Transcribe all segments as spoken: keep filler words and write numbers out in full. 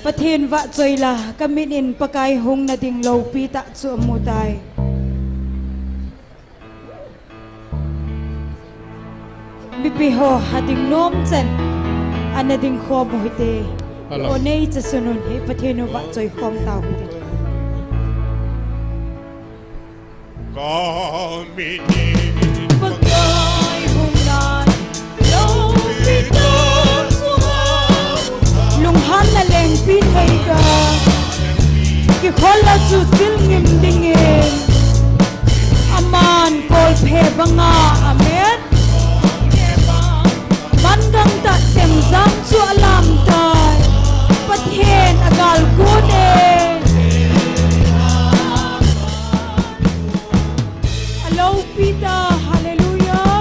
Pathen vahchoi la, ka mit in Pakai hung na ding loupi tah chu amu tai. Mipi ho ha ding nom chan, ana ding khom u hite. Alo. O nei cha sunun hi Pathen u vahchoi khom tau hite. Ka mit in Pakai hung na loupi tah chu amu tai. Lunghanna lengpi thei ta. Kikhol la chu chil ngim dingin. Aman kolphe banga, amen. Mangang tah chemjam chu alam tai. Pathen agal kon e. Aloupi ta, hallelujah.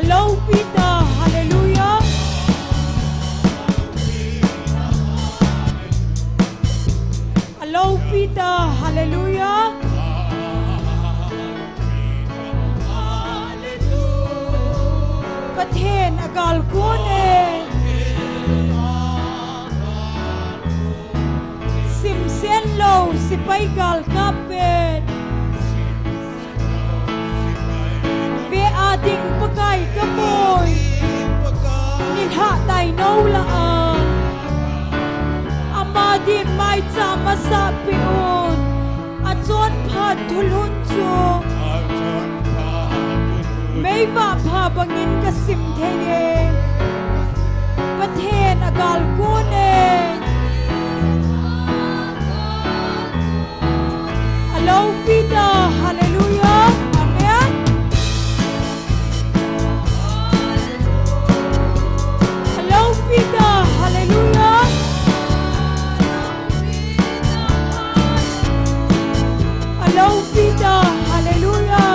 Aloupi ta, hallelujah. Aloupi ta, hallelujah. Pathen agal kon e. Simsen lou, sipai galkap pen. Ve a ding Pakai ka mui. Nilhah tai nou la a. Ama din maicham asah peh un. Achonphat thulhun chu. Meivah pha bangin ka sim thei e. Pathen agal kon e. Aloupi ta, hallelujah. Amen. Aloupi ta, hallelujah. Aloupi ta, hallelujah.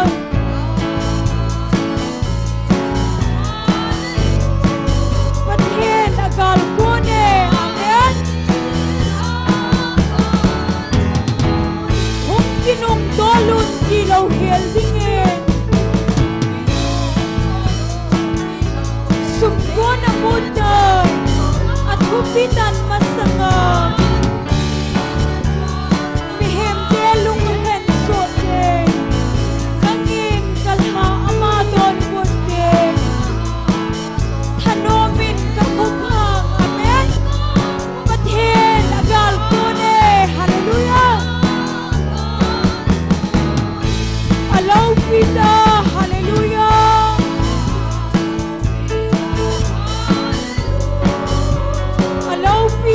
Pathen agal kon e, amen. Hung kinung tolun kilou hel dingin. Sumkon amu tai, athupi tan masanga. Mihem te lung hen soh te, nangin kalha ama donbut te. Thanom in ka khut hang, amen. Pathen agal kon e, hallelujah. Aloupi ta, hallelujah. Aloupi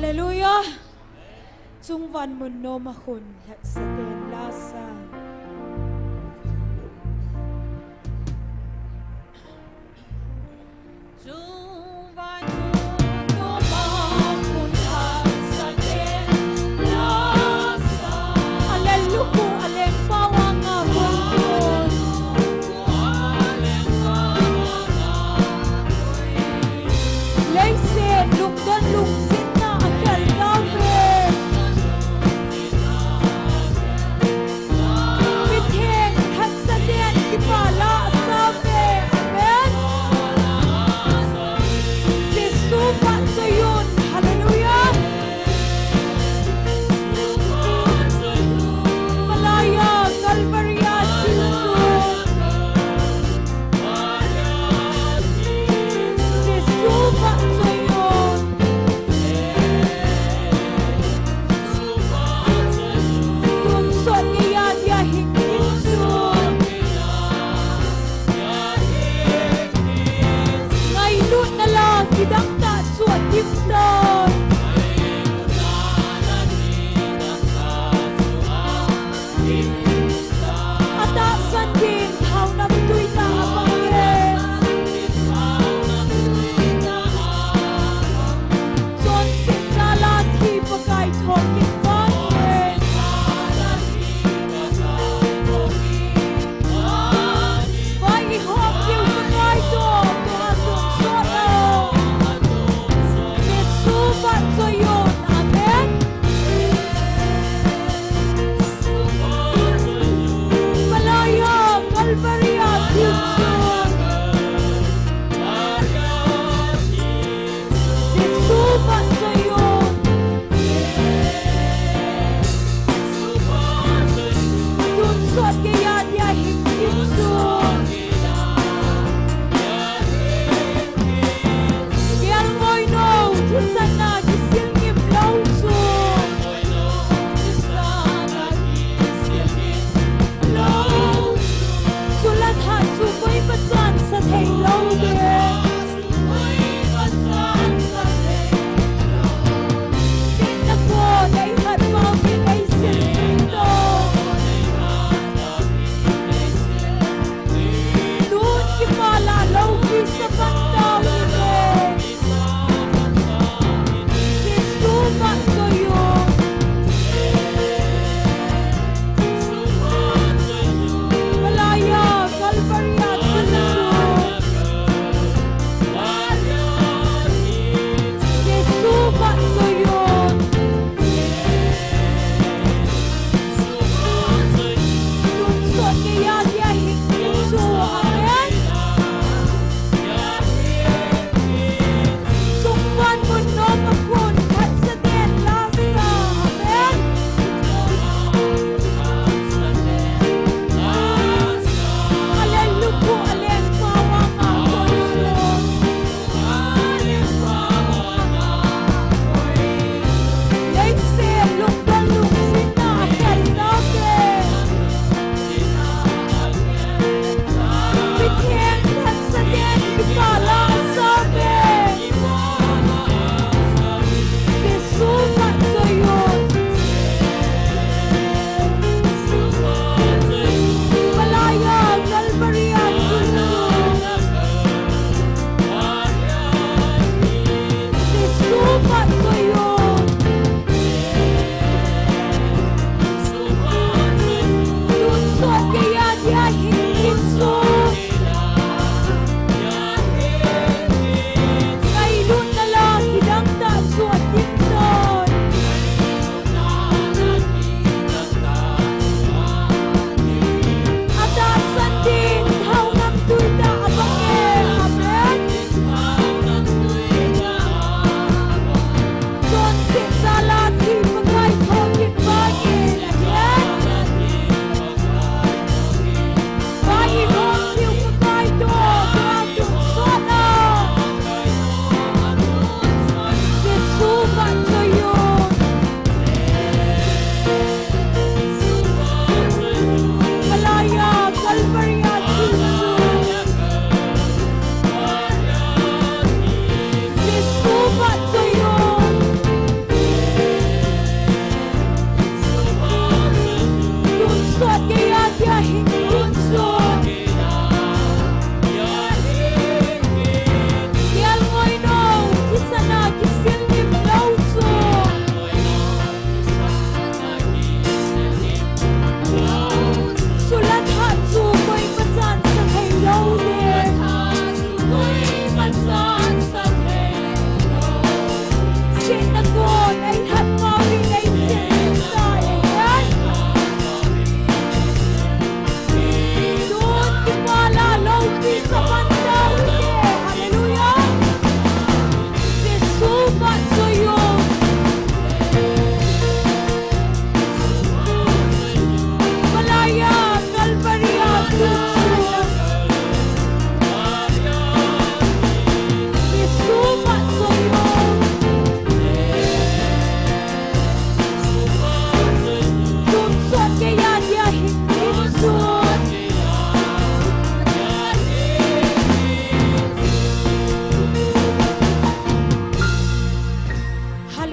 Hallelujah. Chungvan mun noma khun lhatsaten lasa. Chungvan mun noma khun lhatsaten lasa. Alen luku, alen pawanga khun. Leiset lungdon lungsetna akhel tauve.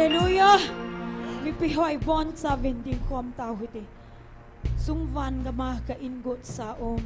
Hallelujah. Mipi hoi boncha vending khom tau hite. Sungvan gama ka ingot sa um.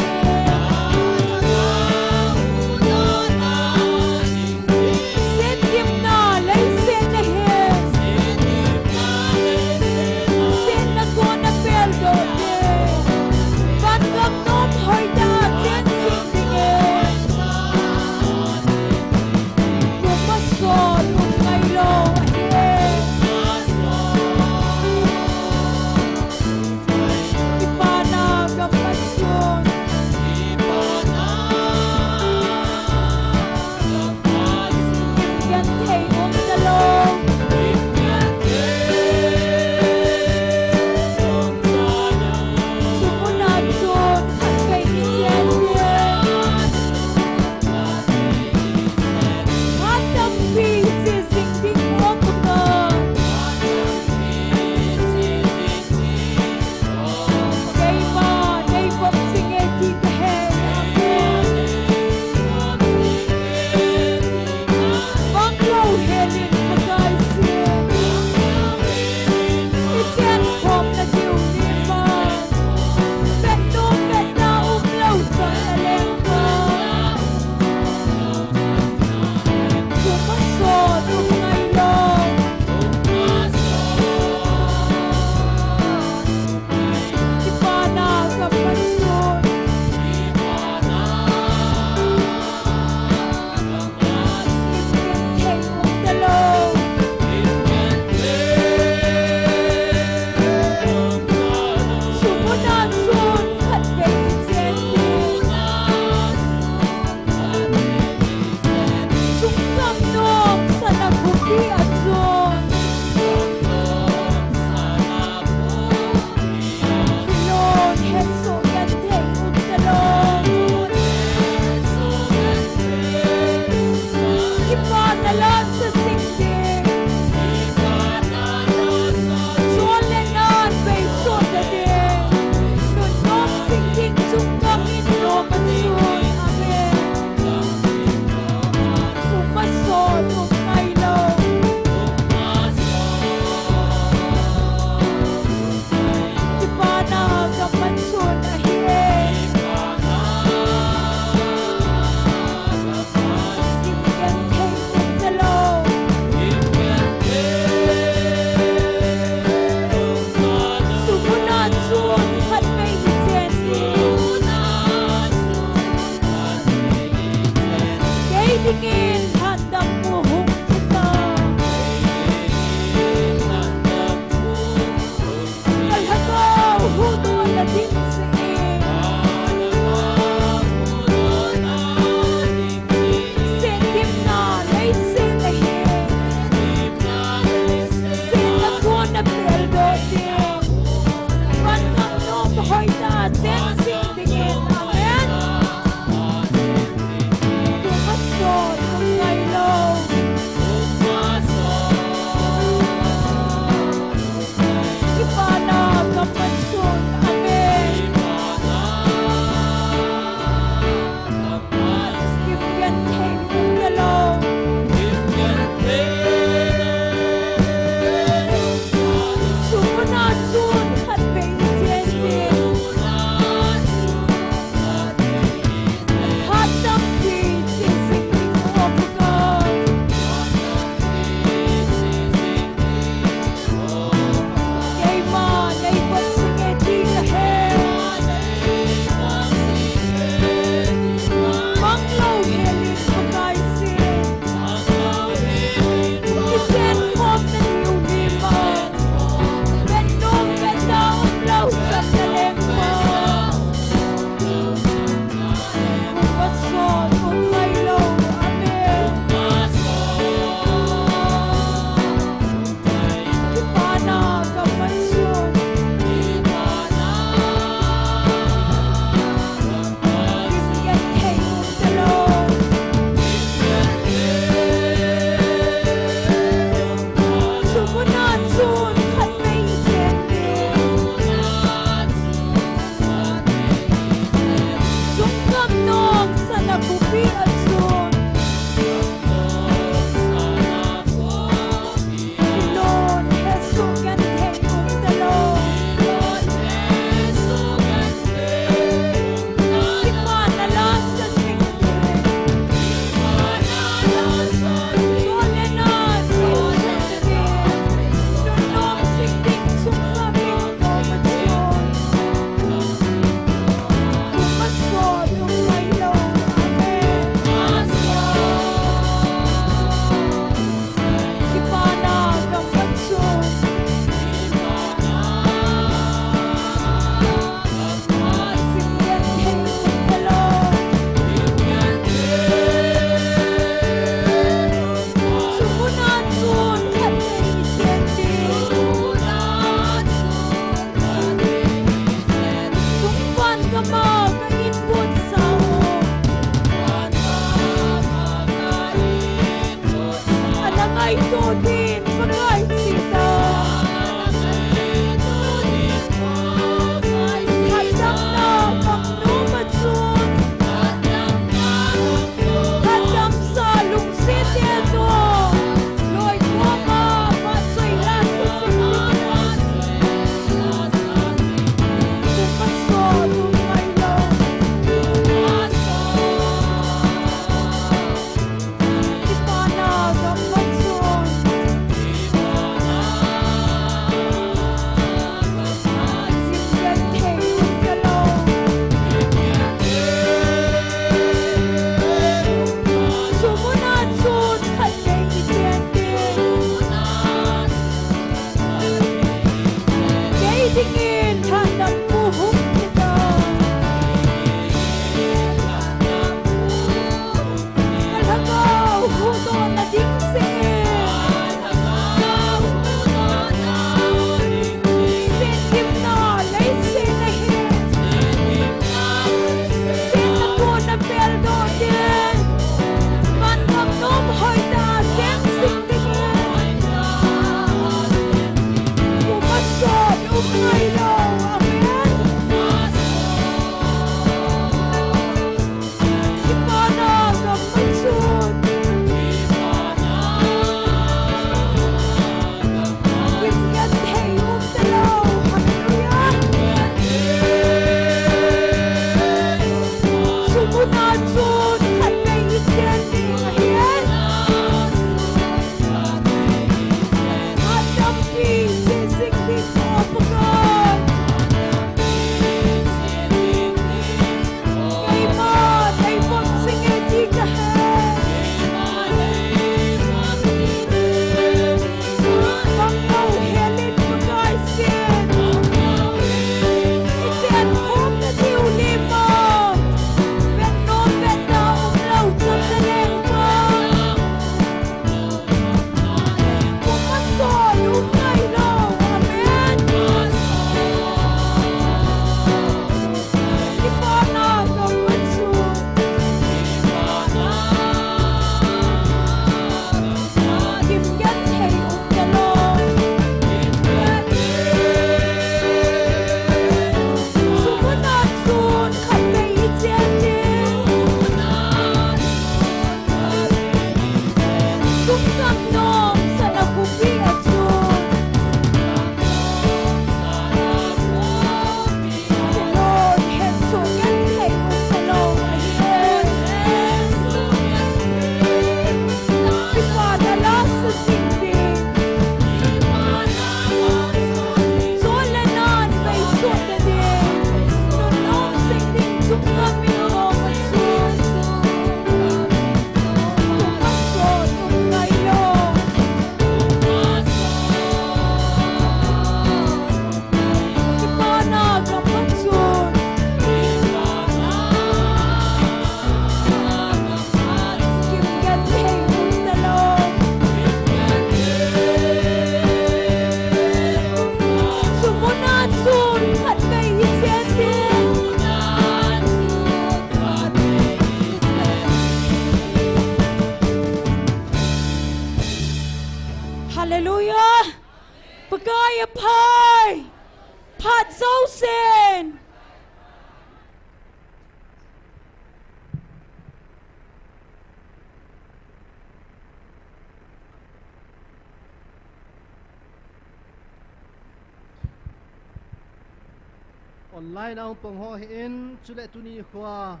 Online a hung pang ho hin, chule tuni nikho a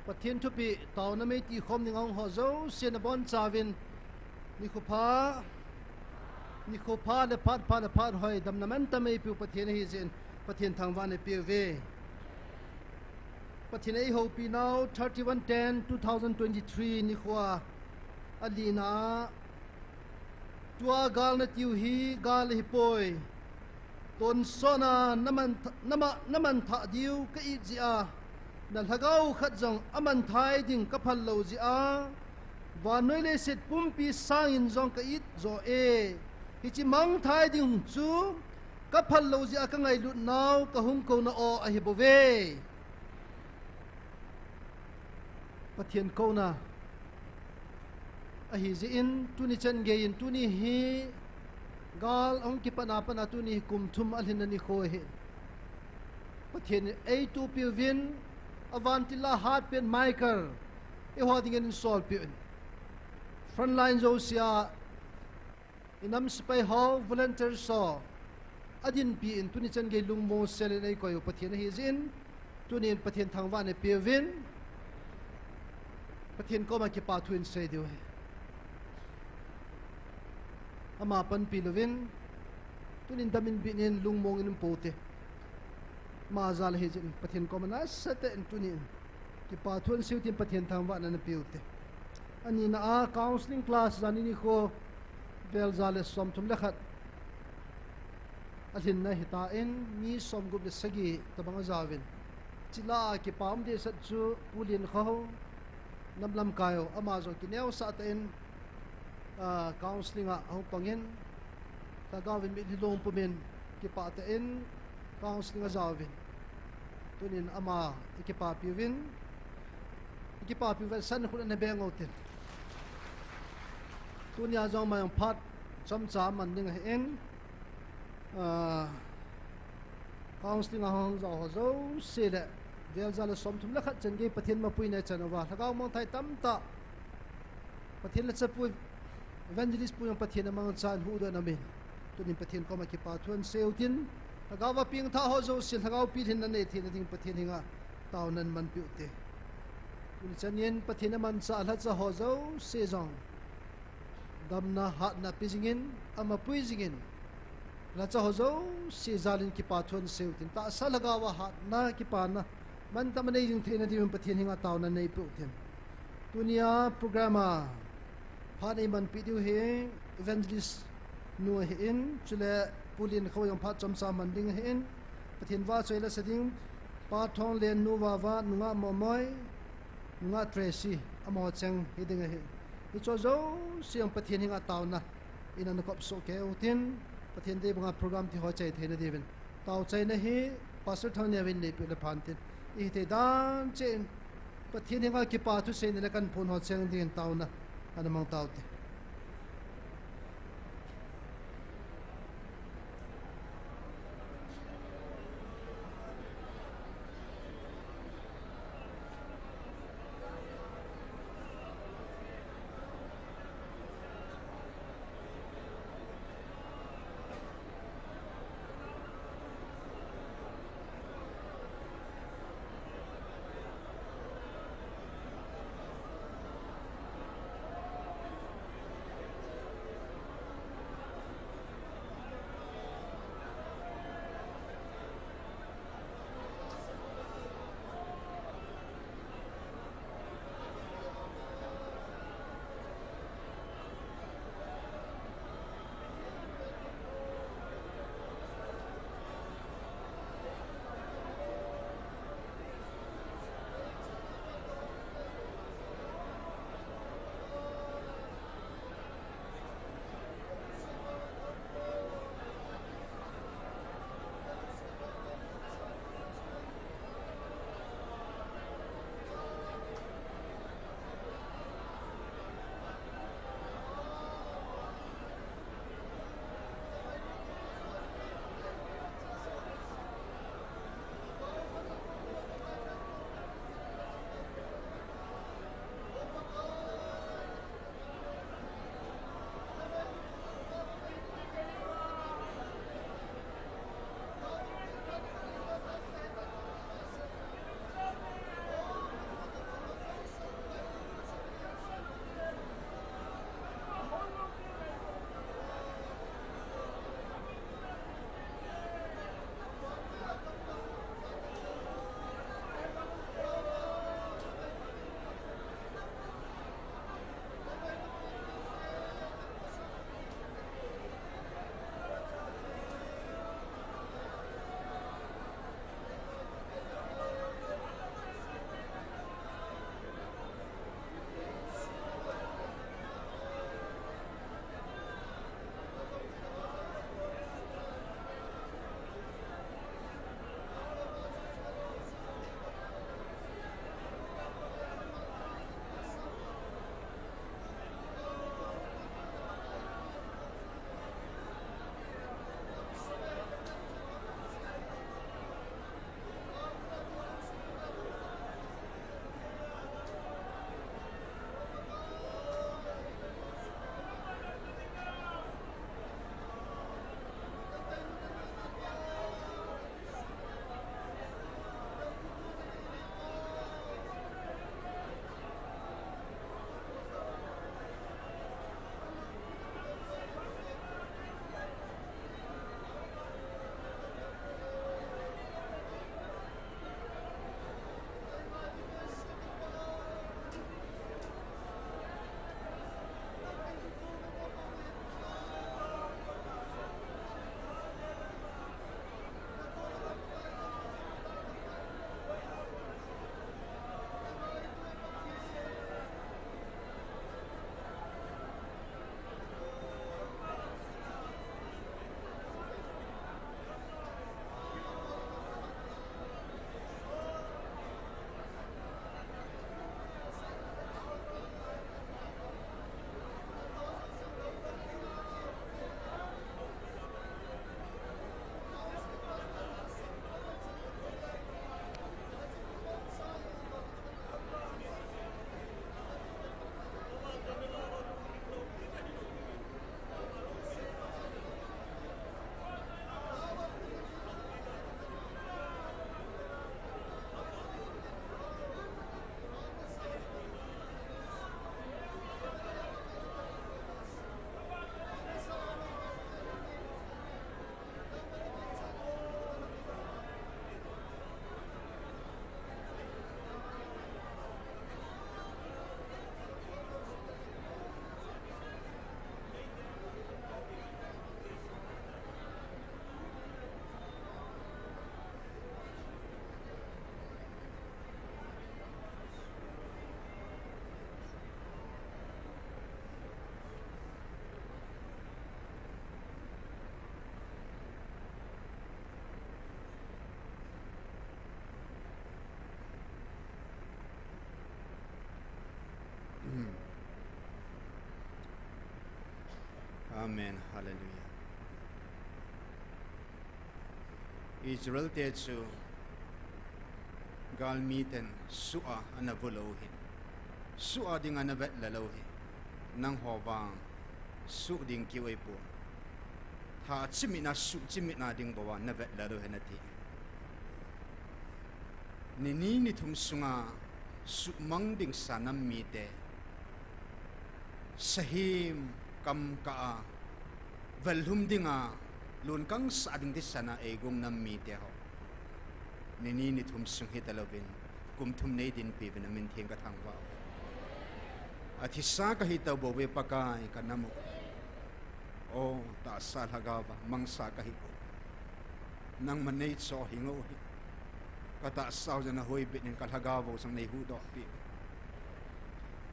Pathen thupeh taona mei ti khom ding a hung ho jouse nabonchauvin nikho pha, nikho pha le phat pha le phat hoi, damna mantam eipeu Pathen ahi jeh in Pathen thangvah in eipeuve. Pathen in eihoupi nau thirty-one ten two thousand twenty-three nikho a, alina a, tua gal natiu hi gal ahipoi. Tonsot a naman, nama, namanthah diu ka it jeh a, na lhagao khat jong amanthai ding ka phal lou jeh a, vannoi leiset pumpi sangin jong ka it jo e. Hiche mangthai ding chu ka phal lou jeh a ka ngailut nau ka hung kouna aw ahi bouve. Pathen kouna ahi jeh in tuni chan gei in tuni hi gal ahung kipatna pat a tuni hi kum thum alhinna nikho ahi. Pathen in eituhpeh uvin, avantil a hatpen Michael eiho dingin eisolpeh un, frontline jouse a inam sepai ho, volunteers ho adinpi in tuni chan gei lungmong sel in eikoi u Pathen ahi jeh in, tuni in Pathen thangvah in eipeuvin, Pathen koma kipa thu in sei diu ahi. Ama panpi louvin, tuni in damin bin in lungmong in um pou te. Ama jal ahi jeh in Pathen koma nasatah in tuni in kipa thu in sei u tin Pathen thangvahna napeu te. Anina a counselling class jani nikho vel ja le somthum le khat alhinna ahitan mi somgup le sagi tobang ajauvin. Chule kipa um dehset chu Pu Lienkhou, nam lamkai u, ama jong kineosah tah in, ah, counselling a ahung pangin, lhagao vin mitlhi lungpum in kipah tah in counselling ajauvin. Tunin ama ikipapiuvin, ikipapiuvin san khut ana beng u tin. Tunia jong ama jong phat chomcha aman ding ahin, ah, counselling a hung jao ho jouse le vel ja le somthum le khat chan gei Pathen mapuina ichan uva, lhagao mangthai tamtah Pathen lhachapu Evangelist pu jong Pathen amangchan huhdoh in amin. Tunin Pathen koma kipa thu in sei u tin, lhagao a pengthah ho jouse, lhagao pilhinna nei theina ding Pathen henga taona in manpeh u te. Tuni chan in Pathen amanchah lhacha ho jouse jong damna hatna pe jingin, amapui jingin, lhacha ho jouse jal in kipa thu in sei u tin, tahsa lhagao a hatna kipana mantam a nei jing theina diuvin Pathen henga taona neipeh u tin. Tunia program a phat eimanpeh diu hi Evangelist nu ahin, chule Pu Lienkhou jong phat chomcha man ding ahin, Pathen vahchoi lasa ding, Pa Thonglen, Nu Vava, Nungah Momoi, Nungah Tracy, amaho cheng hiding ahi. Hicheho jouse jong Pathen henga taona in ana kopsoh kei u tin, Pathen dei banga program tiho chai theina diuvin tao chaina hi Pastor Thangneovin neipeh le phan tin, ihithei dan cheh in Pathen henga kipa thuseina le kanphon ho cheng dingin taona ana mang tau te. Amen. Hallelujah. Israel te chu galmi ten suh a ana vu lou hi. Suh a ding ana vet le lou hi. Nangho vang suh ding kiu ei pon. Tha chimit na suh chimit na ding bou a na vet le lou hi nati. Ni ni ni thum sunga suhmang ding sa nam mite, sahim kam kah a, vel lhum dinga, lungkang sah ding thisan a eigong nam mite ho. Ni ni ni thum sung hita louvin, kum thum nei dinpi uvin na min theng ka thangvah uve. Athisa ka hi tabou ve Pakai ka nam u. O, tahsa lhagao va, mangsa ka hi u. Nangma nei cho hi ngou hi. Ka tahsa u jong na hoibit in ka lhagao u jong nei huhdoh pi.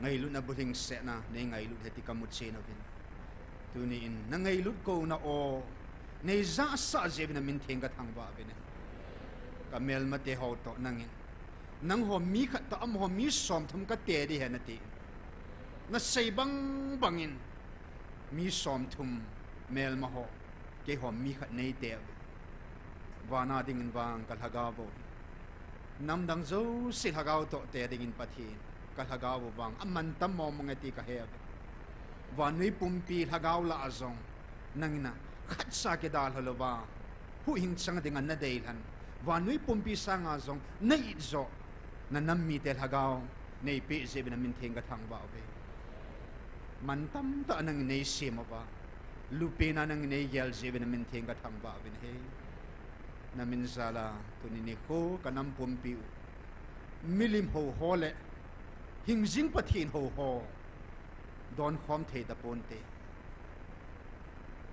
Ngailutna bulhing sehna, nei ngailut ahi ti ka mu chen uvin. Tuni in, na ngailut kouna o, nei jahsah jeh uvin na min theng ka thangvah uvin e. Ka melmate ho toh nangin. Nangho mi khat toh amaho mi somthum ka te ding ahi nati. Na sei bang bangin. Mi somthum melma ho, keiho mi khat nei te uve. Vana dingin vang ka lhagao u hi. Namdang jouse lhagao toh te dingin Pathen, ka lhagao u vang, aman tam mong mong e ti ka he uve. Vannoi pumpi lhagao lah a jong, nangin a, khatcha kidalha louva, huhhing chang dinga na deilhen. Vannoi pumpi sanga jong, na it joh, na nam mite lhagao, nei peh jeh uvin na min theng ka thangvah uve. Man tamtah nangin nei sem uva. Lupina nangin nei gel jeh uvin na min theng ka thangvah uvin ahi. Na min jal a tuni nikho ka nam pumpi u. Milim ho ho le hingjing Pathen ho ho. Don khom thei ta ponte.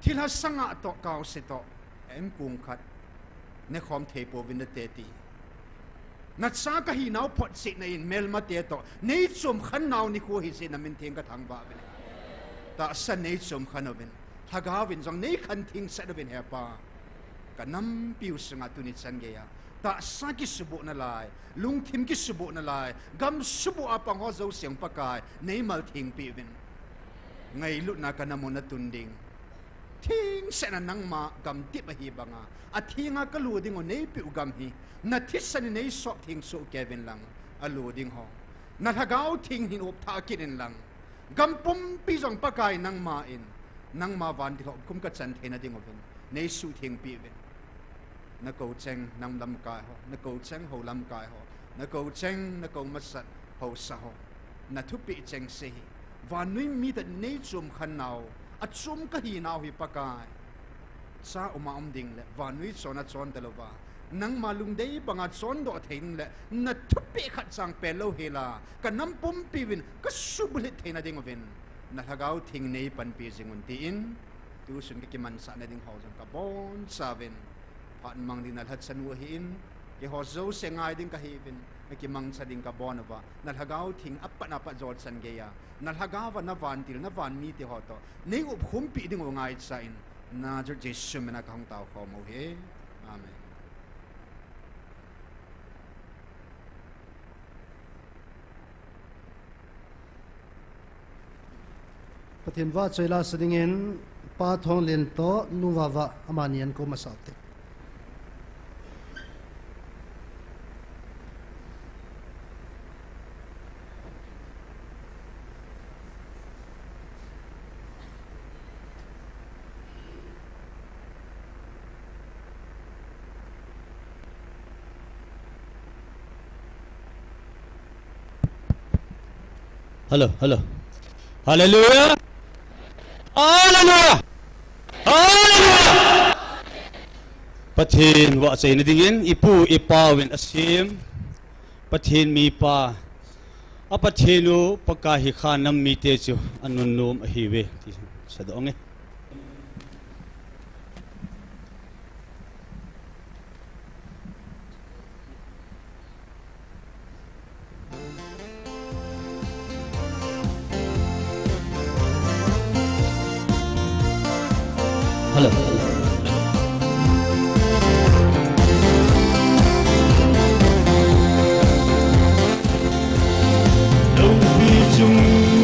Thilha sanga toh kaose toh. Em kung khat. Ne khom thei pouvin nate ti. Na cha ka hinau photchetna in melmate toh, nei chomkhan nau nikho hi jeh in na min theng ka thangvah uvin. Tahsan nei chomkhan uvin. Lhagao vin jong nei khan thing set uvin he Pa. Ka nampi u sunga tuni chan geiya. Tahsa kisuboh nalai, lungthim kisuboh nalai, gam suboh a pang ho jouse Pakai, nei mal thengpi uvin. Ngailutna ka nam u na tun ding. Thingsetna nangma gamtep ahi banga, athenga ka lo ding u nei peh u gam hi, na thisan in nei sop theng soh kei uvin lang, a lo ding ho. Na lhagao theng hin op thah kit in lang. Gam pumpi jong Pakai nangma in, nangma vantil ho kum ka chan theina ding uvin, nei suhthengpi uvin. Na kou cheng nam lamkai ho, na kou cheng ho lamkai ho, na kou cheng, na kou masat ho sa ho. Na thupeh cheng se hi. Vannoi mite nei chomkhan nau, achom ka hinau hi Pakai. Cha um a um ding le, vannoi chon a chon ta louva. Nangma lungdei banga chondoh thei ding le, na thupeh khat chang pel lou hela, ka nam pumpi uvin, ka subulhit theina ding uvin, na lhagao theng nei panpi jing un tin, tusun ka kimansahna ding ho jong ka boncha uvin, phat mang ding na lhachanu ahin, keiho jouse ngai ding ka hi uvin, ka kimangcha ding ka bon uva, na lhagao theng apat apat jo chan geiya, na lhagao va na vantil, na van mite ho toh, nei upkhumpi ding u ngaicha in, Nazareth Jesu mina ka hung tao khom u hi. Amen. Pathen vahchoi la sa dingin, Pa Thonglen toh Nu Vava amani an kou masa u te. Hello, hello. Hallelujah. Hallelujah. Hallelujah. Pathen vahchoina dingin, ipu ipa uvin asem. Pathen mipa. A Pathen u Pakai hi kha nam mite chu anunnom ahiuve. Ti sadoh nge. Hello. Loupi chung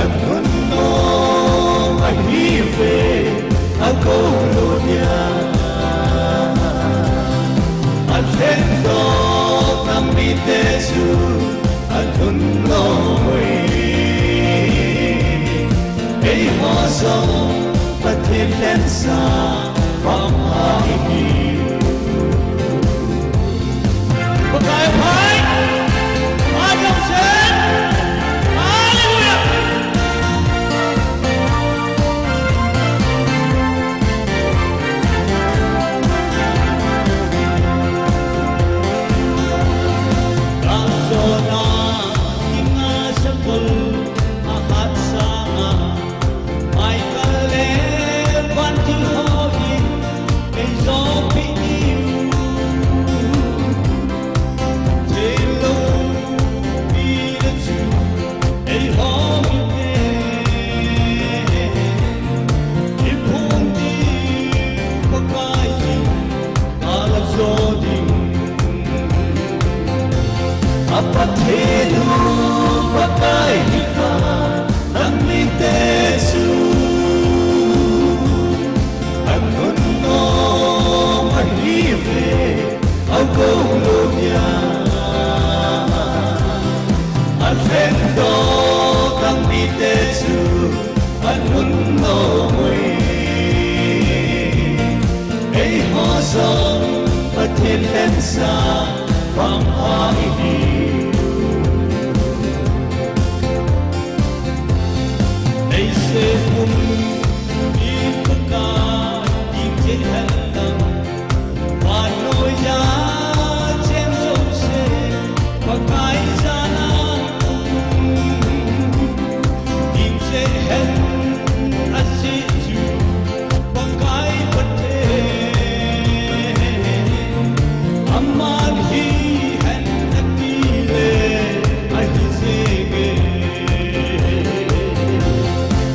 Anun nom ahi ve, akou lou dia. Alhen doh a mite chu anun nom e. Eiho jong Pathen lhensa pang a ihi. Pakai phai, Pakai jong sen. Hallelujah. Kang jona, kinga sakol, ahat sanga, Michael le vantil ho in, ei jopeh diu. Thei lou mi le chu, eiho mite. Iphong diu Pakai in, kala jo ding. A Pathen u Pakai hi kha, nang mite chu anun nom ahi ve, akou lou dia. Alhen doh a mite chu anun nom e. Eiho jong Pathen lhensa pang a ihi. Leiset pumpi Pakai ding thei hen lang, vannoiya cheng jouse Pakai jana. Ding thei hen, ajeh chu Pakai Pathen, aman hihen ati le ahi jenge.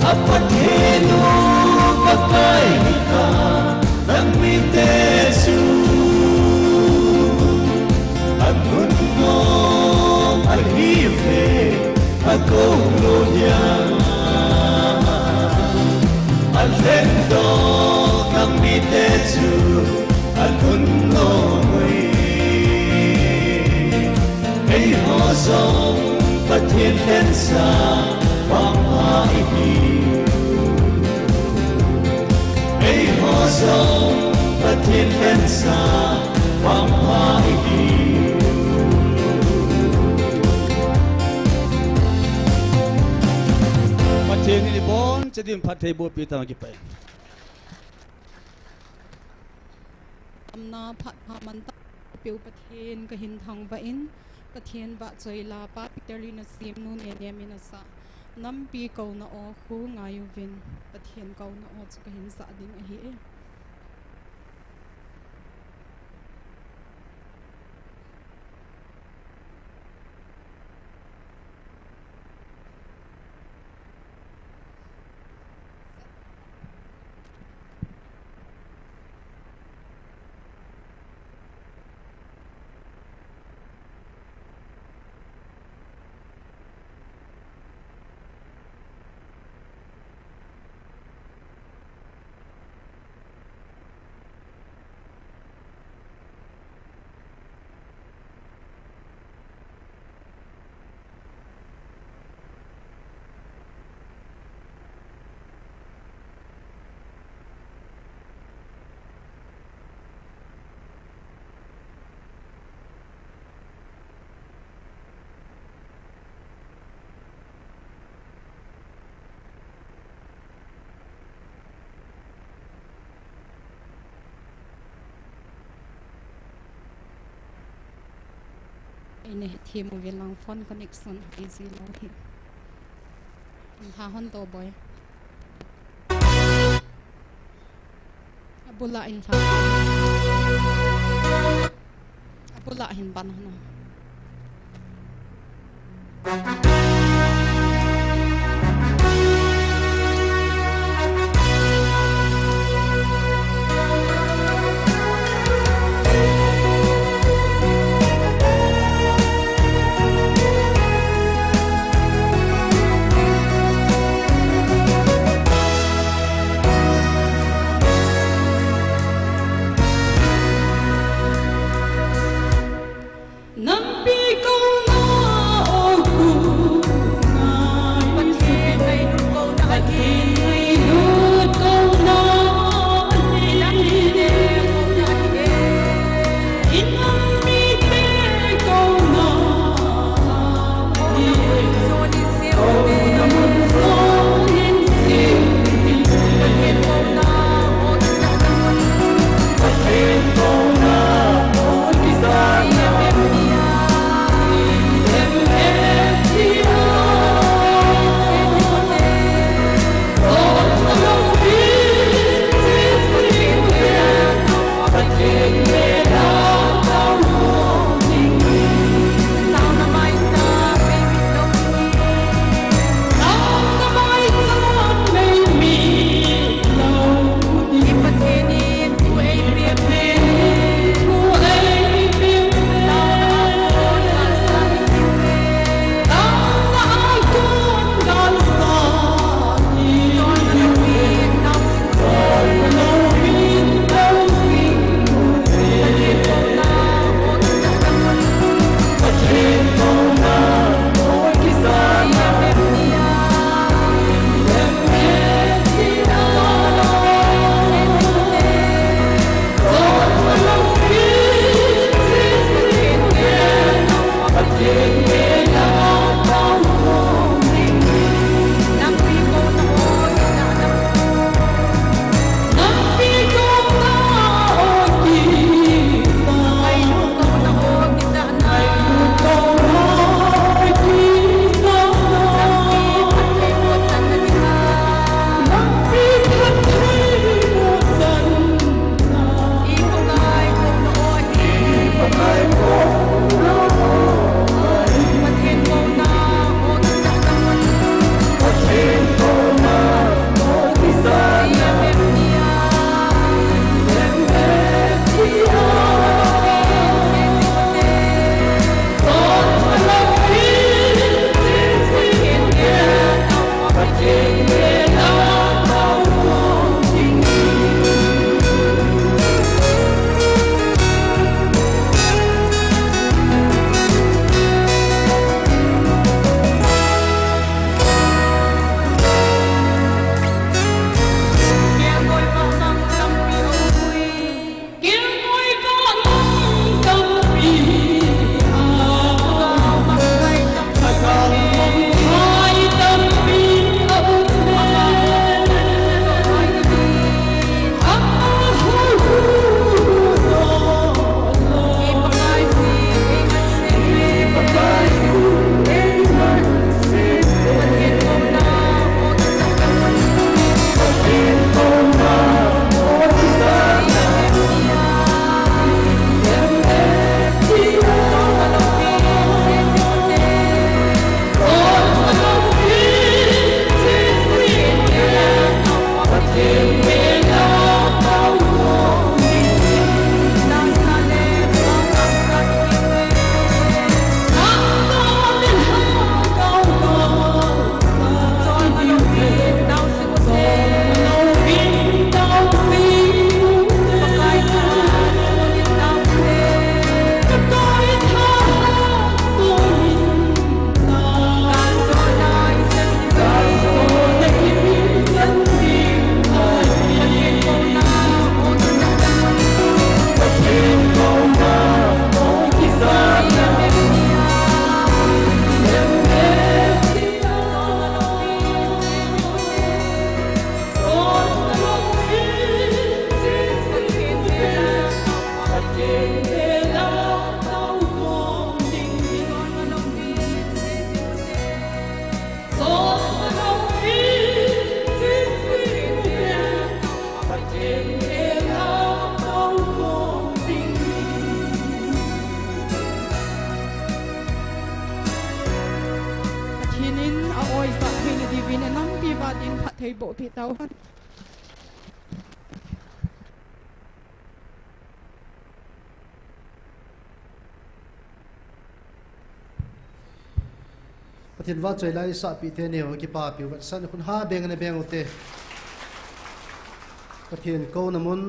A Pathen u Pakai hi kha, nang mite chu anun nom ahi ve, akou lou dia. Alhen doh a mite chu anun nom e. Eiho jong Pathen lhensa pang a ihi. Eiho jong Pathen lhensa pang a ihi. Pathen in ibonchauva phattheiboh pi tang, kipah e. Tamna phat pha man tapeu Pathen kahin thangvah in, Pathen vahchoi la Pa Peter Lee Nasemnu Nenem in asah Nampi Kouna Aw khu ngaiuvin, Pathen kouna aw chu kahin sah ding ahi e. Ina hethem uvin lang, phone connection easy lou hi. Lha hon to boi. Abula in lha. Abula hin ban hon. phatthei boh peh tauhen. Pathen vahchoi la isahpeh teni ho kipapi u vetsahna khun ha beng na beng u te. Pathen kouna mun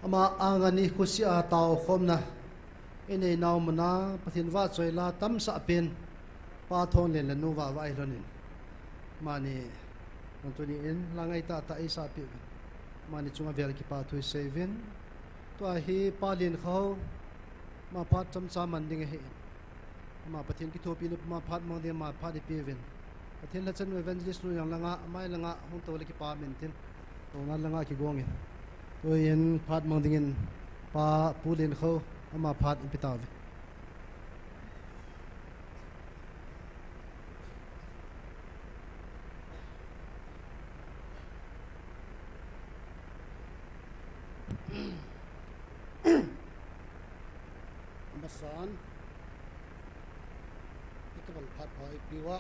ama angin i khosih a taokhomna inei nau muna Pathen vahchoi la tamsah pen Pa Thonglen le Nu Vahvah hilou in. Amani, tuni in la ngai tahtah isahpeh uvin. Amani chunga vel kipa thu isei uvin. Tua hi Pa Lienkhao, ama phat chomcha man ding ahi. Ama Pathen kithopina puma phat mang ding ama phat ipi uvin. Pathen lhacha nu evangelist nu jong langa, amai langa, hung tou le kipa min tin. Tou ngal langa kigong in. Tuin phat mang dingin Pa Pu Lienkhao, ama phat ipi tauve. Amasan, itobang phat pha ipi uva,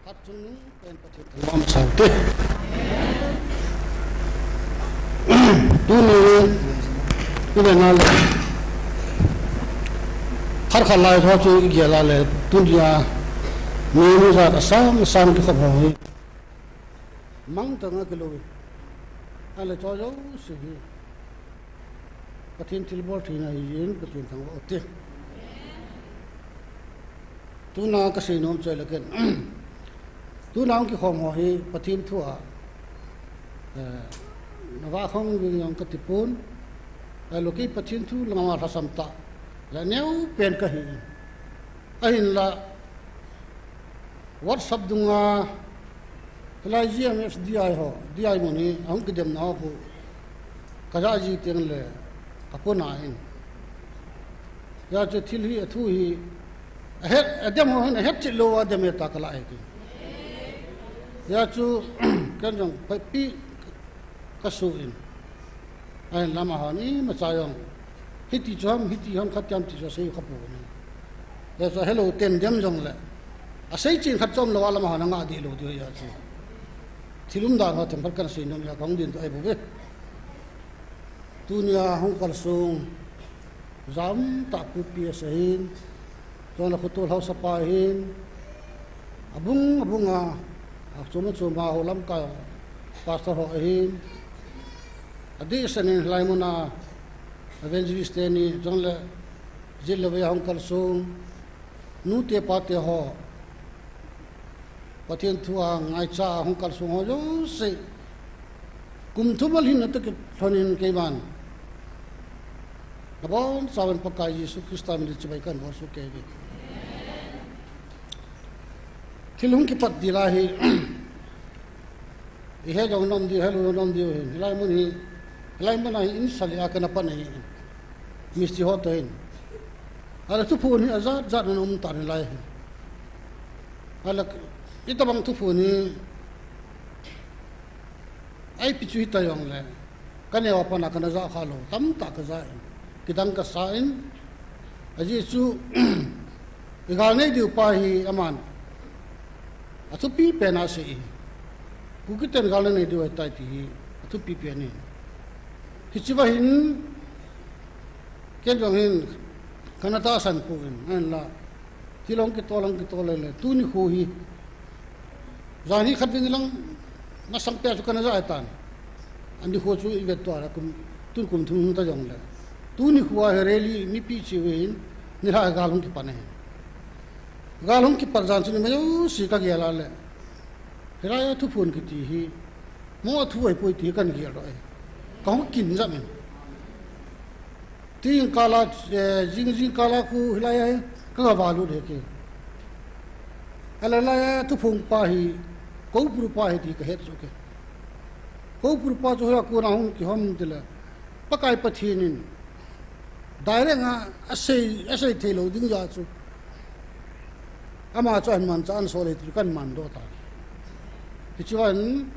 phat chungnung pen Pathen thangvah masang te. Tuni, tuni na le, phat khat lai tho chu igel a le, tunia, mi nu jat asang sang kikhop ho hi. Mangthah a kilou e. Ahile chu jouse hi Pathen thilbol thina ahin, Pathen thangvah u te. Tuna kasei nom chu ahile ken. Tuna hung kikhom ho hi Pathen thu a, eh, navah khom ding jong kati pon. Ahilou kei Pathen thu lama lhasam tah le neo pen kahi. Ahinla, WhatsApp dunga, hilai G M F D I ho, D I mun hi, ahung kidemna ho khu, kajah ji teng le, kapona in. Hijeh chun thil hi, athu hi, ahet, adem ho hin, ahet chet lou a dem e ta kala ahi kei. Hijeh chun, ken jong, pi, kasu in. Ahin lama hon imacha jong. Hiti chu ham, hiti ham khat ham ti chu asei kha pon. Hijeh chun helou ten dem jongle. Asei chen khat chu umlou a lama hon angah deh lou diu ahi chu. Thil umdan ho themkhat kana sei nom a kahung ding toh ahi bouve. Tunia hung kalsong. Jam tah Pu P S ahin, chule Khotol haosapa ahin, abung, abunga, achom, achoma ho lamkai pastor ho ahin, adehset in hilai muna evangelist teni, chule jit le vei a hung kalsong, nute pate ho, Pathen thu a ngaicha a hung kalsong ho jouse. Kum thum alhin na toh kilhon in keiman. Nabonchauvin Pakai Jesu Christa min in chibai kahin bol soh kei uve. Thil hung kipat ding lai hi. Ihe jong nom diu, helou jong nom diu hin. Hilai mun hi, hilai mun a hi in sali a kana pan ahi. Misti ho toh hin. Ahile thuphon hi ajat jat in um tan hilai hi. Ahile, itobang thuphon hi, ipi chu hita jongle, kaneo a pat a kana ja kha lou, tamtah kaja in, kidang kasa in, ajeh chu, igal nei diu pa hi aman, athupi pen a asei hi. Kuki ten gal nei diu ahitai ti hi, athupi pen hi. Hiche va hin, Ken jong hin, kana tahsan poi, ahinla. Thil hung kitol, hung kitol le, tuni kho hi. Jan hi khatvei lang, masang pet chu kana ja tan. Ani kho chu ivet to a kum, tun kum thum ta jongle. Tuni kho a hi rally mipi cheh uvin, nilhah gal hung kipan ahi. Gal hung kipan jan chu ni ma jouse kagel a le. Hilai a thuphon kiti hi, mo a thu ahipoi ti hi kana gel doh e. Kahung kin jam in. Ti jingkah a, eh, jing, jingkah a khu hilai a hi, kagava lut e kei. Ahile hilai a thuphon pa hi, Koupuru pa ahi ti kahet soh kei. Koupuru pa chu hilai a kona hung kihom tile. Pakai Pathen in direct a asei, asei thei lou ding jeh chu. Ama chu ahin manchah a asol e ti chu kahin mandoh tan. Hiche vang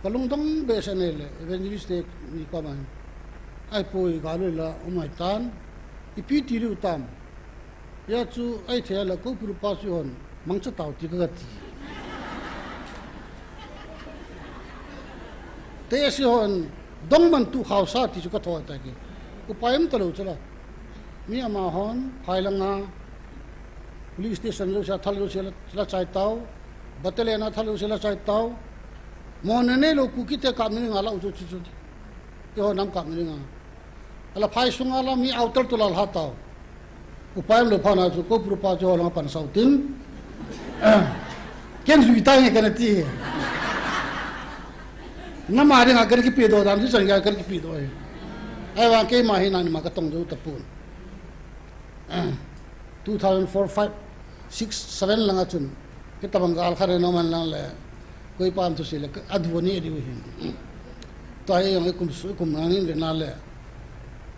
kalungdong behseh e le evangelist teni koma hin. Ahipoi gal le la um ahitan. Ipi ti diu tam. Hijeh chun ahithei a le Koupuru pa chu hon mangcha tau ti kagati. Esi hon dongman tu khausa ti chu ka thou tai ki. Upai um talou chu la. Mi amahon phai langa police station jouse a thal jouse la, la chai tau. Battalion a thal jouse la chai tau. Mo ne ne lo Kuki te kap ni nga la u chu chu chu. Eiho nam kap ni nga. Ala phai sunga la mi outer tu la lha tau. Upai um lou phat na chu ko prupa chu holanga pan sau tin. Ken jui tai nge kana ti. Nama dinga kana kipe doh dan chu chan ga kana kipe doh e. Ahivang keima hi nangma ka tong jou tapon. Two thousand four, five, six, seven langa chun, hitabang gal khat in aum hen lang le, koipa um thusei le, ka, adu ani diu hin. Tua hi jong i kum su, i kum ngan in ve na le,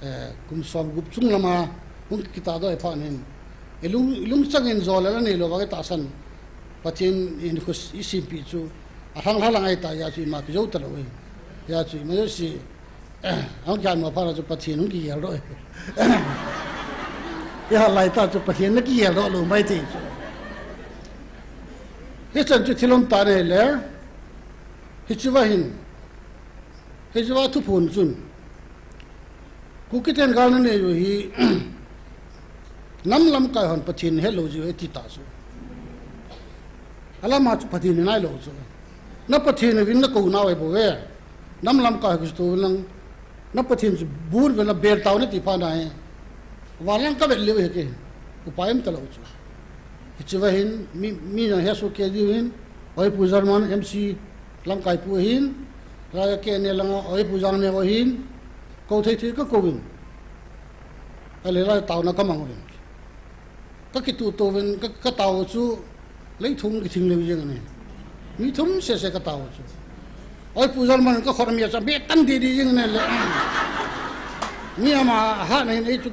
eh, kum som gup chung lama, hung kikit a doh i phat in. I lung, i lungchang in jo le la nei lou va ka tahsan, Pathen in khu i simpi chu, a lhang lha lang ahi ta, hijeh chun ima kijou talou e. Hijeh chun ima jouse, Ahung kihan mo phat na chu Pathen hung kigel doh. Eiho lai ta chu Pathen na kigel doh lou mai thei chu. Hichan chu thil um tah ahi le. Hiche va hin. Hiche va thuphon chun. Kuki ten gal na nei u hi. Nam lamkai hon Pathen het lou jiu e ti ta chu. Alama chu Pathen hi nai lou chu. Na Pathen uvin na kou nau ahi bou ve. Nam lamkai ho kisto uvin lang. Na Pathen chu bul uvin la bel tau na ti phat na hi. Van lang ka vet leu hi ke. Upai um talou chu. Hiche va hin mi, mi na he su ke diu hin. Oi Pu German M C lamkai pu hin. Raya ke ne langa oi Pu Jang ne oi hin. Kou thei thei ka kou in. Ale lai tau na ka mang uvin. Ka kitu tu vin, ka, ka tao chu, lei thum kithing leu jeng ani. Mi thum sese ka tao chu. Oi, Pu Jalman ka khut a mi a cha, be tan di di jeng ani le. Mi ama ha nei nei chu,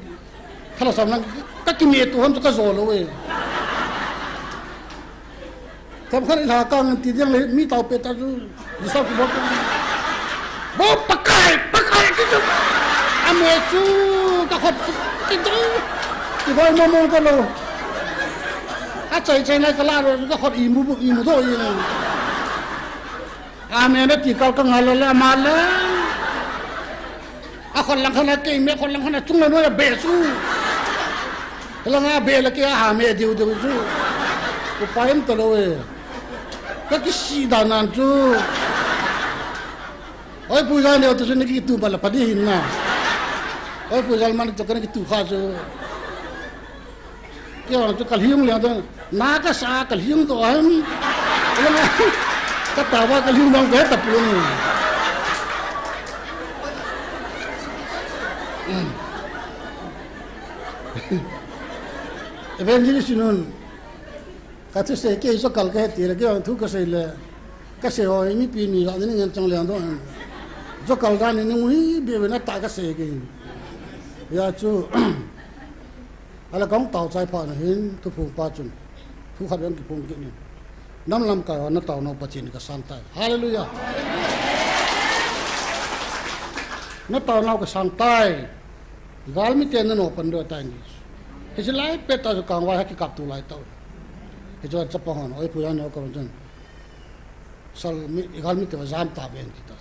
khala sam lang, ka kime tu ham chu ka jo lou e. Themkhat in ha kang ti diang le mi tao pe ta chu, disturb kibol. Bo pakai, pakai ti chu. Ame chu ka khut kidong. Kiboi mo mo ka lou. Achai chai nai ka la ro ka khut imu bu imu do i. Ame na ti kal ka ngal le ama le. A khut lang khat a kei me khut lang khat a chung le noi a be chu. Langa be le kei a ha me diu diu chu. Upai um talou e. Ka kisih dan nan chu. Oi Pu Jalman to chu na kitu bal a pa di hin na. Oi Pu Jalman to ka na kitu kha chu. Kei vang chu ka lhing le to, na ka sa ka lhing to ham. Ka ta va ka lhing dong ka ta pu ni. Evangelist nun, ka thusei kei jokal ka he ti le, kei vang thu ka sei le, ka sei ho, mipi ni la ni ngen chang le dong. Jokal dan ni nung hi be be na ta ka sei kei. Hijeh chu, Ala kong tao chai phat na hin, thuphon pa chun, thu khat vang kiphong kit in. Nam lamkai ho na tao nau Pathen ka sang tai. Hallelujah. Na tao nau ka sang tai. Galmi te na no pan do tai ni. Hiche lai pet ta chu kangvai ha kikap tu lai tao. Hiche chapang hon, oi Pu Jalman ka chun. Sal mi, galmi te va jam ta ven ti ta.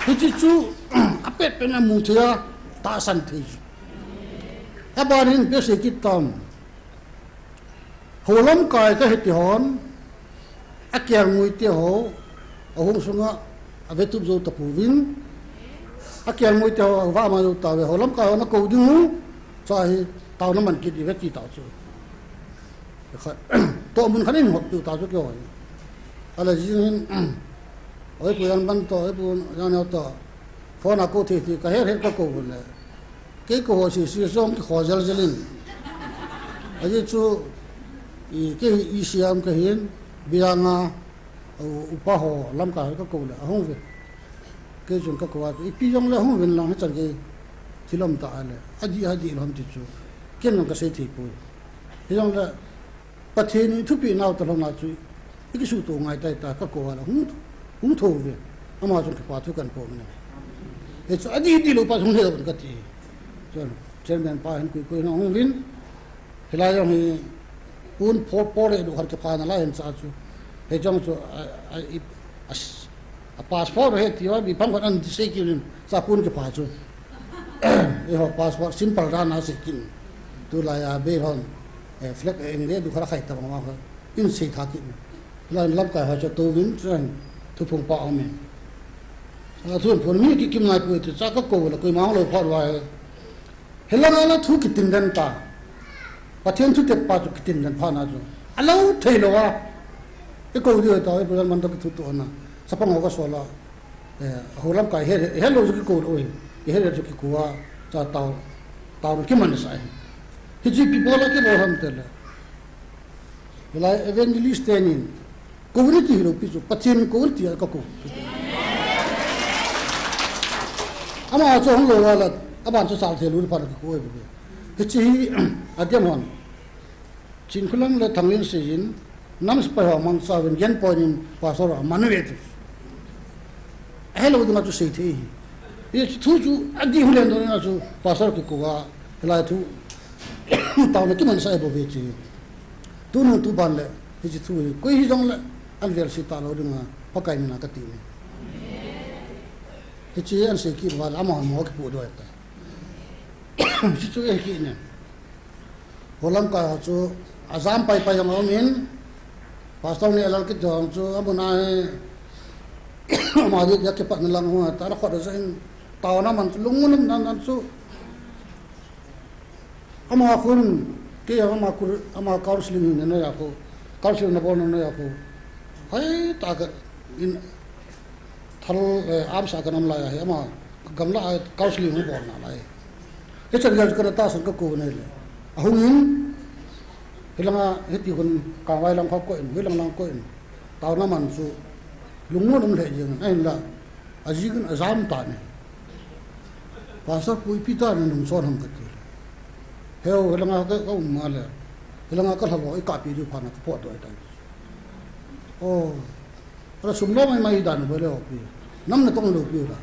Hiche chu, a pet pet na mu thei a, tahsan thei chu. Aban hin pe se kit tam. Ho lamkai ka he ti hon, a kelngoi te ho, a hung sunga, a vetup jou ta pu vin. A kelngoi te ho, a va ma jou ta ve, ho lamkai ho na kou ding u, cha hi, tao na man kit i ve ti ta chu. Khat, to mun khat in hot piu ta chu kei hoi. Ala jing hin, oi Pu Jalman to, oi Pu Jalman to. Phone a kou thei thei, ka her her ka kou le. Kei kou ho si si song ki kho jal jal in. Aji chu, i, kei hi i siam ka hin, biang a, u, upa ho, lamkai ka kou le, a hung ve. Kei chun ka kou a, ipi jong le hung vin lang, hichan kei, thil um ta le. Adi, adi lam ti chu. Ken lang ka sei thei poi. Hijong le, Pathen in thupeh nau talou na chu, i kisuto ngai tai ta ka kou a la hung, hung tho ve. Ama chun kipa thu kan pom ne. Hichu adi di lou pa hung he lou ka ti. Chun, chairman pa hin kui kui na hung vin. Hilai jong hi, pun po po le do har kipa na la hin cha chu. Hichong chu, a, a, i, a, s-, a passport he ti va, mi pang kon an sei kit in, sa pun kipha chu. Eiho passport simple dan a sei kit in. Tulai a bei hon, eh, flag eng le du kha khai ta ma ko. In sei tha kit in. Lan lamkai ho chu touvin, chuan thuphung pa um in. Sa thuphung mi kikim nai pui tu, cha ka ko la, koima hung lo phat uva he. Helanga la thu kitin den ta. Pathian thu tep pa chu kitin den pha na chu. A lo thei lo a. I ko diu ta, i program man ta ki thu to na. Sa pang ho ka so la. Eh, ho lamkai he, he lo chu ki ko lo hi. I he lo chu ki ko a. Cha tao, tao ki man sa hi. Hi chi pi bo la ki lo ham te le. Hilai evangelist te nin. Ko ni ti lo pi chu. Pathian ko ni ti a ka ko. Ama chu hung lo la, aban chu sal thei lo pha na ki ko e. Hichi hi, a diam hon. Chinkholam le Thanglenseijin, nam sepai ho mangcha uvin, gen point in pastor a man ve tu. Hello, dinga chu sei thei hi. Hichi thu chu, a di hu len do na chu, pastor ki ko a, hilai thu, tao na ki man sa e bo ve chi. Tu nung tu ban le, hichi thu hi, koi hi jong le, an vel si ta lo dinga, Pakai mina ka ti ni. Hichi an sei ki ba la, ama mo ki pu do ta. Hichi chu e ki ne. Ho lamkai ho chu a jam pai pai jong um in, pastor ni a lal kit jong chu, a mun a hi, ama di dia kipat na lang ho, ta na khot a in, tao na man chu, lung mun na man chu, ama khun, ke ama kur, ama counseling na na ya ko, counseling na bol na na ya ko, hai ta ka in, Thal, eh, army sa ka nam lai a hi ama gamla a counseling hung bol na lai. Hichan gel chu ka na tahsan ka ko nei le. A hung in, hilanga hiti hun kangvai lang kho ko in, hilang lang ko in. Tao na man chu lungmon um le jeng in, ahin la, a jing in a jam ta ni. Pastor pu ipi ta na nung son ham ka ti. Heu, hilanga ka, ka um ma le. Hilanga ka lhalo, i ka pi diu pha na ka pot do ai ta. Oh. Ala sum lo mai mai dan bo le o pi. Nam na tong lo pi la.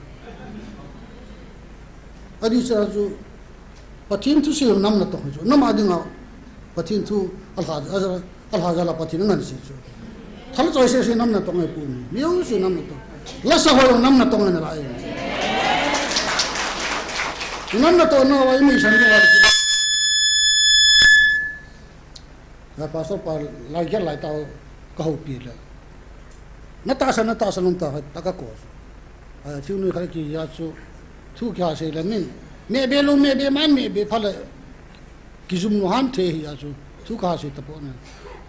Adi cha chu Pathian thu sei nam na tong chu. Nam a dinga Pathian thu a lha, a lha ja la Pathian ngan sei chu. Thal choi se se nam na tong e pu ni. Mi u se nam na tong. La sa ho nam na tong na la e. Nam na tong na wa mi san wa. Nga pastor pa lai gel lai tao ka houpi le. Na tahsan, na tahsan um ta, ta ka ko. A, thil nui khat ki ya chu, thu kya sei le min. Me be lo, me be man, me be pha le. Ki zum no han the hi ya chu, thu ka sei ta po na.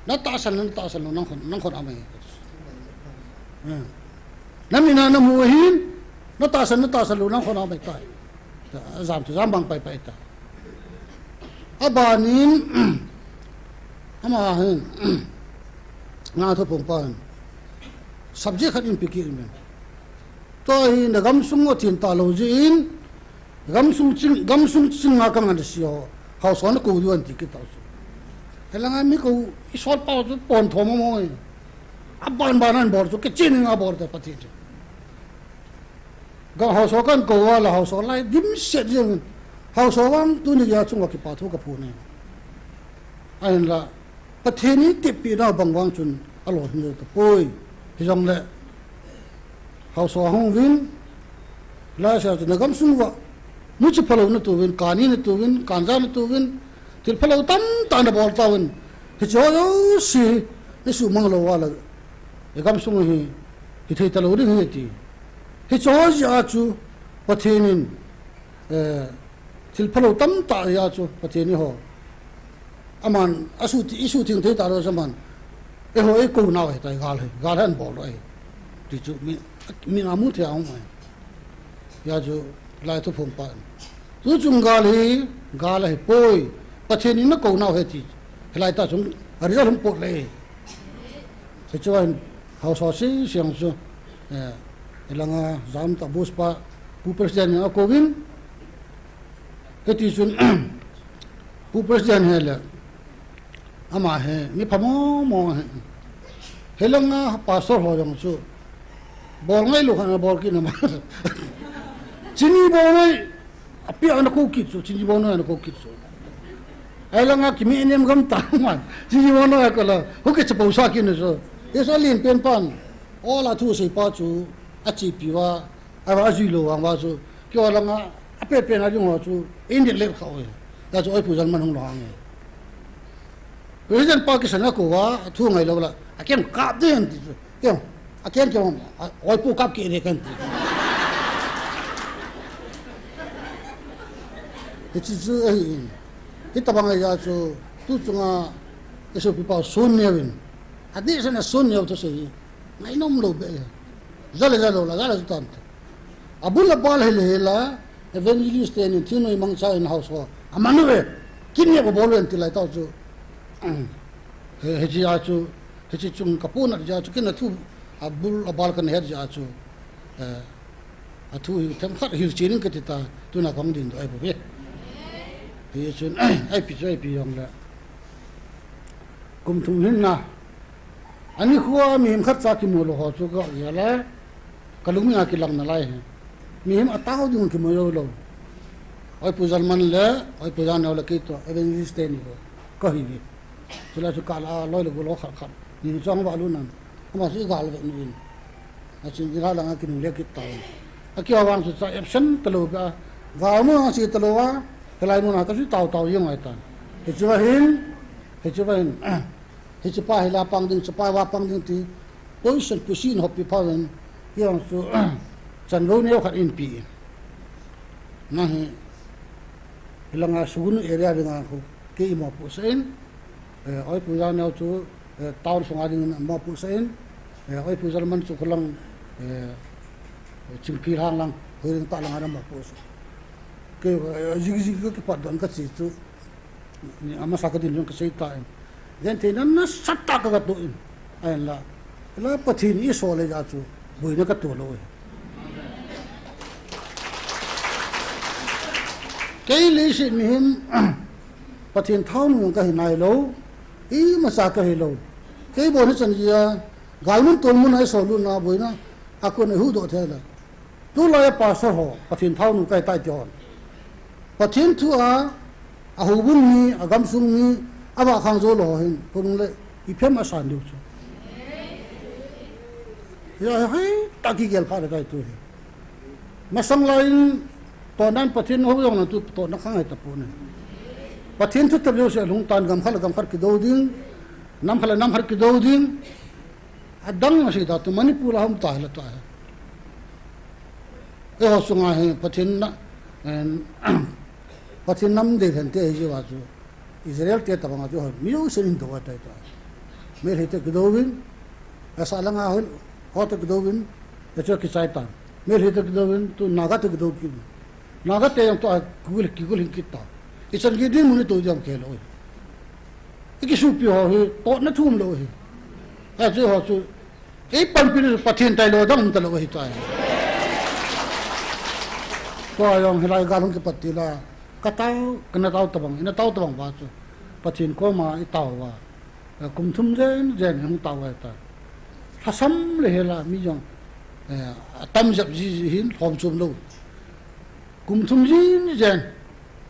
Na tahsan, na tahsan lo, nang khon, nang khon a mai. Eh. Na mi na na mu hin, na tahsan, na tahsan lo, nang khon a mai tai. Ta, jam chu, jam bang pai pai ta. Abanin, ama hin, nga thu phung pa hin, subject khat in piki in men. Tua hi na gamsung a thin ta lo ji in, gamsung ching, gamsung ching nga ka ngan si ho, hausa na ko duan ti ki ta su. Helanga mi ko i sol pa chu pon thom mo. Aban ban an bol chu ke chin nga bol ta Pathian. Ga hausa kan ko wa la hausa lai dim set jeng. Hausa wang tu ni ya chung wa ki pa thu ka phu ni. Ahin la, Pathian ni tipi na bang wang chun a lo hin ta poi. Hi jong le, hausa hung vin, la sa chu na gamsung wa, mu chi phalo na tu vin, kani na tu vin, kanja na tu vin, thil phalo tam ta na bol ta vin. Hi cho yo si, ni su mang lo wa la, e gamsung hi, hi thei ta lo ding hi ti. Hi cho ji a chu, Pathian in, eh, thil phalo tam ta hi a chu, Pathian ni ho. Aman, a su ti, i su thing thei ta lo sa man. E ho e ko nau he tai gal he, gal han bol lo he. Ti chu mi, mi na mu thei a hung mai. Ya chu lai thu phung pa. Tu chung gal hi, gal hi poi. Pathian in na ko nau he ti. He lai ta chung, a result hung pot le. He chu an, hausa si siang chu. Eh, ilanga jam ta bus pa, pu president a ko vin. Hiti chun, Pu President he le, ama he, mi phamo mo he. Helanga pastor ho jong chu, bol ngai lo khan bol kit na ma. Chini bol ngai, api ana ko kit chu, chini bol ngai ana ko kit chu. Helanga kimi nem gam ta man, chini bol ngai ko la, hu ke chapo sa kit na chu. Hichu alen pen pan, ola thu seipa chu, achepi uva, a, ajui lou vang uva chu, keiho langa, apen pen a ding ho chu, India le kha uve. Hijeh chun Oipu Jalman hung lhung e. President pa kisan a kou uva, thu ngai lou la, akeng kap ding ti chu. Keng, akeng keng, a, Oipu kap kit ding kan ti. Hiche chu ahi in. Hitabang ahi a chu, tu chunga, isopipa sun neo in. Adeh sena sun neo thusei hi. Ngainom lou beh e. Ja le ja lou la, ja le ja tan te. Abul abal hile hila, evangelist ten in thingnoi mangcha in house ho. Aman uve, kidnap abol uve ti lai tah chu. He, hiche a chu, hiche chung kapu nat jeh a chu, kei na thu, abul abal kana het jeh a chu. Eh, athu hi themkhat hilchen in kati ta, tuna kahung dingdoh ahi bou ve. Hichun, ahi pi chu ahi pi jong le. Kum thum hin na. Ani khua mihem khat cha kimu lou ho chu ka gel a, ka lungmang a kilang nalai hi. Mihem atao ding kimu lou lou. Oipu Jalman le, Oipu Janeo le kei toh, evangelist teni lou. Ka hi ve. Chule chu kal a loi le gol ho khat khat. Ni chang va lu nan. Ama chu i gal ve nu in. Achin i la langa kinu le kit ta. Aki awang chu cha absent talou ba. Ga mu ang si talou a. Helai mun a ka chu tao tao jeng ai tan. Hichu va hin. Hichu va hin. Hichu pa hi la pang ding, chu pa va pang ding ti. Poison pusin hop pi pha ven. Ki ang chu. Chan lo neo khat in pi. Na hi. Hilanga Sugnu area ringa khu. Kei i mopohsah in. Eh, Oipu Janeo chu, eh, town sunga dingin mopohsah in, eh, Oipu Jalman chu khulang, eh, Chingphil hang lang, Hoiring tah langa mopohsah. Kei, eh, jing jing ka kipat don ka che chu, ni amasa ka din jong ka sei ta in. Genthei na nasatah a ka gatoh in. Ahinla, la Pathen in eisol le jeh a chu, boina ka to lou e. Kei leiset mihem, Pathen thaonu jong kahi nailou, imacha kahi lou. Kei bon hichan jeh a, galmun tolmun a eisol lutna boina, akon a huhdoh thei la. Tulai a pastor ho, Pathen thaonu kahi tai ti hon. Pathen thu a, a houbung mi, a gamsung mi, a vahkhang jou lou ho hin, khonung le, iphem asan diu chu. Hia, hei, ta kigel pha le tai tu hi. Masang lai in, tohnan Pathen hou jong na tu, tohna khang hai tapon e. Pathen thu tep jouse lhung tan gam khat le gam khat kidou ding, nam khat le nam khat kidou ding, adang a sei ta tu Manipur a hom ta hi la ta hi. Eiho sunga hi Pathen na, en, Pathen nam dei hen te hi jiu a chu. Israel te tabang a chu hoi, mi jousen in dou a tai ta. Meitei te kidou vin, asa langa hoi, ho te kidou vin, ya chu kichai tan. Meitei te kidou vin, tu Naga te kidou kit. Naga te jong tu a kigul, kigul hin kit ta. Ichan gei dinmun i to diam kei lou. I kisupi ho hi, tohna thum lou hi. A chu ho chu, Ei panpi nu Pathen tailou dang um talou ahi tai. Tua jong hilai gal hung kipat tila. Ka tao, ka na tao tabang, i na tao tabang uva chu. Pathen koma i tao uva. Eh, kum thum jen, jen hung tao uva ta. Lhasam le hela mi jong, eh, atam jep ji ji hin lhom chom lou. Kum thum jin jen,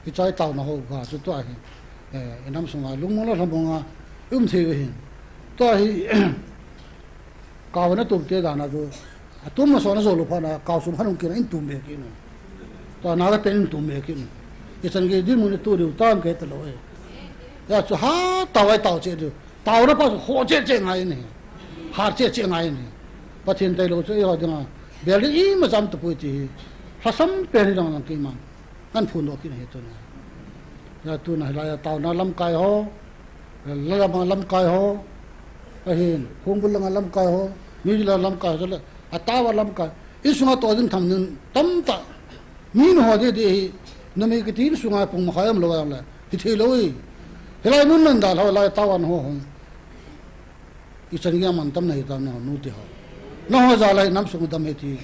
hiche i taona ho ga chu tua hi, eh, i nam sunga lungmong le lhamong a i um thei u ahin. Tua hi, kau na tum te dan a chu, atum na so na jo lou phat na, kau sum khat hung kit na in tum be kit nu. Tua Naga te in tum be kit nu. Ichan gei dinmun i to diu tam kei talou e. Hia chu ha tao ai tao cheh diu. Taona pa chu ho cheh cheh ngai in ahi. Har cheh cheh ngai in ahi. Pathen tailou chu eiho dinga bel ding imacha um tapoi ti hi. Lhasam pen hi jong jong keima kahin phondoh kit ahi tuni. Hia tuna hilai a taona lamkai ho, lalama lamkai ho, ahin, khongbul langa lamkai ho, New Zealand lamkai ho, chule, ataova lamkai. Insunga toh ding tham ding tamtah. Mi nu ho didi hi, numei kiti insunga pung makhai um lou a jongle, hithei lou e. Hilai mun nan dalha, lai taovan ho hung. Ichan gei a mantam nahi tam nangho nu te ho. Nangho jal a hi nam sung dam ahi ti.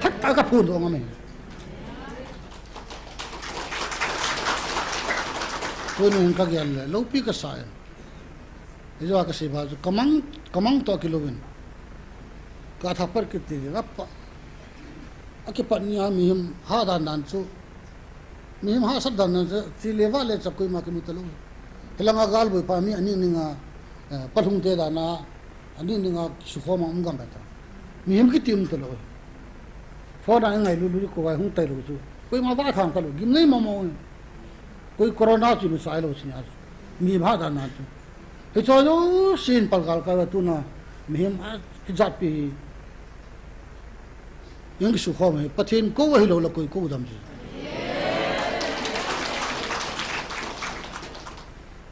Thak tah a ka phondoh ngam e. Tuni hin ka gel le, loupi ka sa e. Hijeh a ka sei ba chu, ka mang, ka mang toh kilou in. Ka thak pat kit ti, rap pa. Akipat ni a mihem hah dan dan chu. Mihem hahsat dan dan chu, chi le vah le chap koima kimu talou. Hilanga gal boipa mi aning ning a, eh, palhung te dan a, Ani ni nga sukhom a um gam ta. Mihem kiti um talou. Phone a ngailut lut kou vai hung tailou chu. Koima va thang talou. Gimnei mama. Koi corona chu mi sai lou sini a. Mi bha dan na chu. Hicho jousen palgal ka tuna. Mihem a kijat pi. Jong kisukhom hi, Pathen kou ahilou le koi kou dam chu.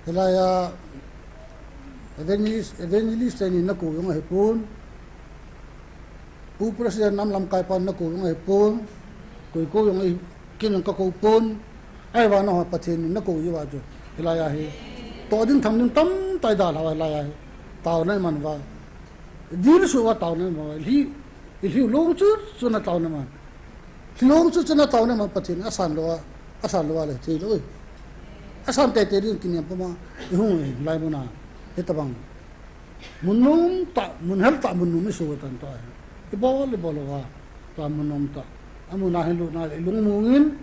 Hilai a evangelist, evangelist teni nakou jong ahipon. Pu president nam lamkai pan nakou jong ahipon. Koi kou jong ahi, ken jong kakou pon. Ahivang a Pathen in nakou jiuva chu. Hilai a hi. Toh ding tham ding tamtah idalhau hilai a hi. Taona iman uva. Dilsu uva taona iman uva. Hi, Ilhiu long chu, chu na taona man. Long chu, chu na taona man Pathen, asan lou a, asan lou a le thei lou. Asan teitei ding kinem puma, ihung e, hilai muna. Hitabang. Mun nom tah, mun hel tah, mun nom isu tan ta. Ibol, ibol uva. Ta mun nom tah. Amuna hin luna le, lung mungin.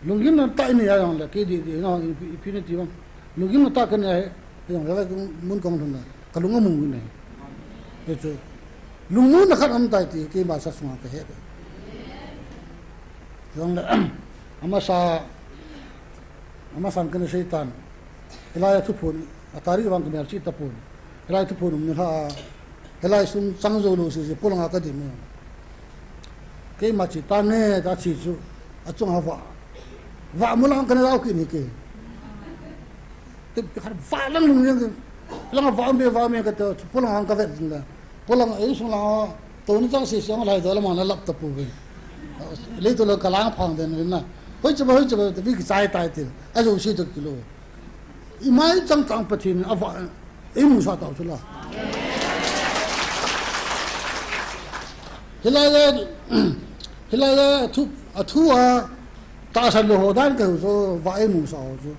Lunggim na tah ini a jong le, kei di, di, no, ipi, ipi ni ti bang. Lunggim na tah kani a, jong le, mun kong lhun le. Kalung amung in ahi. Hichu. Lungmonna khat aum tai ti keima sa sunga kahe. Jongle, amasa, amasan kana seitan. Hilai a thuphon, a tari vang kamer chi tapon. Hilai thuphon um nilha. Hilai sung chang jou lou sese polanga kadim e. Keima chi tange ta chi chu. Achunga va. Va mulang kana lau kit hi ke. Te pi khat va lang lung jeng. Lang va me va me kate, polang hang kavet jing le. Polang ei sung lang, tuni chang sese lang lai do lamang na lap tapouve. Leitu lo kalang phang den na. Hoi chaba, hoi chaba, te bi kichai tai te. Ajo si to kilo. Imai chang chang Pathen in ava, eimusah tau chula. Hilai le, hilai le, athu, athu a, tahsan lou ho dan kahiu chu, va eimusah ho chu.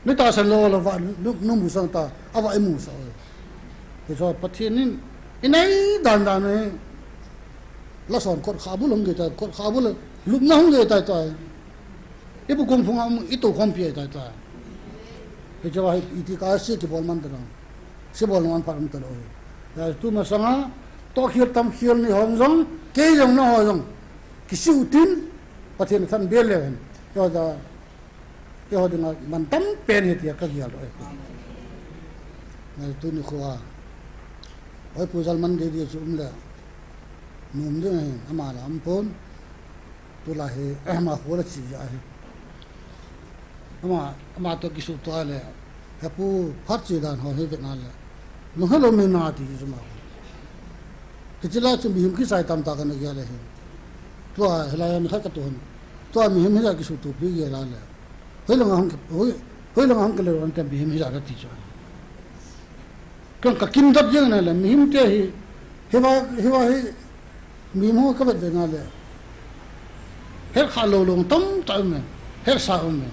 Mi tahsan lou le va, nu, nu musah ta, ava eimusah ho. Hichu Pathen in, inei dan dan e, lason kot kha bul hung ge ta, kot kha bul, lupna hung ge ta ta. Ibu kong phunga um, itu khompi ta ta. Hichu hi, iti ka si kibol man ta. Sibol man pha um talou. Ya, tu masanga, to khel tam khel ni hon jong, kei jong na ho jong. Kisiu tin, Pathen than bel le hen. Yo da, yo dinga man tam pen hi tia kagel lou. Na tuni khoa. Oi pu jal man de de chu um le. Num ding ahi, ama la um pon. Tulai hi, ama kho la chi ja hi. Ama, ama to kisu to le. Hepu phat chi dan ho hi vet na le. Nung hello me na ti chu ma. Kichila chu mihem kisai tamtah kana gel le hi. Tua hilai mi khat ka tu hon. Tua mihem hi la kisu tu pi gel la le. Hoilanga hung, hoi, hoilanga hung kile ron tem mihem hi la ka ti chu. Kan ka kim dap jeng na le, mihem te hi, hiva, hiva hi, mihem ho ka vet ve na le. Her kha lo long tam ta um e, her sa um e.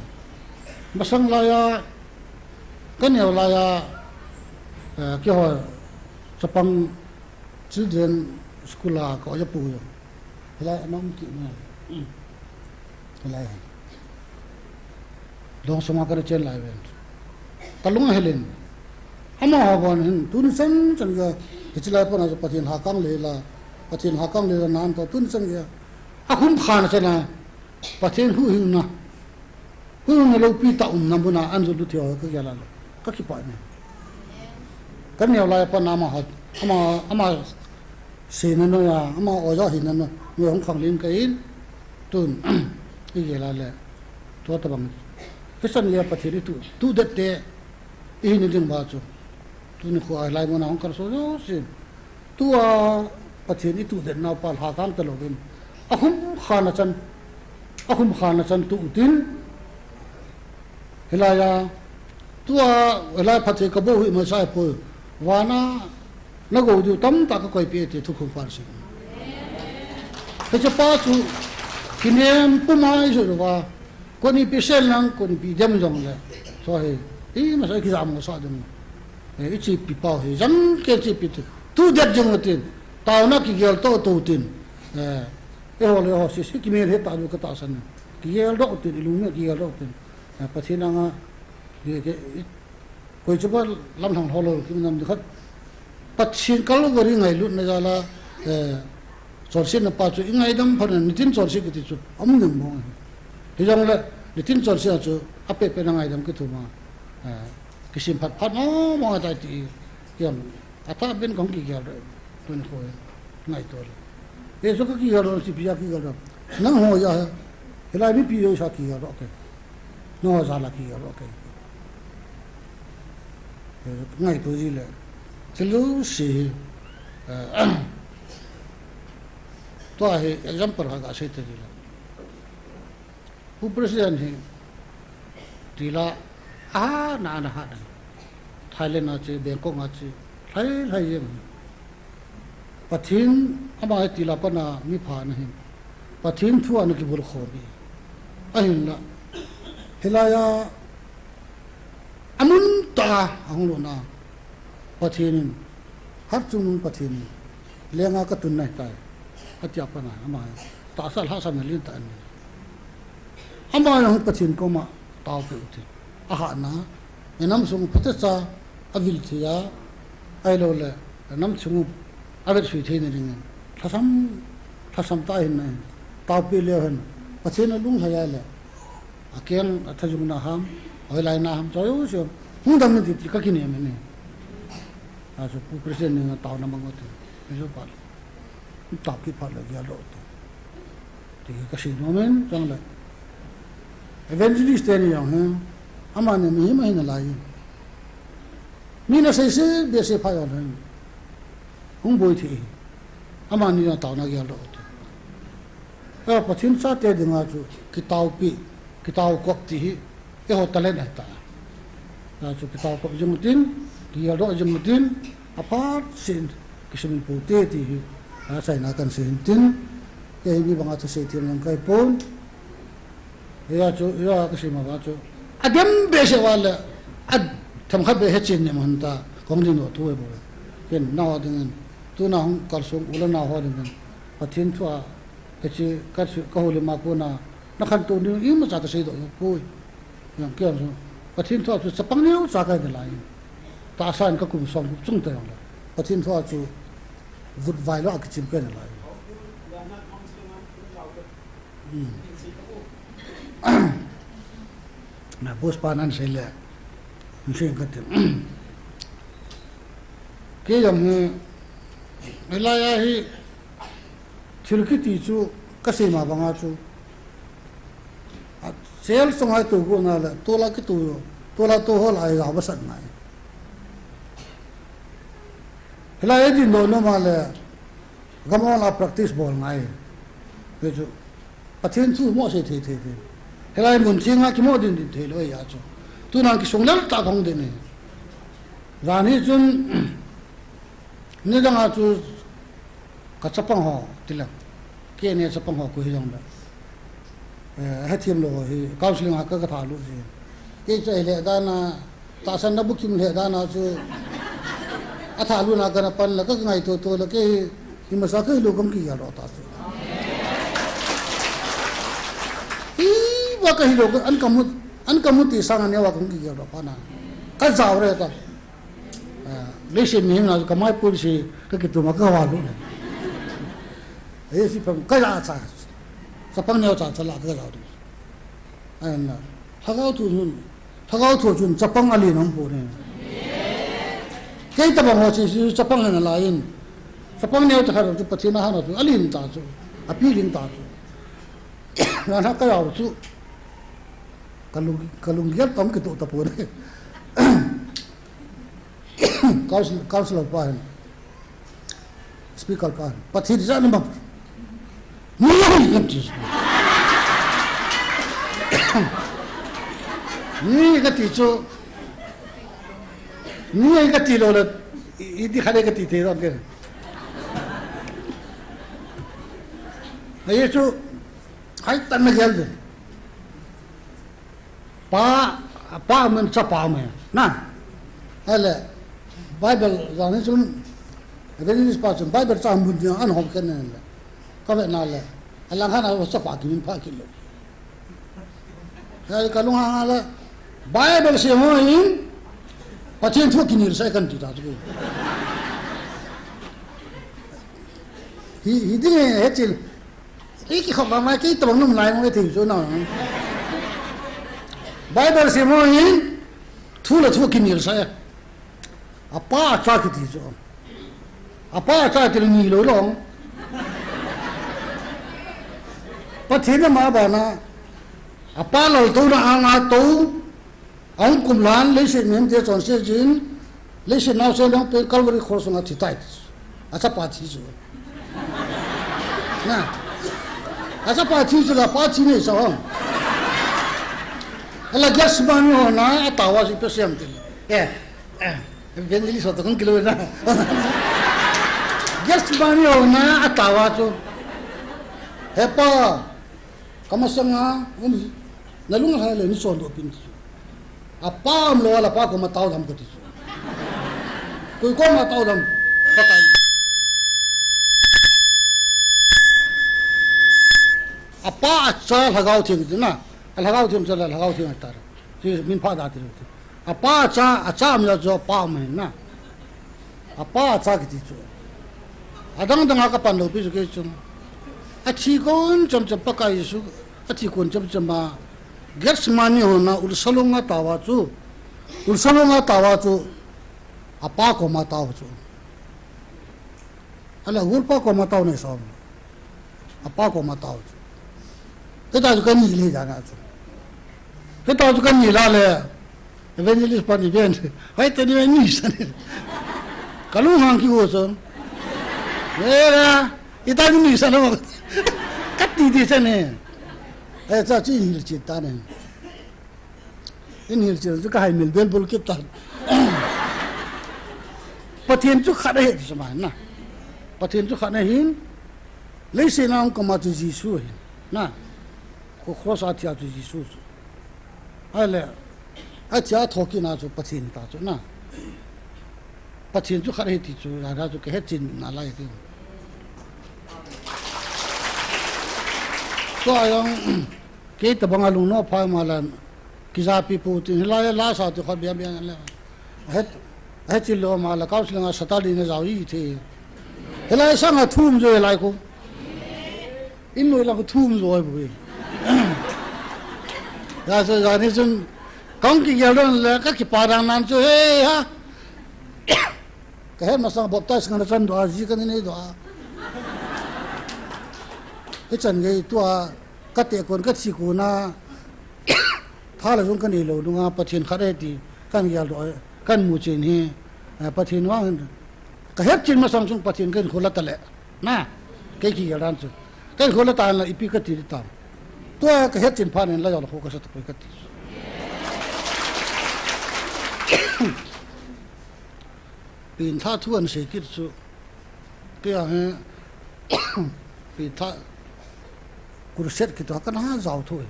Masang la ya, ka neo la ya, eh, ki ho, chapang children school a ko ya pu yo. Hilai a um kit na. Hilai. Dong sunga ka chen lai ven. Ka lung a hel in. Amaho bon hin, tuni chan chan gei, hichi lai pon a Pathen lhakang le la, Pathen lhakang le la nan to, tuni chan gei. A khum khan a chan a, Pathen huhhingna. Huhhingna lopi tah umna muna an jot lut hi ho ka gel a le. Ka kipah e. Ka neo lai pon a amaho, ama, ama seina noiya, ama oja hina noi, noi hung khang len ka in, tun, i gel a le, tua tabang. Hichan gei Pathen i tu, tu det te, i hin ding ba chu. Tuni khoa lai muna hung kal so jouse. Tua Pathen i tu det nau pa lhakang ta louvin. A khum khan a chan, a khum khan a chan tu utin. Hilai a, tua, hilai phatthei ka boh hi mai sai poi. Vana, na go diu tamtah ka koipeh e ti thukhum pan si. Hiche pa chu, kinem puma i jot uva, koni pi sel nang, koni pi dem jong le. So hi, i masa kijam ngo sa dem. Eh, i chepi pau hi, jang ke chepi tu. Tu det jong tin, taona kigel to to tin. Eh, eiho le eiho sese kimel het ta diu ka tahsan. Kigel doh tin, i lung me kigel doh tin. Eh, Pathen anga, ke, ke, i, koi chu ba lam thang ho lo, ki nam khat. Pathen Calvary ngailutna jal a, eh, chonsetna pa chu i ngaidam phat na, nitin chonset kiti chu aum ding mong ahi. Hijongle, nitin chonset a chu apehpeh na ngaidam kithum a, eh, kisem phat phat mong mong ahitai ti, hijongle, athah ben kahung kigel doh, tuni kho hi, ngaito le. Hichu kakigeldoh chu ipi a kigeldoh. Nangho jal a, hilai mipi jouse a kigeldoh kei. Nangho jal a kigeldoh kei. Ngaito ji le. Chule si hi, eh, tua hi example khat gasei ta ji le. Pu President hi tila ahat na, ana hat na. Thailand a che, Bangkok a che, lhai lhai jeng. Pathen ama hi tila pat na mi pha ana hin. Pathen thu a ana kibulkhom e. Ahinla, hilai a, amun tah a ahung lut na, Pathen in, Hatchungnung Pathen in, lenga katun nahitai, atia pat na, ama hi tahsa lhahsamna lentah anei. Ama jong Pathen koma taopi u hite. Ahat na, inam sung phatecha avil thei a, ahilou le, inam chung u avetsui theina dingin, lhasam, lhasam tah a ahin na hin, taopi leu hen, Pathen alunglhai a le, akeng, athajung na ham, ahoilai na ham, choi u sio, hung dam in ti, ti kakinem in e. Achu Pu President in taona mang u hite, mi jo pa le, taopi phat le geldoh u hite. Ti kasei nom in, chang le. Evangelist teni jong hi, amani mihem ahi nalai. Mi nasei sei behseh pha jong le, hung boi thei. Amani jong taona geldoh u hite. A, Pathen chate dinga chu kitaopi, kitaokop ti hi, eiho talent ahitai. Achu kitaokop jing u hitin, kigeldoh jing u hitin, aphat seh in, kisei in pou hite ti hi, achaina kahin sei hin tin, kei hi mi banga thusei them jong kahi pon. Hia chu, hia kasei ma banga chu, adem behseh uva le, athemkhat beh hechen nem hon ta, kahung ding doh thu ahi bou le. Ken nangho dingin, tuna hung kalsong u le nao ho dingin, Pathen thu a, hiche ka, kahoulim a kona, nakhantou ding imacha kasei doh jong poi. Jong kei jong chu, Pathen thu a chu chapang neocha kahi nalai. Tahsa in kakum som gup chung ta jong le, Pathen thu a chu vutvai lou a kichim kahi nalai. Hmm. Na boss pa nan sei le, hin sei kate. Kei jong hi, hilai a hi, thil kiti chu kasei ma banga chu, a, sel song hai tou go na le, tola kitou, tola tou ho lai jao masat ngai. Hilai a ding doh nom a le, gam ol a practice bol ngai. Hichu, Pathen thu mo sei thei thei thei. Hilai mun chenga kimo din din thei lou ahi a chu. Tuna kisung lel tah kahung ding ahi. Jan hi chun, nidang a chu, ka chapang ho, ti le. Kei ni chapang ho koi hijong le. Eh, hethem lou hi, counseling a ka, kathalut ji. Kei chu ahile dan a, tahsan na bukim le dan a chu, athalut na kana pan le, kangaito to le, kei hi, hi masa kahilou kahung kigeldoh ta chu. Hi, ba kahilou, an kamu, an kamu ti sang a neo a kahung kigeldoh pa na. Kajao re ta. Ah, leiset mihem na chu kamai pon si kakitum a kavalut le. Hiche pam kaja cha. Chapang neocha cha la kajao ding. Ahin la. Lhagao thu chun, lhagao thu chun chapang alen aum pon e. Kei tabang ho chu, chu chapang ana lai in. Chapang neo cha khat chu Pathen a hana chu alen ta chu. Api len ta chu. Nana kajao chu. Kalung, kalunggel tah a kitoh tapon e. Council, councillor pa hin, speaker pa hin, Pathen jat na bang. Ni ahi kati. Ni kati chu. Ni ahi kati lou le, i, iti khat ahi kati thei lou ke. Ahi chu, hai tan na gel de. Pa, pa aum in chapa aum e. Na. Ahile, Bible jang hi chun, evangelist pa chun, Bible chang mun ding an hom khen le. Ka ve na le. Alang khan a chapa kimin pha kit lou. Ahile ka lunghang a le. Bible sim ho in, Pathen thu kinel sai kan ti ta chu. Hi, hi ding e, he chin. Ei kikhop vang mai, kei tabang nom lai mo e thei chu na. Bible sim ho hin, thu le thu kinel sa e. Apa acha kiti chu. Apa acha ti le ni lo long. Pathen ama bana. Apa lal to na anga to. Ahung kum lan, leiset mihemte chonset jin, leiset naosen dang pen Calvary Cross sunga thi tai. Achapa thi chu. Na. Achapa thi chu la pa thi nei sa hong. Ala Gethsemane hon a, atao a chu ipi asei em tile. Eh, eh, evangelist ho toh kong kilo na. Gethsemane hon a, atao a chu. He Pa, kamasanga, um, nalung lhai le nei chondoh pin ti chu. Apa umlou a, la Pa koma tao dam kati chu. Koi koma tao dam. Pakai. Apa acha Lhagao Theng ti na. A Lhagao Theng cha la Lhagao Theng atar. Chu min pha da ti chu. Apa acha, acha umlou chu apa um ahi na. Apa acha kiti chu. Adang dang a kapan lou pi chu kei chu. Athi kon cham cham Pakai Jesu. Athi kon cham cham a. Gethsemane hon a ulsa long a tao a chu. Ulsa long a tao a chu. Apa koma tao chu. Ala gulpa koma tao nei sa. Apa koma tao chu. Kei ta chu kani le jana chu. Kei ta chu kani la le. Evangelist pa ni ven. Hai te ni ni sa ni. Kalung hang ki ho chu. Era, ita ni ni sa na. Kati ti sa ni. Ai cha chi ni chi ta ni. Eihil chil chu ka haimil belbul kit tan. Pathen chu khat ahi ti chu ma na. Pathen chu khat ahin. Leiset a hung koma chu Jesu ahin. Na. Ko cross a thia chu Jesu chu. Ahile. Athia thokit na chu Pathen ta chu na. Pathen chu khat ahi ti chu, ra ra chu ka hetchen nalai ti. Tua jong, Kei tabang a lungnom phai ma la, kijapi pu tin, hilai la sa ti khat biang biang le. Het, het chi lo ma la, kau sila nga Saturday na jao i the. Hilai sang a thum jo hilai ko. In noi la ko thum jo ai bu. Ya sa ja ni chun, kong kigel don le, ka kipa dang nan chu, he ha. Ka het masang baptize nga na chan do a, ji ka ni nei do a. Hichan gei tua, Ka te kon, ka thi kon a, tha le jong ka nei lou nunga Pathen khat ahi ti, kan gel doh, kan mu chen hi, eh, Pathen vang, ka het chen masang chung Pathen ka hinkho la ta le, na, kei kigel dan chu. Ka hinkho la ta le ipi ka ti di tam. Tua ka het chen phat in la jao la kho ka sa ta poi ka ti. Pin tha thu an sei kit chu. Kei a he, pi tha, crusade kiti a kana jao thu hi.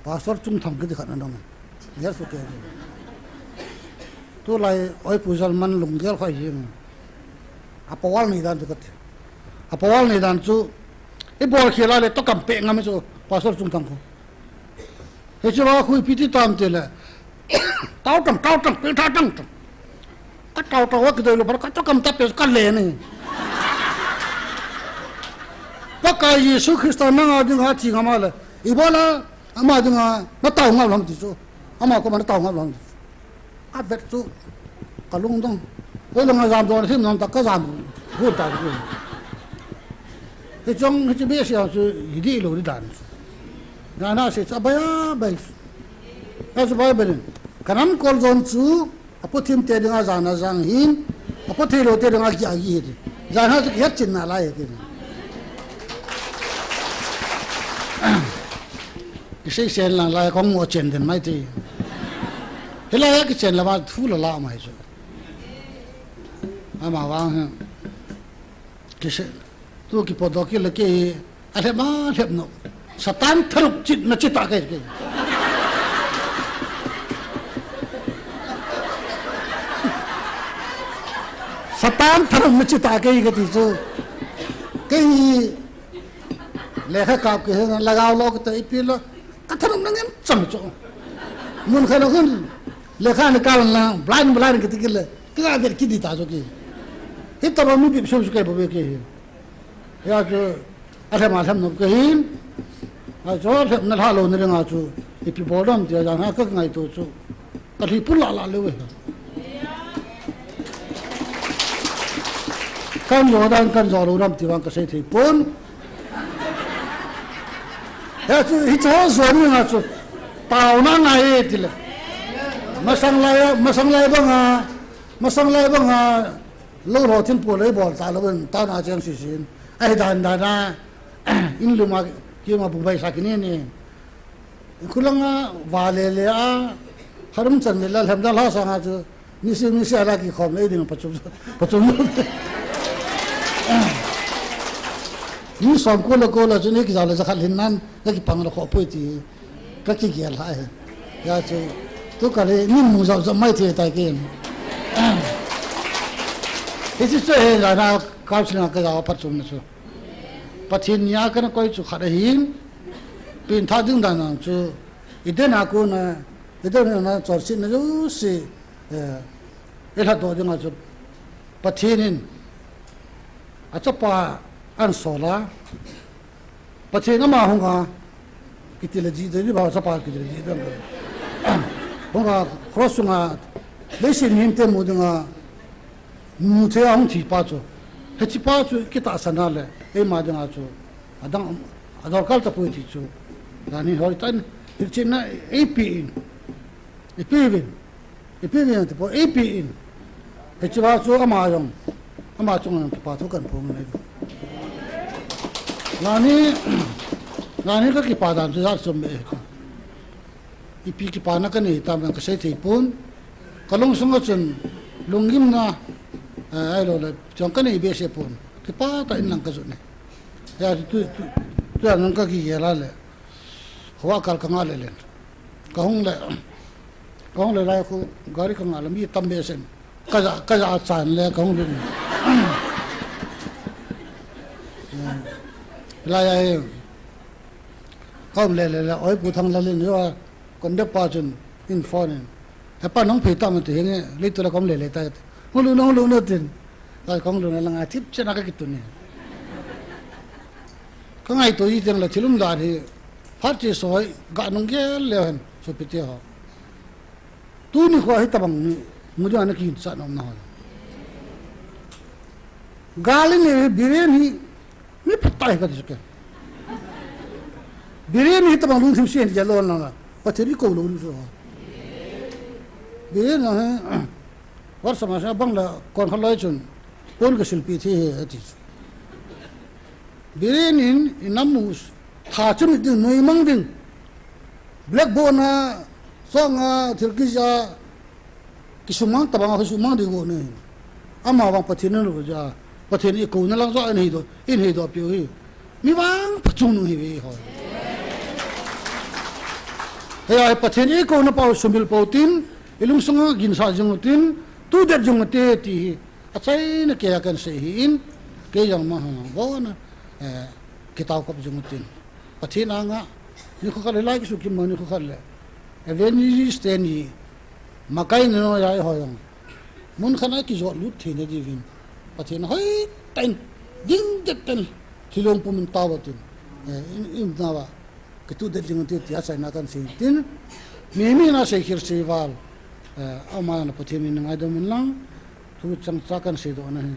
Pastor Chungthang kiti khat ana dong. Jesu ke. Tulai oi pu jal man lunggel khai hi. A pawal nei dan chu kati. A pawal nei dan chu. I bol khel a le to kam pe ngam chu Pastor Chungthang ko. Hiche va khu ipi ti tam ti le. Tao tam, tao tam, pil tha tam tam. Ka tao tao a kidei lou phat, ka tao kam ta pe ka le ni. Pakai Jesu Christa nanga dinga thi ngam a le. Ibola ama dinga na tao ngam lam ti chu. Ama koma na tao ngam lam ti chu. A vet chu ka lungdong. Hoi langa jam dong thim nam ta ka jam. Gu ta gu. Hiche jong, hiche beh sia chu hi di lou di dan. Nana se chu abai abai. Achu Bible in. Ka nam kol jon chu, a po thim te dinga jana jang hin, a po thei lou te dinga gi a gi hi. Jana chu kihet chin nalai hi. Kisei sen lang lai kong mo chen den mai ti. Hilai a kichen lama thu la la mai chu. Ama vang hi. Kisei, tu kipot doh kit le kei, a lhep a lhep no. Satan tharuk chin na chi ta kei kei. Satan tharuk na chi ta kei kati chu. Kei lekha kap kei he na lagao lo kei ta ipi lo. Ka tharuk na ngem chang chu. Mun kha lo khun lekha ni kal na blind blind kiti kei le. Kei a vet kit di ta chu kei. Hitobang mi bep sung chu kei bou ve kei hi. Hia chu, alhem alhem nom kei hin. Achu alhem na lha lou na ringa chu, ipi bol dam tia jang ha ka ngaito chu. Ka lhi pun la la leu e. Kan jo dan kan jo lou dam ti vang ka sei thei pon. Hia chu, hichu jo ni nga chu. Taona ngai e ti le. Masang lai, masang lai banga, masang lai banga. Lou lou thim pu lei bol ta lou in, ta na cheng si sin. Ai dan dan na, in lum a, ki ma bu bai sa ki ni ni. Khu langa, va le le a, harum chan le la, lhem da la sa nga chu, ni si, ni si ala ki khom le ding pa chum, pa chum. Ni som ko la ko la chu ni ki za la za khat lin nan, na ki pang la kho pui ti. Ka kigel hai. Hia chu, tu ka le, min mu zau zau mai thei tai ken. Hichu chu he la na, counseling a ka zau phat chun na chu. Pathen nia ka na koi chu khat ahin, pin tha ding dan ang chu, i den a ko na, i den na chor sin na chu si, eh, i lhat do ding a chu, Pathen in, a chapa an sol a, Pathen ama hung a, kiti le ji de ni ba chapa kiti le ji de. Hung a, cross sunga, leiset mihemte mu dinga, mu thei a hung thi pa chu. Hiche pa chu kitahsan a le, eima dinga chu. Adang, ador kal ta pui ti chu. Lani hoi tan, hiche na, ei pi in. Ipi vin, ipi vin ti po, ipi in. Hiche va chu ama jong, ama chung jong kipa thu kan phong nei. Lani, lani ka kipa dan chu jat chom be. Ipi kipana ka nei tam ka sei thei pon. Ka lungsung a chun, lunggimna, eh, ahilou le, chong ka nei behseh pon. Kipa tah in lang ka jot ne. Hia tu, tu, tu, tu jong ka kigel a le. Hua kal ka nga le len. Ka hung le, ka hung le lai khu gari ka nga le mi tam behseh. Ka ja, ka ja chan le ka hung le. Lai a hi. Ka hung le le le, oi Pu Thanglalin jo a, conductor pa chun in phone in. He pa nang phei tam ti hinge, leitu la ka hung le le ta. Hung lu, hung lu na tin. Ka hung lu na langa thip chena ka kitun ni. Ka ngaito ji teng le thil umdan hi, phat chi soi, ga nung gel le hen, sopi te ho. Tuni kho hitabang ni, mu ding a na kicha nom na ho. Gal in nei Biren hi, mi phat tai ka ti chu ken. Biren hitabang lungthim sien ja lou na la, Pathen i kou lou ni chu ho. Biren a he, Var sama sa bang la kon khat loi chun, pon ka silpi thei hi a ti chu. Biren in, i nam mu, tha chun ding, noi mang ding. Blackboard na, song a, thil kija, kisumang tabang a, kisumang ding go ne. Ama vang Pathen na lo ja, Pathen i kou na lang jo in hei do, in hei do piu hi. Mi vang phachom nung hi ve ho. Hei a Pathen i kou na pau sumil pau tin, i lungsung a ginsa jing u tin, tu det jing u te ti hi. Achaina kei a kan sei hi in, kei jong ma ha, bon, eh, kitao kop jing u tin. Pathen anga, ni khu khat le lai kisu kim ma ni khu khat le. Evangelist te ni, makai ni no ya ho jong. Mun khat a kijot lut thei na diuvin. Pathen hoi tan, ding det tan, thilong pum in tao tin. Eh, in, in na wa. Kitu det jing u te tia chaina kan sei tin, mi mi na sei khir sei val, eh, ama na Pathen min ngaidam in lang, thu chang cha kan sei do na hi,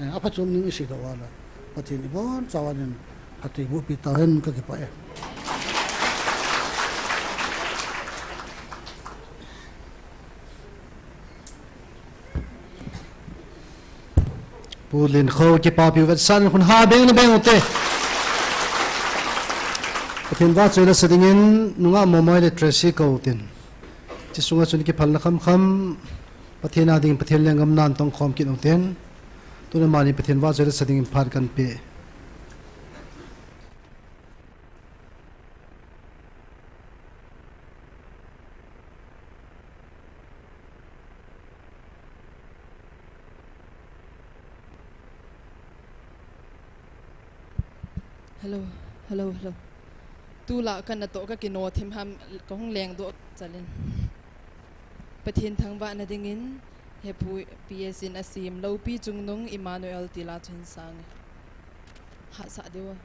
eh, aphachom ning i sei do vala, Pathen i bon chawa nin, atui bu pi ta hen ka kipa e. Pu Linkho kipapi u vetsan khun ha beng na beng u te. Pathen vahchoi la sa dingin nungah Momoi le Tracy kou tin. Chi sunga chun kiphalna khamkham Pathen a ding Pathen lenggam nan tong khom kit u ten. Tuna mani Pathen vahchoi la sa dingin phat kan pe. Hello, hello, hello. Tulai kana toh ka kino thim ham ka hung leng doh chalin. Pathen thangvahna dingin Hepu P S in asem Loupi Chungnung Emmanuel tila chu hin sang e. Hahsa diu.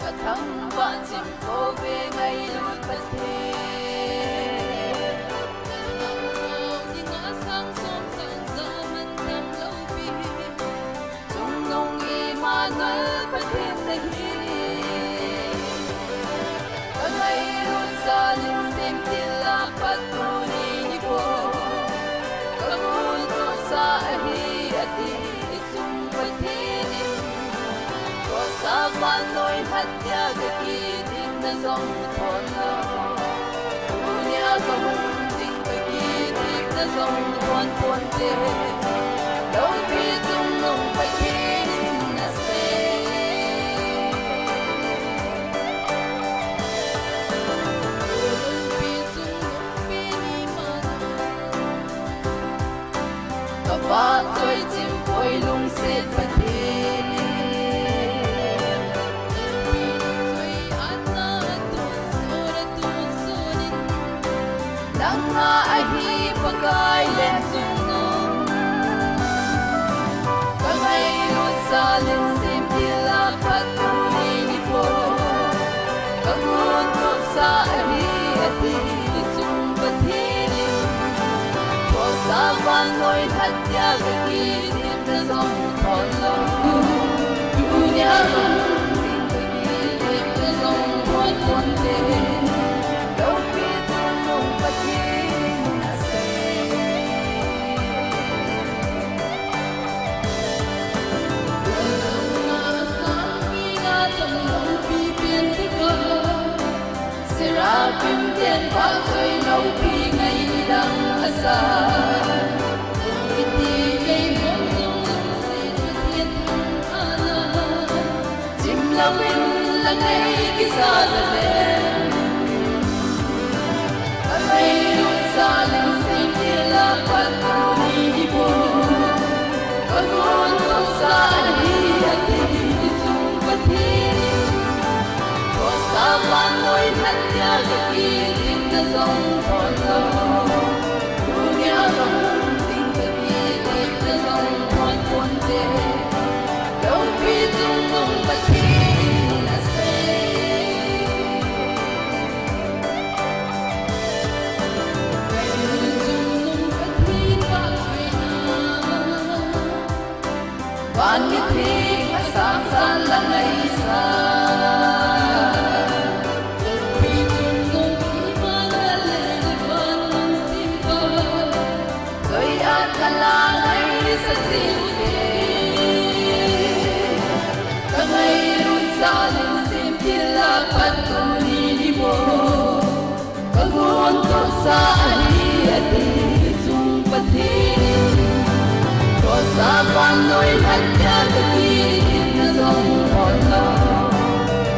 Kathangvah chim kho ve ngailut Pathen. Kathangvah dinga sang som sang ja mantam Loupi Chungnung Emmanuel Pathen nahi. Kangailut jalin semtil a pat tuni nikho kaguntupsa ahi ati. Chung Pathen in cross a vannoi lhat dia kakitepna jong thon lou. Tunia kahung ding kakitepna jong thon ponte. Loupi Chungnung Pathen in asei. Loupi Chungnung Pathen in asei. Kavahchoi chim khoi lungset Pathen. Choi atna atun son atun sonin. Nanga ahi Pakai leng Chungnung. Kangailut jalin semtil a pat tuni nikho kaguntupsa ahi ati. Chung Pathen in cross a vannoi lhat dia kakitepna jong thon lou. Tunia kahung ding kakitepna jong thon ponte. Loupi Chungnung Pathen in asei. Seraphim ten vahchoi loupi ngai nidang asa. Iti kei mong nung sei Pathen thangvahna. Chim louvin la ngai kisa lale. Kangailut jalin semtil a pat tuni nikho kaguntupsa ahi ati. Chung Pathen in cross a vannoi lhat dia kakitepna jong thon lou. Tunia kahung ding kakitepna jong thon ponte. Loupi Chungnung Pathen in asei. Chungnung Pathen vahchoina. Van mitheng asang san la ngaisang. Loupi Chungnung Emmanuel le van lungsempa. Choi at kala ngaisang jing e. Kangailut jalin semtil a pat tuni nikho kaguntupsa ahi ati. Chung Pathen in cross a vannoi lhat dia kakitepna jong thon lou.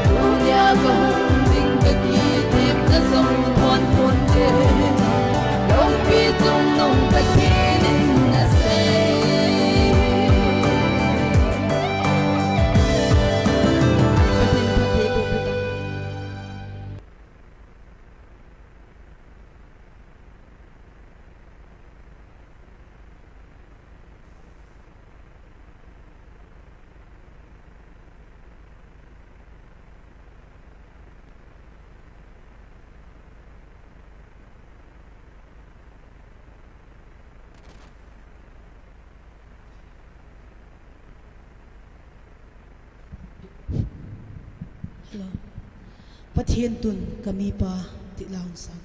Tunia kahung ding kakitepna jong thon lou. Pathen tun ka mipa ti lang sanga.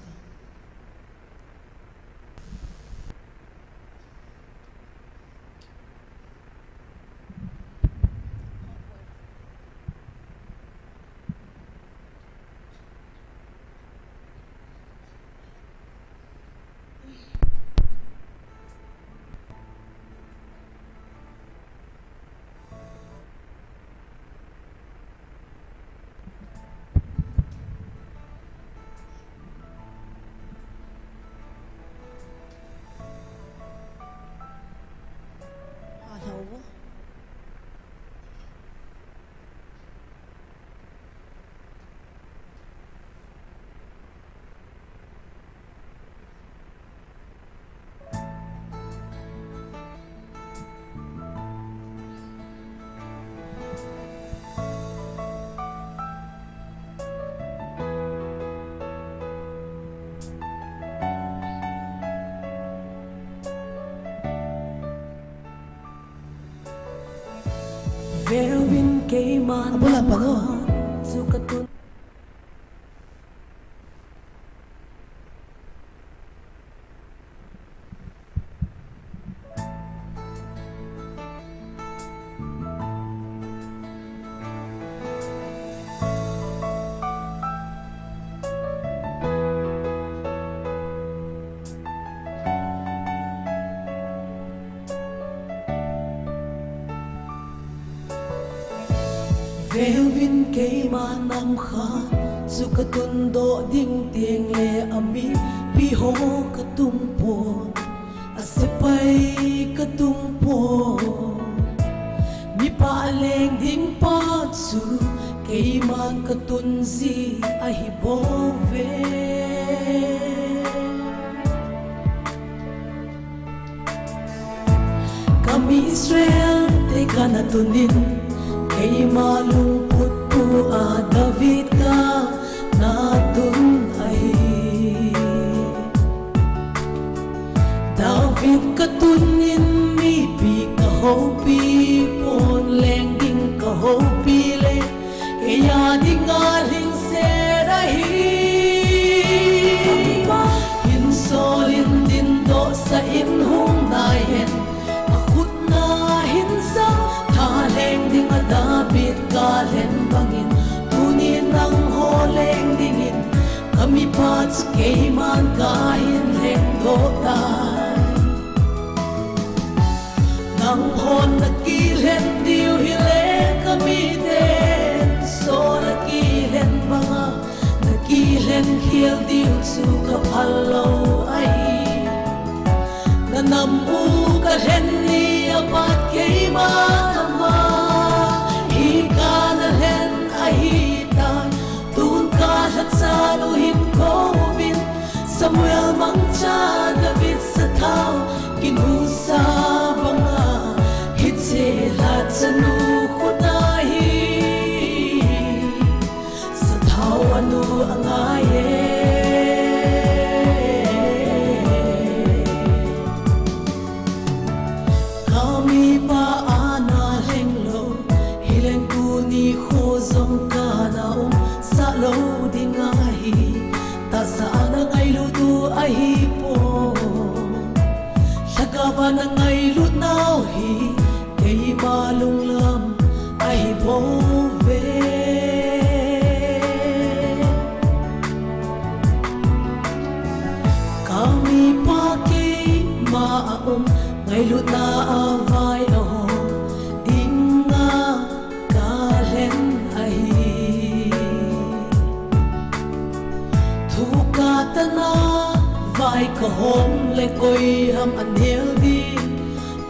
Veuvin keiman abula palo. Chu ka tun. Veuvin keiman nam khat chu ka tundoh ding teng le a mipi ho ka tung pon, a sepai ka tung pon. Mipa leng ding pa chu keiman ka tun ji ahi bouve. Ka mi Israel te ka na tunin, keima lungput pu a David ka na tun ahi. David ka tunin mipi ka houpi pon, leng ding ka houpi le keija dinga lhingset ahi. Hin solin dindoh sah in hung nai hen, a khutna hin sa, tha leng ding a David ka lhen bangin, tunin nangho leng dingin, ka mipa chu keiman ka hin lhengdoh tai. Nanghon na kilhen diu hile ka miten, sol a kilhen banga na kilhen khel diu chu ka phal lou ahi. Na nam u ka lhen ni a pat keima ama hi ka na lhen ahi tai. Tun ka lhachat u hin kouvin, Samuel mangcha David sathau kinusa banga, hiche lhachat nu khuta hi sathau anu angai e. Ka mipa ana lheng lou, hileng tuni kho jong ka na umsah lou ding ahi. Tahsa a na ngailut u ahi pon, lhakao a na ngailut nau hi keima lunglam ahi bouve. Ka mipa keima a um, ngailutna a vai a hom dinga ka lhen ahi. Thu ka tana vai ka hom le koi ham a nel ding,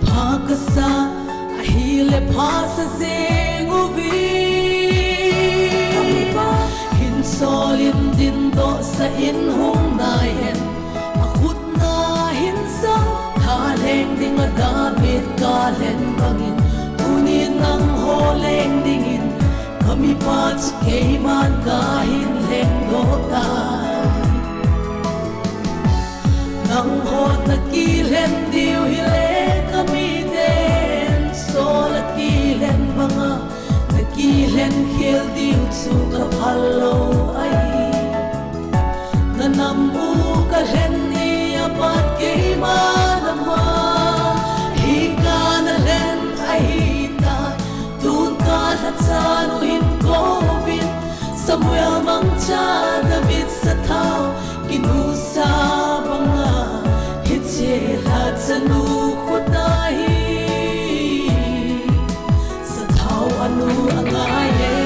pha ka sa ahile pha sa jeng uve. Hin solin dindoh sah in hung nai hen, a khutna hin sa, tha leng ding a David ka lhen bangin, tunin nangho leng dingin, ka mipa chu keiman ka hin lhengdoh tai. Nanghon na kilhen diu hile ka miten, sol a kilhen banga na kilhen khel diu chu ka Alo ai, na nam u ka lhen ni apat keima na ma, hi ka na lhen ahi ta, tun ka lha cha nu hin kovin, Samuel mangcha David sathau, kinusa banga, hiche lha chanu khuta hi. Sathau anu angai e.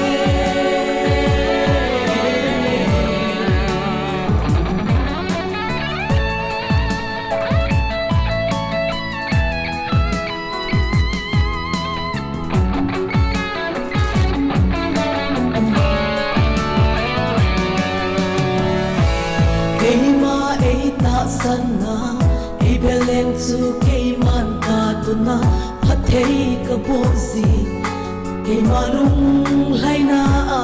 Keima ei tahsan na, ei belen chu keiman ka tuna, phatthei ka boh ji, keima lunglhaina a.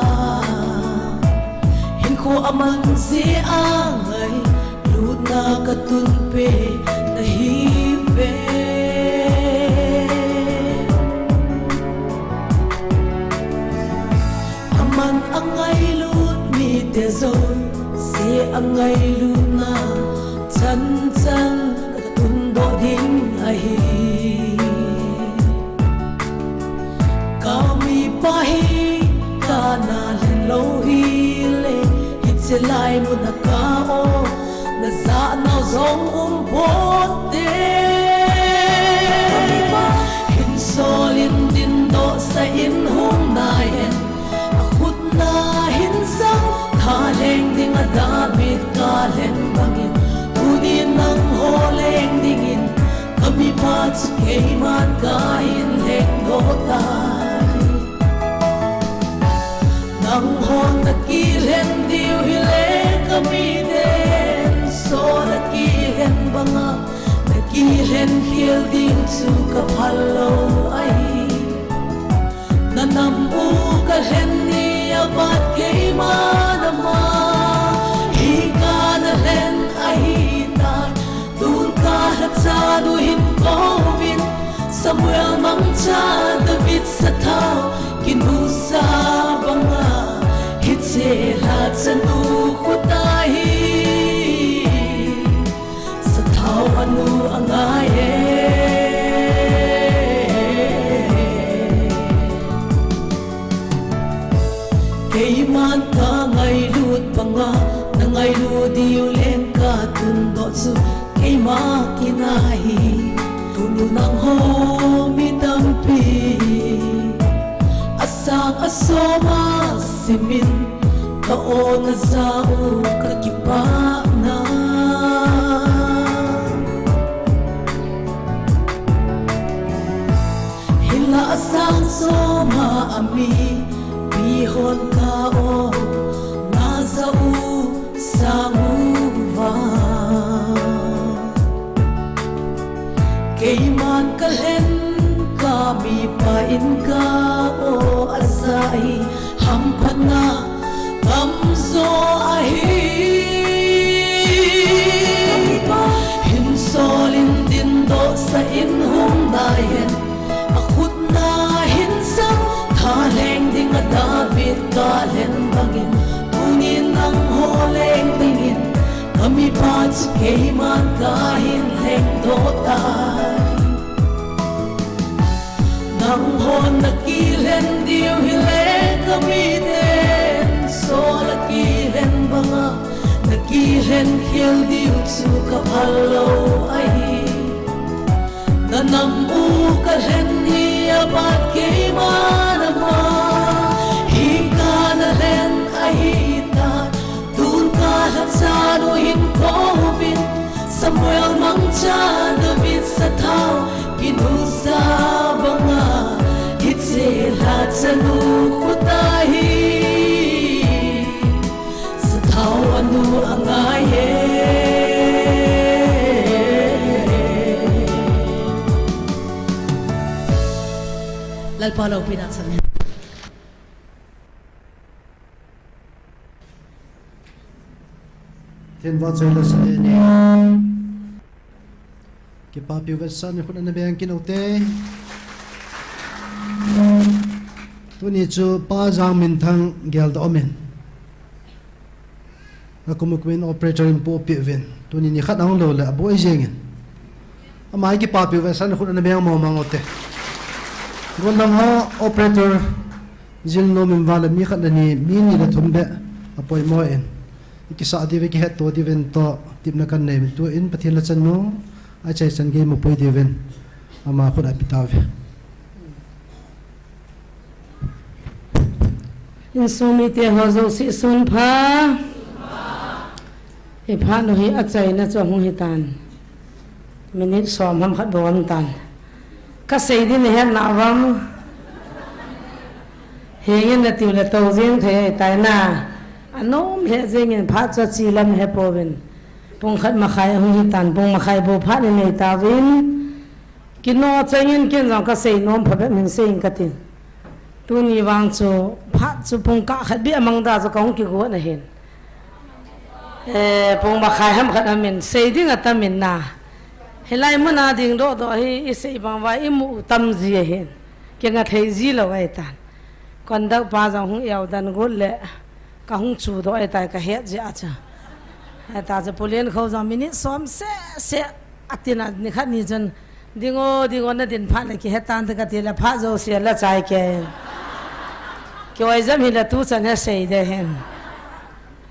Hinkho aman jeh a ngailutna ka tun peh na hi ve. Aman angailut mite jouse angailutna chan chan ka tundoh ding ahi. Ka mipa hi ka na lhen lou hile, hiche lai mun a ka o, na ja nau jong um ponte. Ka mipa hin sol in dindoh sa in hung nai hen, a khut na hin sang, ka leng ding a David ka lhen bangin, tunin nangho leng dingin, ka mipa chu keiman ka hin lengdoh tai. Nanghon na kilhen diu hile ka miten, sol a kilhen banga, na kilhen khel ding chu ka phal lou ahi. Na nam u ka lhen ni apat keima na ma, hi ka na lhen ahi ta, tun ka lha cha nu hin kouvin, Samuel mangcha David sathau, kinusa banga, hiche lha chanu khuta hi. Sathau anu angai e. Keiman ka ngailut banga, na ngailut diu leng ka tundoh chu keima kin ahi. Tuni nangho mi tampi, asang asom a simin, ka o na ja u ka kipah na. Hinla asang som a mipi hon ka o na ja u sang uva. Keiman ka lhen ka mipa in ka o a ja hi hamphatna tamjo ahi. Hin sol in dindoh sa in hung nai hen, a khut na hin sang, ka leng ding a David ka lhen bangin, tunin nangho leng dingin, ka mipa chu keiman ka hin lengdoh tai. Nanghon na kilhen diu hile ka miten, sol a kilhen banga, na kilhen khel diu chu ka phal lou ahi. Na nam u ka lhen ni apat keima na ma, hi ka na lhen ahi ta, tun ka lha cha nu hin kouvin, Samuel mangcha David sathau, kinusa banga, hiche lha chanu khuta hi. Sathau anu angai e. Lalpa loupina chang hen. Themvah choi le sa ni. Kipapi u vetsahna khut ana beng kit u te. Tuni chu Pa Jangminthang geldoh umin. Akum akum in operator in poh peh uvin. Tuni nikhat ahung lou le aboi jeng in. Ama hi kipapi uve, san khut ana beng mong mong ute. Gollhang ho operator jil nom in vale mi khat le ni, mi ni le thum beh apoimo in. Ikisah diu ve, kihetto diu vin toh, tipna kanei uvin, tuin Pathen lachan nu, achaichan gei mupui diu vin. Ama khut a pe tauve. Insung mite ho jouse sun pha. Iphat nu hi achaina chu ahung hitan. Minute som ham khat bou ahitan. Kasei ding nahet nauvam. Hengin natiu le tou jeng thei ahitai na. Anom lheh jengin phat chu achi lam hepouvin. Pung khat makhai ahung hitan, pung makhai bou phat inei tauvin. Kino chengin ken jong kasei nom phabep hin sei inge katin. Tuni vang chu phat chu pung kah khat beh amang da chu kahung kigot ahin. Eh, pung makhai ham khat amin, sei ding atam in na. Hilai muna ding doh doh hi isei bang uva imu u tam ji ahin. Kinga thei ji lou ahitan. Conductor pa jong hung eu dan got le. Kahung chu doh ahitai kahet jeh a chu. Heta chu Pu Lenkhou jong minute som seh seh atin a nikhat ni chun, "Ding o, ding o, nadin phat le kihe tan te," kati le phat jouse la chai kei. Kioi jam hile tuchan he sei ding ahin.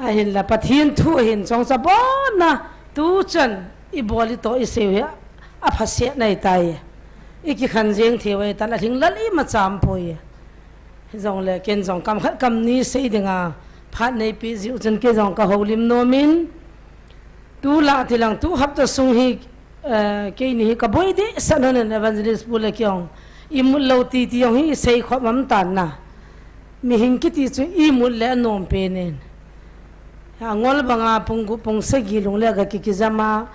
Ahinla Pathen thu ahin chongcha bon a tuchan ibol itoh isei u hi aphasetna ahitai. Ikikhen jeng thei u ahitan, alhinglel imacha aumpoi. Hijongle ken jong kam khat kam ni sei dinga phat neipeh jiu chun kei jong kahoulim nom in, tulai tilang tu hapta sung hi, eh, keini hi kaboi dehset lhonin Evangelist Pu le kei jong imut lou titi jong hi isei khop um tan na. Mihem kiti chu imut le anom pen in. Angol banga pung gup pung sagi lung le gaki kijam a,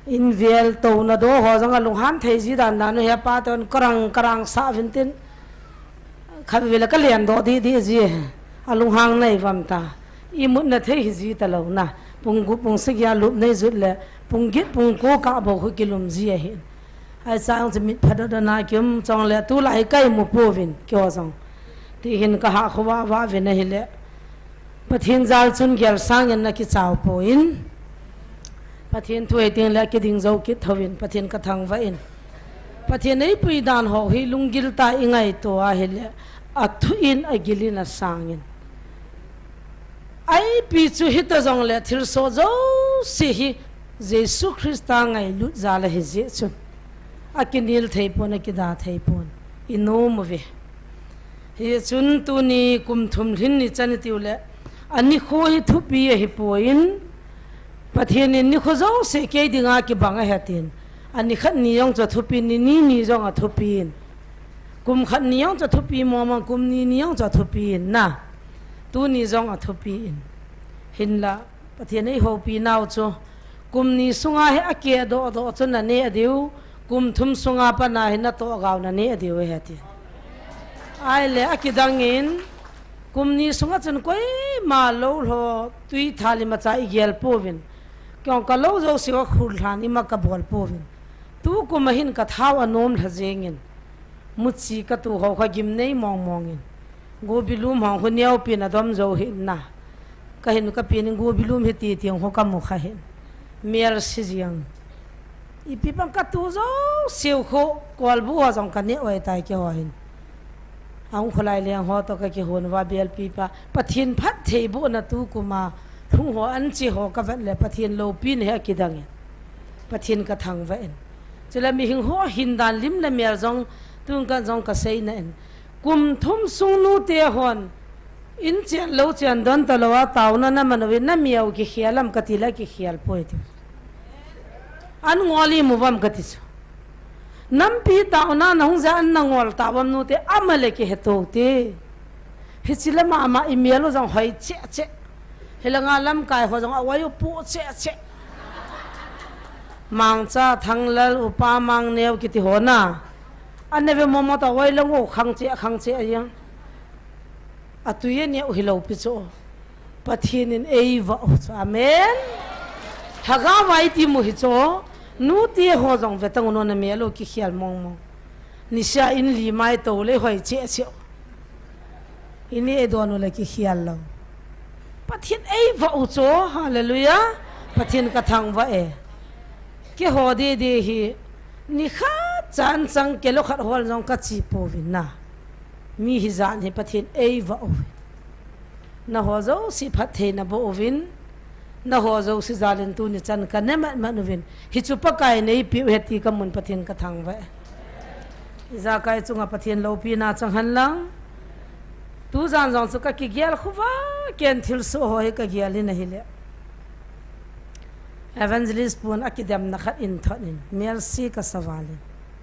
in vel touna doh ho jong alunghan thei ji dan dan u hi apa ton karang karang sah uvin tin. Khatvei le kalen doh didi ji. Alunghang nei uvam ta. Imutna thei hi ji talou na. Pung gup pung sagi a lup nei jut le pung get pung ko kah bou khu kilum ji ahin. Ahi chang chu mit phadoh doh na kium chong le tulai hi kaimu pouvin kei jong. Tihin kahah khovah vah uvin ahile. Pathen jal chun gel sangin nakichao poi. Pathen thu hei teng le kiding jou kit thouvin Pathen kathangvah in. Pathen eipui dan ho hi lunggil tah a ingaito ahile, athu in agil in asang in. Aipi chu hita jongle thilsoh jouse hi Jesu Christa ngailut jal ahi jeh chun. Akinel thei pon, akida thei pon. Inom uve. Hichun tuni kum thum lhin ni chan itiu le, anikho hi thupi ahipoi, Pathen in nikho jouse kei dinga kibang ahi tin. Ani khat ni jong chu athupi, ni ni ni jong athupi in. Kum khat ni jong chu athupi mong mong, kum ni ni jong chu athupi in na. Tuni jong athupi in. Hinla, Pathen eihoupi nau chu. Kum ni sunga hi akeh doh doh chu nane diu. Kum thum sunga pat a hi natoh gau nane diu ahi ti. Ahile akidang in, kum ni sunga chun koima lou lho tui thal imacha igel pouvin. Kei jong kalou jouse u akhul lhan ima kabol pouvin. Tukum a hin kathao anom lha jeng in. Muchi katu ho kha gimnei mong mong in. Gobi lum hong khu neopi in adom jou hih in na. Kahin kapi in gobi lum hi titi hong khu kamu kha hin. Mel si jeng. Ipi bang katu jouse u khu kolbu ho jong kaneh oi tai kei ho hin. Ahung kholai leng ho toh kakihon uva belpi pa. Pathen phattheibohna tukum a lhung ho anche ho kavet le Pathen loupina hi akidang in. Pathen kathangvah in. Chule mihem ho hin dan lim le mel jong tun kan jong kaseina in. Kum thum sung nute hon in chen lou chen don talou a taona naman uvin namel u kikhel am kati le kikhel poi ti. An ngol imu uvam kati chu. Nampi taona nahung ja an nangol tauvam nute ama le kiheto te. Hiche lama ama imel u jong hoi cheh cheh. Hilanga lamkai ho jong a oi u pu cheh cheh. Mangcha, Thanglal, Upa, Mangneo kiti ho na. Aneve momo ta oi lang u khang cheh khang cheh a jeng. Atui aneh u hilou pi chu. Pathen in eivah u chu. Amen. Lhagao a iti mu hi chu. Nute ho jong ve tang u nona mel u kikhel mong mong. Niseh a in limai to le hoi cheh cheh. Ini edon u le kikhel lou. Pathen eiva u chu, hallelujah. Pathen kathangvah e. Keiho didi hi, nikhat chan chang kelo khat hol jong kache pouvin na. Mi hijat hi Pathen eiva uvin. Nangho jouse phatthei naboh uvin. Nangho jouse jal in tuni chan kane matmat uvin. Hichu Pakai neipeh u ahi ti kamun Pathen kathangvah e. Ijakai chunga Pathen loupina chang hen lang. Tujan jong chu kakigel khuva, ken thilsoh ho hi kagel in ahile. Evangelist pun akidemna khat in thot in, Mercy kasa val in,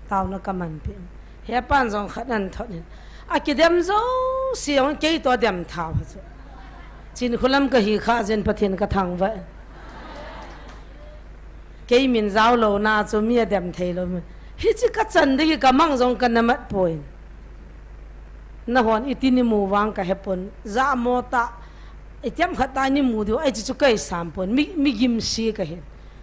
taona kamanpeh in. Hepan jong khat in thot in. Akidem jouse jong kei toh dem thau hi chu. Chinkholam kahi kha jeh in Pathen kathangvah e. Kei min jaolou na chu mi adem theilou. Hiche kachan ding hi kamang jong kana mat poi. Nanghon iti neimu vang kahepon. Jamo tah. Itiham khat tah neimu diu. Hiche chu kahisam pon. Mi, mi gimse kahi.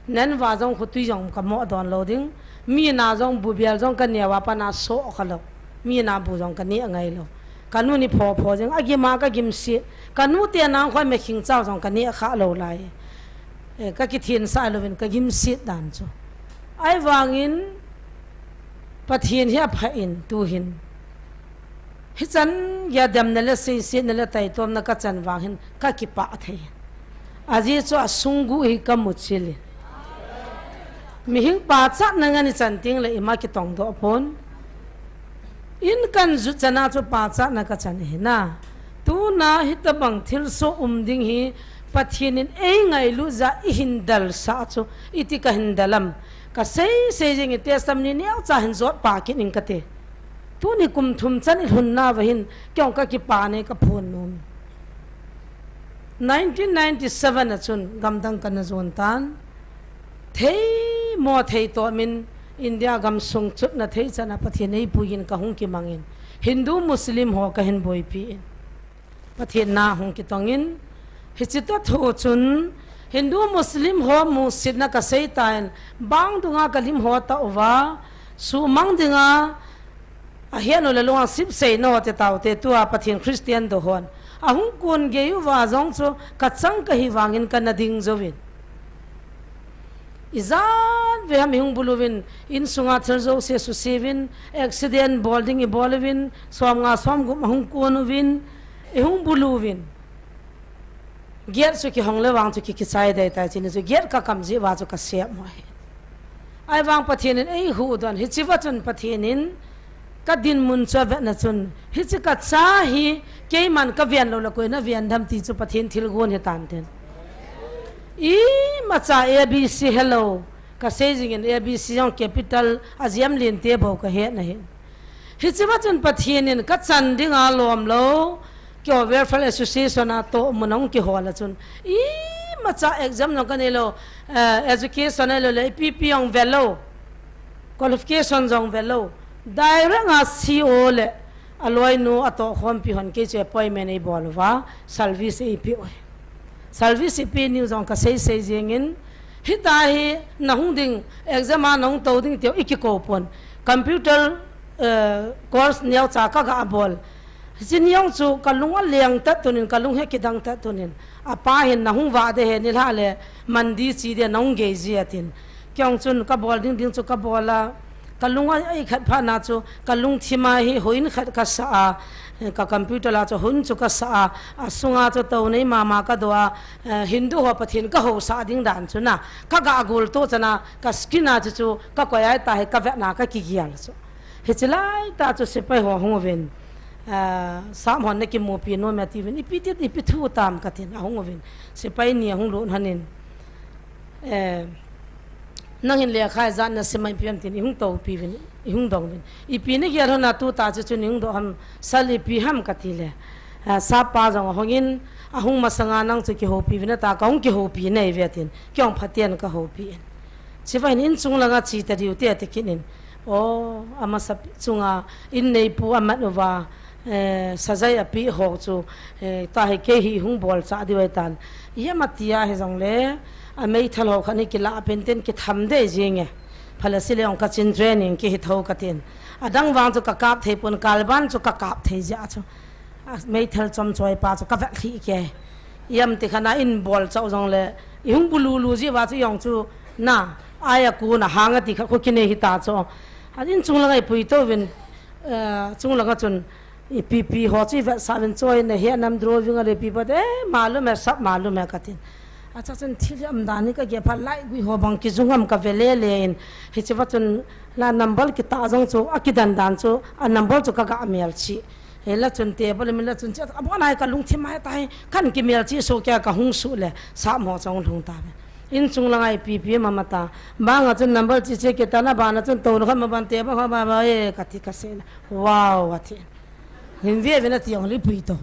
Nangho jong khotui jong kamoh don lou ding. Mi na jong bubel jong kaneo a pat na soh khalou. Mi na bu jong kaneh ngai lou. Kanu ni pho pho jing. Agim a kagimse. Kanu te nangho mekhing chao jong kaneh kha lou lai. Eh, kakithensah louvin kagimset dan chu. Ahivangin Pathen hi apha in tuhin. Hichan geiya demna le seisetna le taitomna kachan vang hin kakipah thei. Ajeh chu asungguh hi kamu chil in. Mihem pachatna ngen ichan teng le ima kitong doh pon. In kanjut chan a chu pachatna kachan ahi na. Tuna hitabang thilsoh um ding hi Pathen in eingailut jeh a ihin dalsah chu iti kahin dal am. Kasei sei jing in testimony neocha hin jot pah kit ing kate. Tuni kum thum chan ilhun nauva hin kei jong kakipah nei kaphon nom. Nineteen ninety-seven a chun gamdang kana jon tan. Theimo thei toh min India gamsung chutna thei chan a Pathen eipui in kahung kimang in. Hindu Muslim ho kahin boipi in. Pathen na hung kitong in. Hiche toh thou chun Hindu Muslim ho musetna kasei tan. Bang dunga kalim ho tah uva. Sumang dinga Ahin u le lunga sipsei nau te tao te tua Pathen Christian dohon. Ahung kun gei uva jong chu kachang kahi vangin kana ding jouvin. Ijat ve ham ihung bulu vin, insunga thil jouse suse vin, accident bol ding ibol uvin, som nga som gup ahung kun uvin, ihung bulu vin. Gate chu kihong le vang chu ki, kichai dei tai chini chu gate kakam jeh uva chu kasep mo ahi. Ahivang Pathen in eihuhdoh in, hichea chun Pathen in kadinmun chu avetna chun, hiche kacha hi keiman kaven lou le koi naven dem ti chu Pathen thilgon hitan tin. Imacha A B C helou, kasei jingin A B C jong capital a jemlen te bou kahet nahi. Hichea chun Pathen in kachan dinga lom lou, keiho Welfare Association a tohmun ahung kihol a chun, imacha exam jong kanei lou, eh, education ahilou le, ipi ipi jong ve lou, qualification jong ve lou, direct a C O le aloinu atohkhompi hon kei chu appointment eibol uva, service eipeh u ahi. Service ipi niu jong kasei sei jingin, hitia hi nahung ding, exam a nahung tou ding tiu ikikou pon. Computer, eh, course neocha kaga bol. Hiche ni jong chu kalung aleng tat tunin, kalung he kidang tat tunin. Apa hin nahung vah ding ahi, nilhah le Monday che ding nahung gei ji atin. Kei jong chun kabol ding ding chu kabol a. Kalung a, ei khat phat na chu, kalungthim a hi houin khat kasa a, ka computer a chu houin chu kasa a, asunga chu tou nei mama kadoh a, eh, Hindu ho Pathen kahousah ding dan chu na, kaga gol to chana, ka screen a chu chu, kakoi a tahi, kavetna kakigel chu. Hiche laitah chu sepai ho ahung uvin, eh, sap hon nakimupi nom e atiuvin, ipi ti, ipi thu tam katin, ahung uvin, sepai ni ahung lut lhonin. Eh, nangin lekha ijat nasim a ipi ham tin, ihung toupi uvin, ihung dong uvin. Ipi nagel lhon a tuta chu chun ihung doh ham, sal ipi ham kati le. Ah, sap pa jong ahungin, ahung masanga nang chu kihoupi uvin ata, kahung kihoupi nai uve tin, kei jong phaten kahoupi in. Chuvangin inchung langa che tadiu te ati kit in. O, amasa chunga, in neipu amat uva, eh, sajai apeh ho chu, eh, tahi kei hi hung bolchah diu ahitan. Ipi ham atia hijongle, ameithal ho khat hi kilah pen ten kitham dei jinge. Phalasile jong kachin training kihi tho katin. Adang vang chu kakap thei pon, kalban chu kakap thei jeh chu. Ameithal chomchoi pa chu kavet lhih kei. Yam ti khat na in bol chau jong le, i hung bulu lu ji va chu jong chu na, ai a ku na hang a ti khat khu kinei hi ta chu. A in chung la ngai pui to vin, eh, chung la ka chun, i pi pi ho chi vet sa vin choi na he nam drawing a le pi pa te, eh, malum e, sap malum e ka tin. A cha chun thil yam dan ni ka ge pha lai gui ho bang ki jung am ka ve le le in. Hi chi va chun la number ki ta jong chu, a ki dan dan chu, a number chu ka ga mel chi. He la chun table min la chun chi, a bon ai ka lungthim mai tai, kan ki mel chi so kya ka hung su le, sa mo chong lhung ta ve. In chung la ngai pi pi ma ma ta. Bang a chun number chi chi ki ta na ba na chun to na kha ma ban te ba kha ba ba e ka ti ka se na. Wow, a ti. Hin ve ve na ti ong li pui to.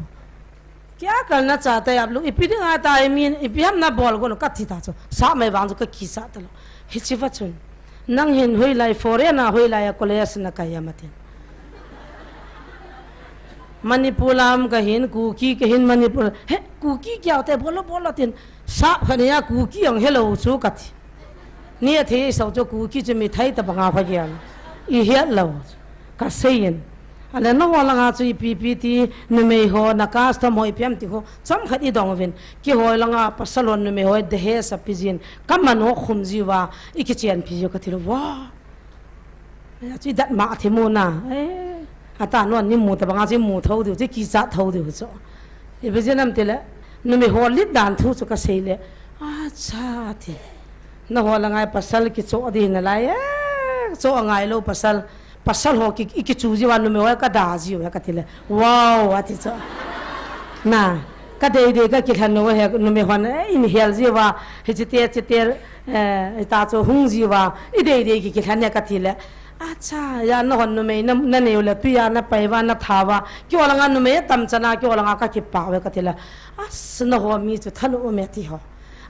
Kya kal na cha ta yap lu, ipi ding a ta i min, ipi ham na bol go lo ka ti ta chu. Sa mai bang chu ka ki sa ta lo. Hi chi va chun. Nang hin hoilai foreign a hoilai a college na ka ya ma tin. Manipur lam ka hin, Kuki ka hin Manipur. He, Kuki kya te bolo bolo tin. Sa kha ni ya Kuki ang hello chu ka ti. Ni a thei sau chu Kuki chu mi thai ta banga kha giam. I hiat lo. Ka sei in. A le na ho langa chu i pi pi ti numei ho na custom ho i piam ti ho. Chom khat i dong vin. Ki hoi langa pasal hon numei ho de he sa pi jin. Ka man ho khum ji va. I ki chian pi ji ka ti lo. Wow. Chu dat ma thi mu na. Eh, ata non ni mu ta banga chu mu tho diu, chu ki cha tho diu chu. I be je nam te le, numei ho lit dan thu chu ka sei le. A cha ti. Na ho la ngai pasal ki cho di na lai. Eh, cho ngai lo pasal. Pasal ho ki, i ki chu ji wa numei ho ka da ji wa ka ti le. Wow, a ti chu. Na, ka dei dei ka ki lhan no he numei hon, eh, in hial ji wa, hi chi te, chi te, eh, ta chu hung ji wa, i dei dei ki ki lhan he ka ti le. Acha, ya na hon numei na, na neu le, tu ya na pai wa, na tha wa. Ki ola nga numei tam chana, ki ola nga ka ki pa we ka ti le. As na ho mi chu thanu me ti ho.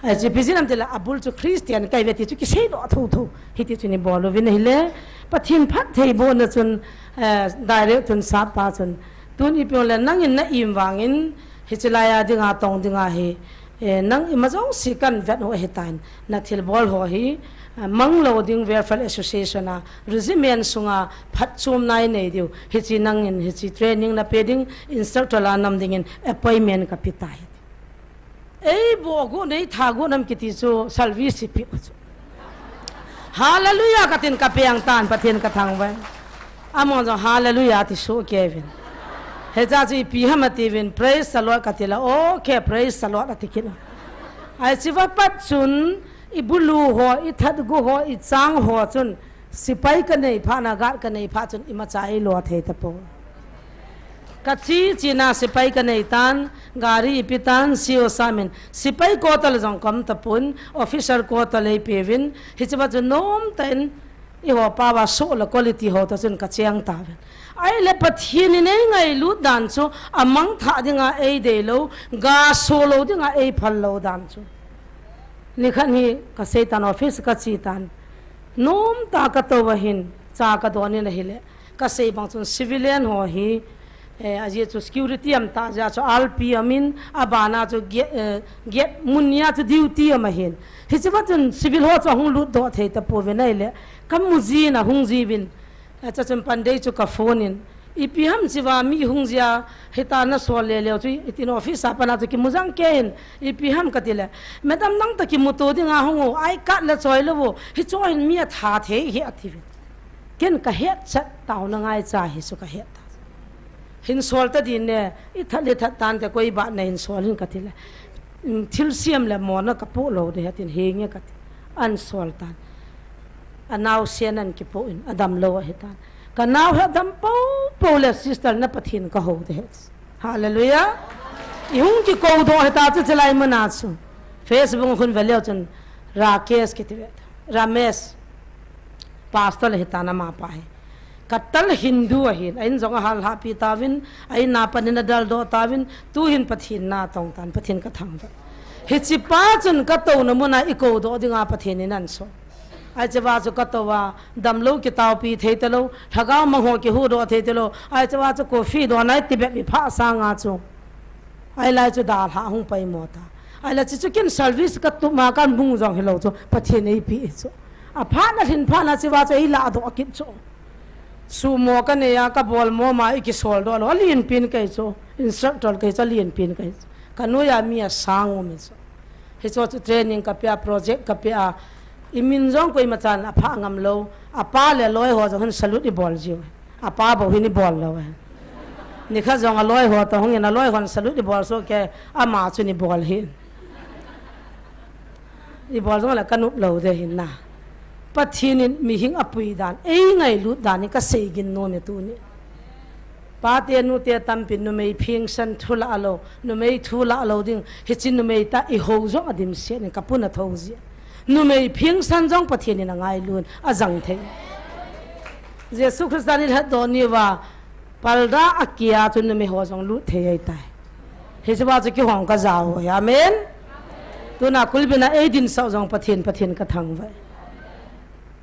Ai, chu pi jin am ti le, a bul chu Christian kai ve ti chu ki sei do tho tho. Hi ti chu ni bol u vin hi le. Pathin phat thei bo na chun, eh, direct chun sa pa chun. Tun i piong le nang in na im vang in, hi chi lai a ding a tong ding a hi. Eh, nang ima jong si kan vet ho hi tan. Na thil bol ho hi, eh, mang lo ding Welfare Association a, regiment sunga phat chum nai nei diu. Hi chi nang in, hi chi training na pe ding, instructor la nam ding in appointment ka pi ta hi. Ei, bo gu nei tha gu nam kiti chu salvi si pi chu. Hallelujah ka tin ka piang tan Pathen ka thang vai. Among jong hallelujah ti su ke vin. He cha chu i pi ham ati vin, praise the Lord ka ti la. Okay, praise the Lord ati kit la. Ai chi va pat chun i bulu ho, i that gu ho, i chang ho chun sipai ka nei pha na gat ka nei pha chun i ma cha i lo thei ta po. Ka chi chi na sipai ka nei tan, gari i pi tan, sio samin. Sipai ko ta le jong kom ta pun, officer ko ta le i pi vin. Hi chi va chu nom ta in, i ho pa wa so la quality ho ta chun ka chiang ta vin. Ai le Pathen in ei ngai lut dan chu, a mang tha ding a ei dei lo, ga so lo ding a ei phal lo dan chu. Ni khat hi ka sei tan office ka chi tan. Nom ta ka to wa hin, cha ka don in a hi le. Ka sei bang chun civilian ho hi, eh, a jia chu security am ta jia chu R P am in, a bana chu ge-, eh, gate mun nia chu duty am a hin. Hi chi va chun civil ho chu hung lut do thei ta po ve nai le. Ka mu ji na hung ji vin. A cha chun pan dei chu ka phone in. I pi ham chi va mi hung jia, hi ta na so le le chu i tin office a pana chu ki mu jang ke in. I pi ham ka ti le. Madam nang ta ki mu to ding a hung o. Ai ka le choi lo vo. Hi choi hin mi a tha thei hi a ti vin. Ken ka het chat tau na ngai cha hi su ka het ta. Hin sol ta din ne, i that le that tan te koi ba na hin sol hin ka ti le. Mm, thil siam le mo na ka po lo de ha tin he nge ka ti. An sol tan. A nau sian an ki po in, a dam lo a he tan. Ka nau he dam po po le sister na Pathen ka ho de he. Hallelujah. I hung ki ko do he ta chu chilai mana chu. Facebook hun ve leo chun Rakesh ki ti ve. Ramesh. Pastor le hi ta na ma pa he. Ka tal Hindu a hin, a in jong a hal ha pi ta vin, a in na pan in a dal do ta vin, tu hin Pathen na tong tan, Pathen ka thang ve. Hi chi pa chun ka to na mun a i ko do ding a Pathen in an so. Ai chi va chu ka to va, dam lo ki tau pi thei te lo, lhagao mang ho ki hu do thei te lo, ai chi va chu coffee do nai ti be mi pha sa nga chu. Ai lai chu dal ha hung pai mo ta. Ai la chi chu kin service ka tu ma kan bung jong hi lo chu, Pathen ei pi chu. A pha na hin pha na chi va chu ei la do a kit chu. Sumo ka nei a ka bol mo ma i ki sol do lo, a lien pin kai chu, instructor kai chu, a lien pin kai chu. Ka noiya mi asang um in chu. Hichu chu training ka pia, project ka pia. I min jong koima chan apha ngam lou. Apa le loi ho jong hin salute i bol jiu. Apa bou hin i bol lou. Nikhat jong a loi ho toh hung in a loi hon salute i bol soh kei, ama chu ni bol hin. I bol jong le ka nop lou de hin na. Pathen in mihing apui dan, ei ngailut dan in ka sei gin nom e tuni. Pate nute tampi numei phengsan thu la lou, numei thu la lou ding, hiche numei tah i ho jong a dimset in ka puna tho ji. Numei phengsan jong Pathen in a ngailut, a jang thei. Jesu Christa ni lhat do ni va, palda a kia chu numei ho jong lut thei ahi tai. Hiche va chu kihong ka jao e. Amen. Tuna kulbina ei din sau jong Pathen, Pathen ka thangvah e.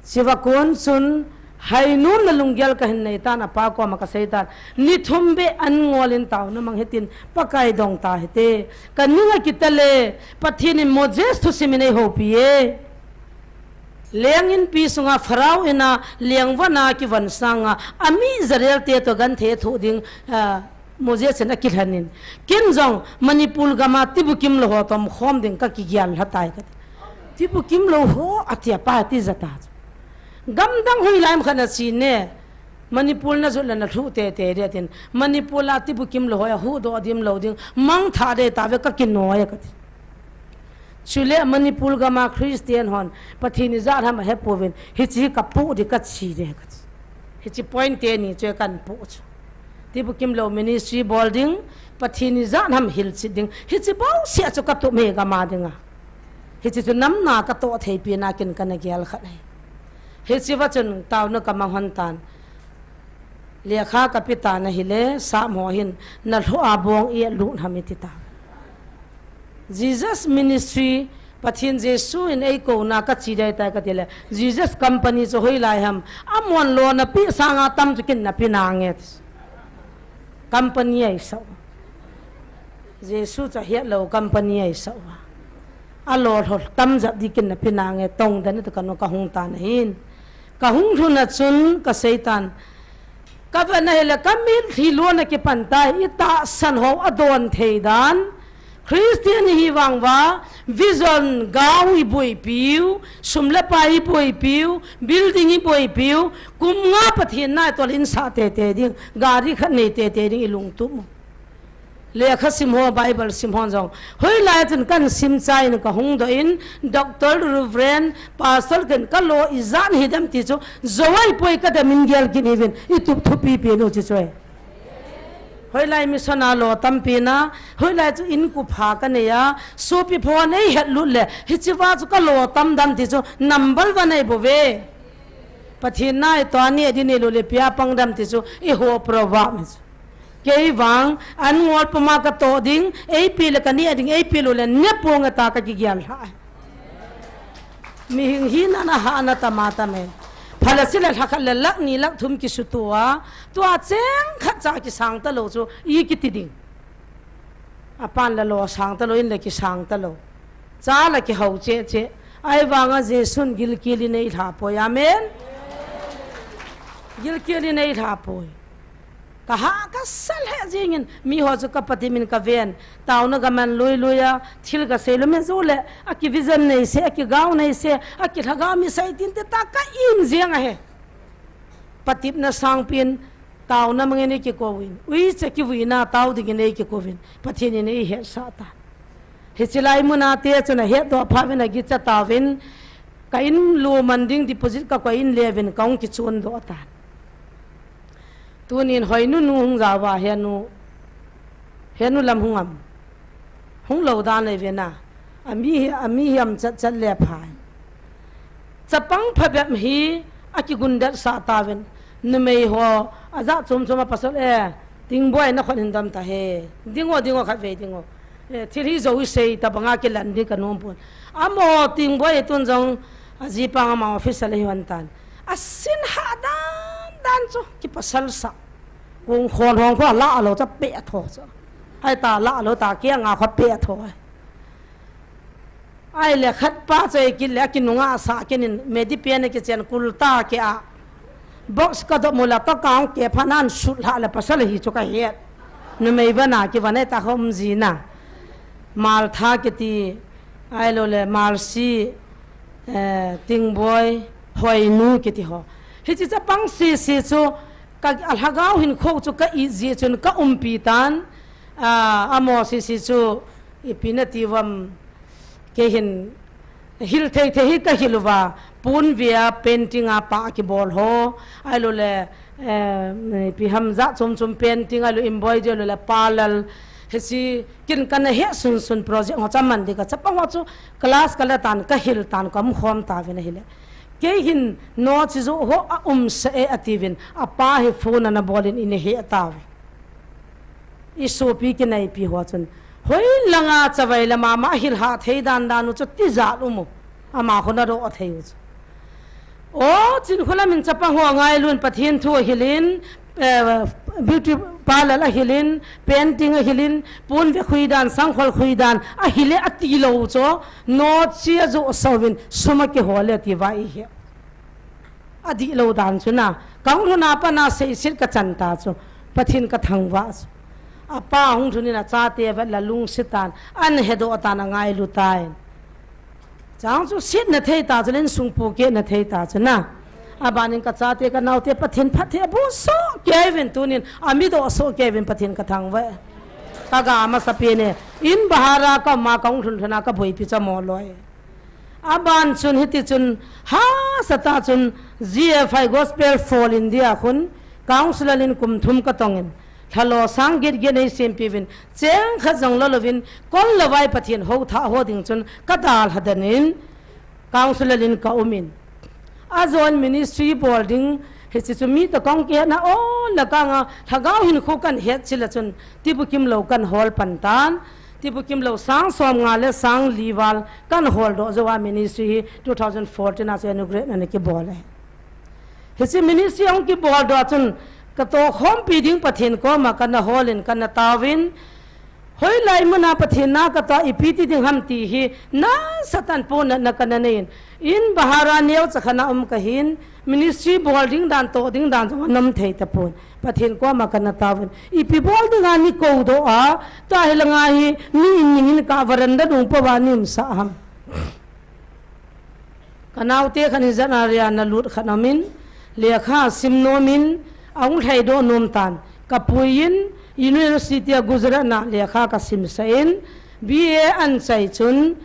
Chiva kun chun, hainom na lunggel ka hin nei tan, apa koma ka sei tan. Ni thum be an ngol in taona mang hitin, Pakai dong ta hite. Ka ning a kita le, Pathen in Moses thusim in ei houpi e. Leng inpi sunga Pharaoh in a leng von a kivon sanga, ami Israel te toh genthei thoh ding, ah, Moses in a kilhen in. Ken jong Manipur gam a tibukim lou ho toh um khom ding ka kigel lha tai kati. Tibukim lou ho ati a pa ti ja ta. Gam dang hoilai ham khat na chi ne. Manipur na jot le na lhu tete ding tin. Manipur a tibukim lou ho a huhdoh dim lou ding. Mangthah ding tave ka kinoi e kati. Chule Manipur gam a Christian hon, Pathen ijat ham ahe pouvin, hiche hi ka poh ding ka chi ding kati. Hiche point teni chu kan poh chu. Tibukim lou ministry bol ding, Pathen ijat ham hilchet ding. Hiche bouseh chu ka tup e gam a ding a. Hiche chu namna ka toh thei pi na kin kana gel khat ahi. Hiche va chun taona ka mang hon tan. Lekha ka pe tan ahile, sap ho hin, na lhoh a bong i lut ham i ti ta. Jesus Ministry, Pathen Jesu in ei kouna ka chi ding tai kati le, Jesus Company chu hoilai ham, amahon lou na pe sanga tam chu kin na pe nange. Company ahi sau. Jesu chu ahet lou company ahi sau a. Alou lhou tam jat ding kin na pe nange, tong dan tu ka nu ka hung tan ahin. Ka hung lhun a chun ka sei tan. Ka vet na hile ka mitlhi lou na kipan tai, i tahsan ho a don thei dan. Christian i hi vang uva, vision gao i boipiu, sum le pai i boipiu, building i boipiu, kum nga Pathen na i tol in sa tete ding, gari khat nei tete ding i lungtup. Lekha sim ho, Bible sim ho jong. Hoilai chun kan sim chai in ka hung doh in, Doctor, Reverend, Pastor ken ka lou ijat hi dem ti chu, jou ahi poi ka dem in gel kin ivin, i tup thupi pi nu chi chu e. Hoilai mission a lou tampi na, hoilai chu in kupha ka nei a, sopi pho nei het lut le, hiche va chu ka lou tam dam ti chu, number one ahi bou ve. Pathen na i toh a ni a din i lou le pia pang dam ti chu, i ho proverb mi chu. Kei vang, an ngol puma ka toh ding, ei pe le ka ni a ding, ei pe lou le, ne pong a ta ka kigel lha. Mihing hina na ha na tama tame. Phalasi le lhakhat le lakh ni lakh thum kisutua, tua cheng khat cha kisang ta lou chu, i kiti ding. Apan le lou sang ta lou, in le kisang ta lou. Cha le kihou cheh cheh. Ahivanga Jesun gilkel in ei lha poi. Amen. Gilkel in ei lha poi. Ka ha ka sal he jingin, mi ho chu ka patim in ka ven. Taona ka man lui lui a, thil ka sei lou me jou le, a ki vision nei se, a ki gao nei se, a ki lhagao mi sei tin te ta ka im jeng ahi. Patipna sangpin, taona mangin ei kikouvin. Uicha kivuina tao dingin ei kikouvin. Pathen in ei hetsah tan. Hiche lai mun a te chun a hetdoh phat uvin a gicha tauvin, ka in lou man ding deposit ka koi in le uvin ka hung kichon doh tan. Tunin Hoinu nu hung jao va, Henu, Henu lam hung am. Hung lou dan ahi ve na. Ami hi, ami hi am chat chat le pha. Chapang phabep hi a kigundet sah tauvin. Numei ho, a jat chom chom a pasal e. Tingboi na khut hin dam ta he. Ding o, ding o khat vei ding o. E, thil hi jou i sei tabang a kilan ding ka nom pon. Amaho Tingboi tun jong a jipa ama office a le hi hon tan. A sin ha dan dan chu kipasal sah. Kung khon hong kho la lou cha pe tho cha. Hai ta la lou ta kia nga kho pe tho. Ai le khat pa choi kit le, a kinunga sa kinin, medi pian a kichen kul ta ke a. Box ka dop mu la to ka hong ke pha nan sut lha le pasal hi chu ka het. Numei vana ki vana ta khom ji na. Maltha kiti, ahilou le Malsi, eh, Tingboi, Hoinu kiti ho. Hiche chapang sese chu ka, a lhagao hinkho chu ka it jeh chun ka umpi tan, ah, amaho sese chu ipi nati uvam, kei hin hil thei thei hi ka hil uva, ponvea painting a pa kibol ho, ahilou le, eh, ipi ham jat chom chom painting, ahilou embroidery, ahilou le parlour, hiche kin kana he sun sun project ho chu aman ding ka chapang ho chu class ka la tan, ka hil tan, ka um khom tauvin ahile. Kei hin note chu ho a um sah e atiuvin, apa hi phone ana bol in, ina he tauve. I sopi kinaipi ho chun, hoilanga chavai le mama hil ha thei dan dan u chu tijat um u. Ama khun adoh thei u chu. O, Chinkholam in chapang ho angailun Pathen thu ahilin, eh, beauty parlour ahilin, painting ahilin, ponve khui dan, sangkhol khui dan, ahile atilou chu, note chu ajoh sah uvin, sum akihol e atiuva i he. Adihlou dan chu na, kahung lhun a pat na seiset ka chan ta chu, Pathen ka thangvah chu. Apa hung lhun in achate vet le lungset tan, ana hedoh tan angailu tan. Chang chu setna thei ta chu le insung pohkehna thei ta chu na. Abanin ka chate ka naote Pathen phatthei aboh soh kei uvin tunin, ami doh soh kei uvin Pathen ka thangvah e. Ka ga masapen e, in bahar a ka um a kahung lhun lhun a ka boipi chu amo loi. Aban chun hiti chun, hahsa tah chun, G F I Gospel for India khun, council in kum thum ka tongin, lhalo sang get get nei sempi uvin, cheng khat jong lolouvin, kol le vai Pathen houthah ho ding chun, ka dalha den in, council in ka um in. Ajon ministry bol ding, hiche chu mi toh kong kihetna ol le kang a, lhagao hinkho kan het chil a chun, tibukim lou kan hol pan tan, tibukim lou sang som nga le sang li val kan holdoh jou a ministry hi two thousand fourteen a chu inaugurate ana kibol e. Hiche ministry ahung kibol doh chun ka tohkhompi ding Pathen koma kana holin kana taovin, hoilai muna Pathen na ka tao ipi ti ding ham ti hi nasatah in ponatna kana nei in, in bahar a neocha khat a um kahin, ministry bol ding dan toh ding dan jong ana um thei tapon. Pathen koma kana taovin. Ipi bol dinga nei koudoh a, tua hilanga hi, mi in ning in ka veranda dung pouva nei umsah ham. Ka naote khat in jan area na lut khat aum in, lekha sim nom in, ahung lhaidoh nom tan. Ka pui in, University a Gujarat na lekha ka simsah in, B A an chai chun,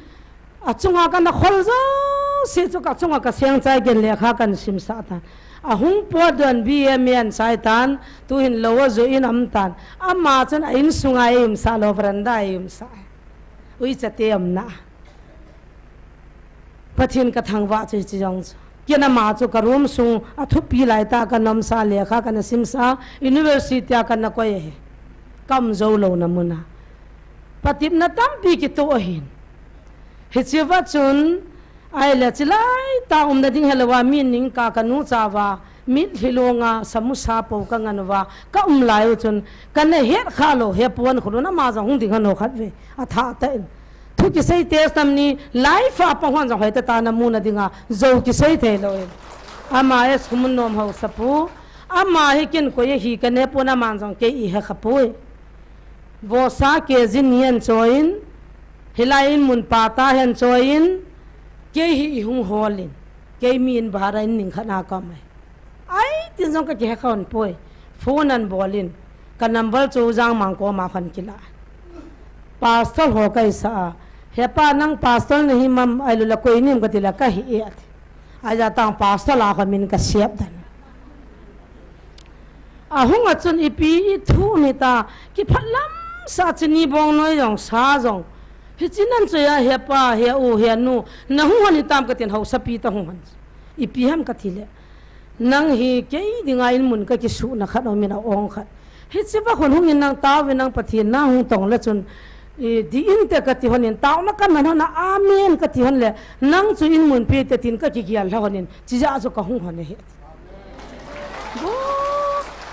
achunga kana khol jouse chu ka chunga ka seng chai gen lekha kan simsah tan. Ahung potdoh in B A, M A an chai tan, tuhin lou ajoh in aum tan. Ama chun a insunga ei umsah lou, veranda a ei umsah. Uicha te umna. Pathen ka thangvah chu hiche jong chu. Ken ama chu ka room sung a thupi lai tah a kana umsa, lekha kana simsa, university a kana koi ahi. Ka um jou louna muna. Patepna tampi kitoh ahin. Hicheva chun, ahile chilai tah umna ding helouva, mi ning ka ka nu chauva, mitlhi longa, samosa pou ka ngan uva, ka um lai u chun, kana het kha lou, he pon khulun ama jong hung ding hon o khat ve, athah tah in. Thu kisei te sam ni, live a pang hon jong hoitah tah a na muna dinga, jou kisei thei lou in. Ama S. Khumunnom Haosapu, ama hi ken koi ahi ka ne pon, aman jong kei i he kha poi. Vosa K G ni an choi in, hilai in mun patta hi an choi in, kei hi i hung hol in, kei mi in bahar a in ning khat a ka um e. Ai, tin jong ka kihe kha hon poi. Phone an bol in, ka number chu Jangmang koma khun kila. Pastor ho ka isah a, "He pa, nang pastor na hi mam?" Ahilou le, "Koi nim?" ka ti le, "Ka hi e," ati. Aja tang pastor la kha min ka siap dan. Ahung a chun ipi i thu mi ta, kiphat lam sa chini bong noi jong sa jong. Hichi nan chu ya, "He pa, he u, he nu, na hung hon hitam?" ka tin, "Haosapi ta hung hon." "Ipi ham?" ka ti le, "Nang hi kei dinga in mun ka kisuhna khat, o min a ong khat. Hichi va khun hung in nang tao ve, nang Pathen na hung tong le chun, i, di in te ka ti hon in, taona ka man hon a, amen ka ti hon le, nang chu in mun pe te tin ka kigel lha hon in, chija chu ka hung hon e he." Bo,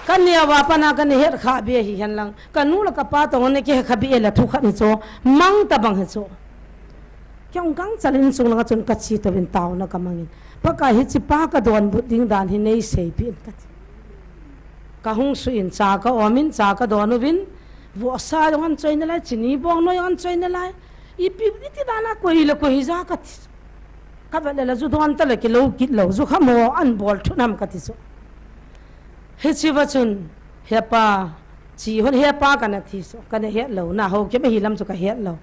ka neo va pana ka ne het kha be hi hen lang, ka nu le ka pa tong ne ke kha be le thu khat ni chu, mang ta bang he chu. Kei ong kang chal in chung langa chun ka chi to vin taona ka mang in. Pakai hichi pa ka donbut ding dan hi nei seipi in ka ti. Ka hung suh in cha ka om in, cha ka don uvin, Vohsa jong an choi nalai, chini bong noi jong an choi nalai. Ipi, iti dan a koi le koi ja kati. Ka vet le la ju don ta le kilou kit lou, ju khamo an bol thut nam kati chu. Hiche va chun, hepa, chi hon hepa kana ti chu, kana het lou, na ho kei ma hi lam chu ka het lou.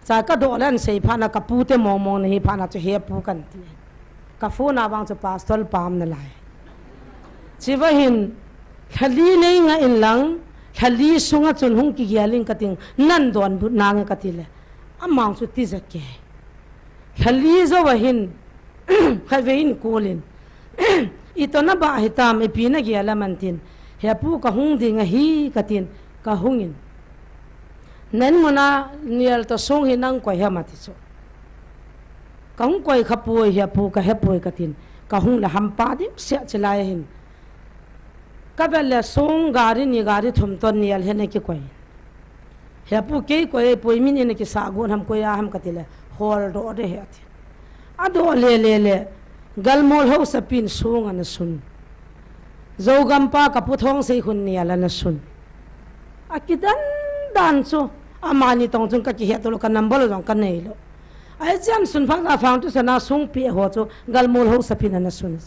Cha ka doh le an sei phat na ka pu te mong mong na hi phat na chu hepu kan ti. Ka phone a vang chu pastor pam nalai. Chi va hin, lhali nei nga in lang, lhali sunga chun hung kigel in ka ting, nan donbut nange ka ti le. Amang chu ti ja kei. Lhali jo va hin, khatvei in kolin. Ito na ba hitam, ipi na gel a man tin. Hepu ka hung ding ahi ka tin, ka hung in. Nan muna nial to sung hi nang koi ham ati chu. Ka hung koi kha poi hepu ka he poi ka tin. Ka hung le hampa ding sia chi lai hin. Ka vet le sung gari ni gari thum ton nial he na kikoi. Hepu kei koi poi min in kisa gon ham koi a ham ka ti le. Hol do de he ati. A do le le le. Galmol ho sapin sung ana sun. Zogam pa ka pu thong sei hun nial ana sun. A kidan dan chu. Amani tong chun ka kihet to lo ka number lo jong ka nei lo. Ai chian sun phang a phang tu sana sung pi ho chu galmol ho sapin ana sun.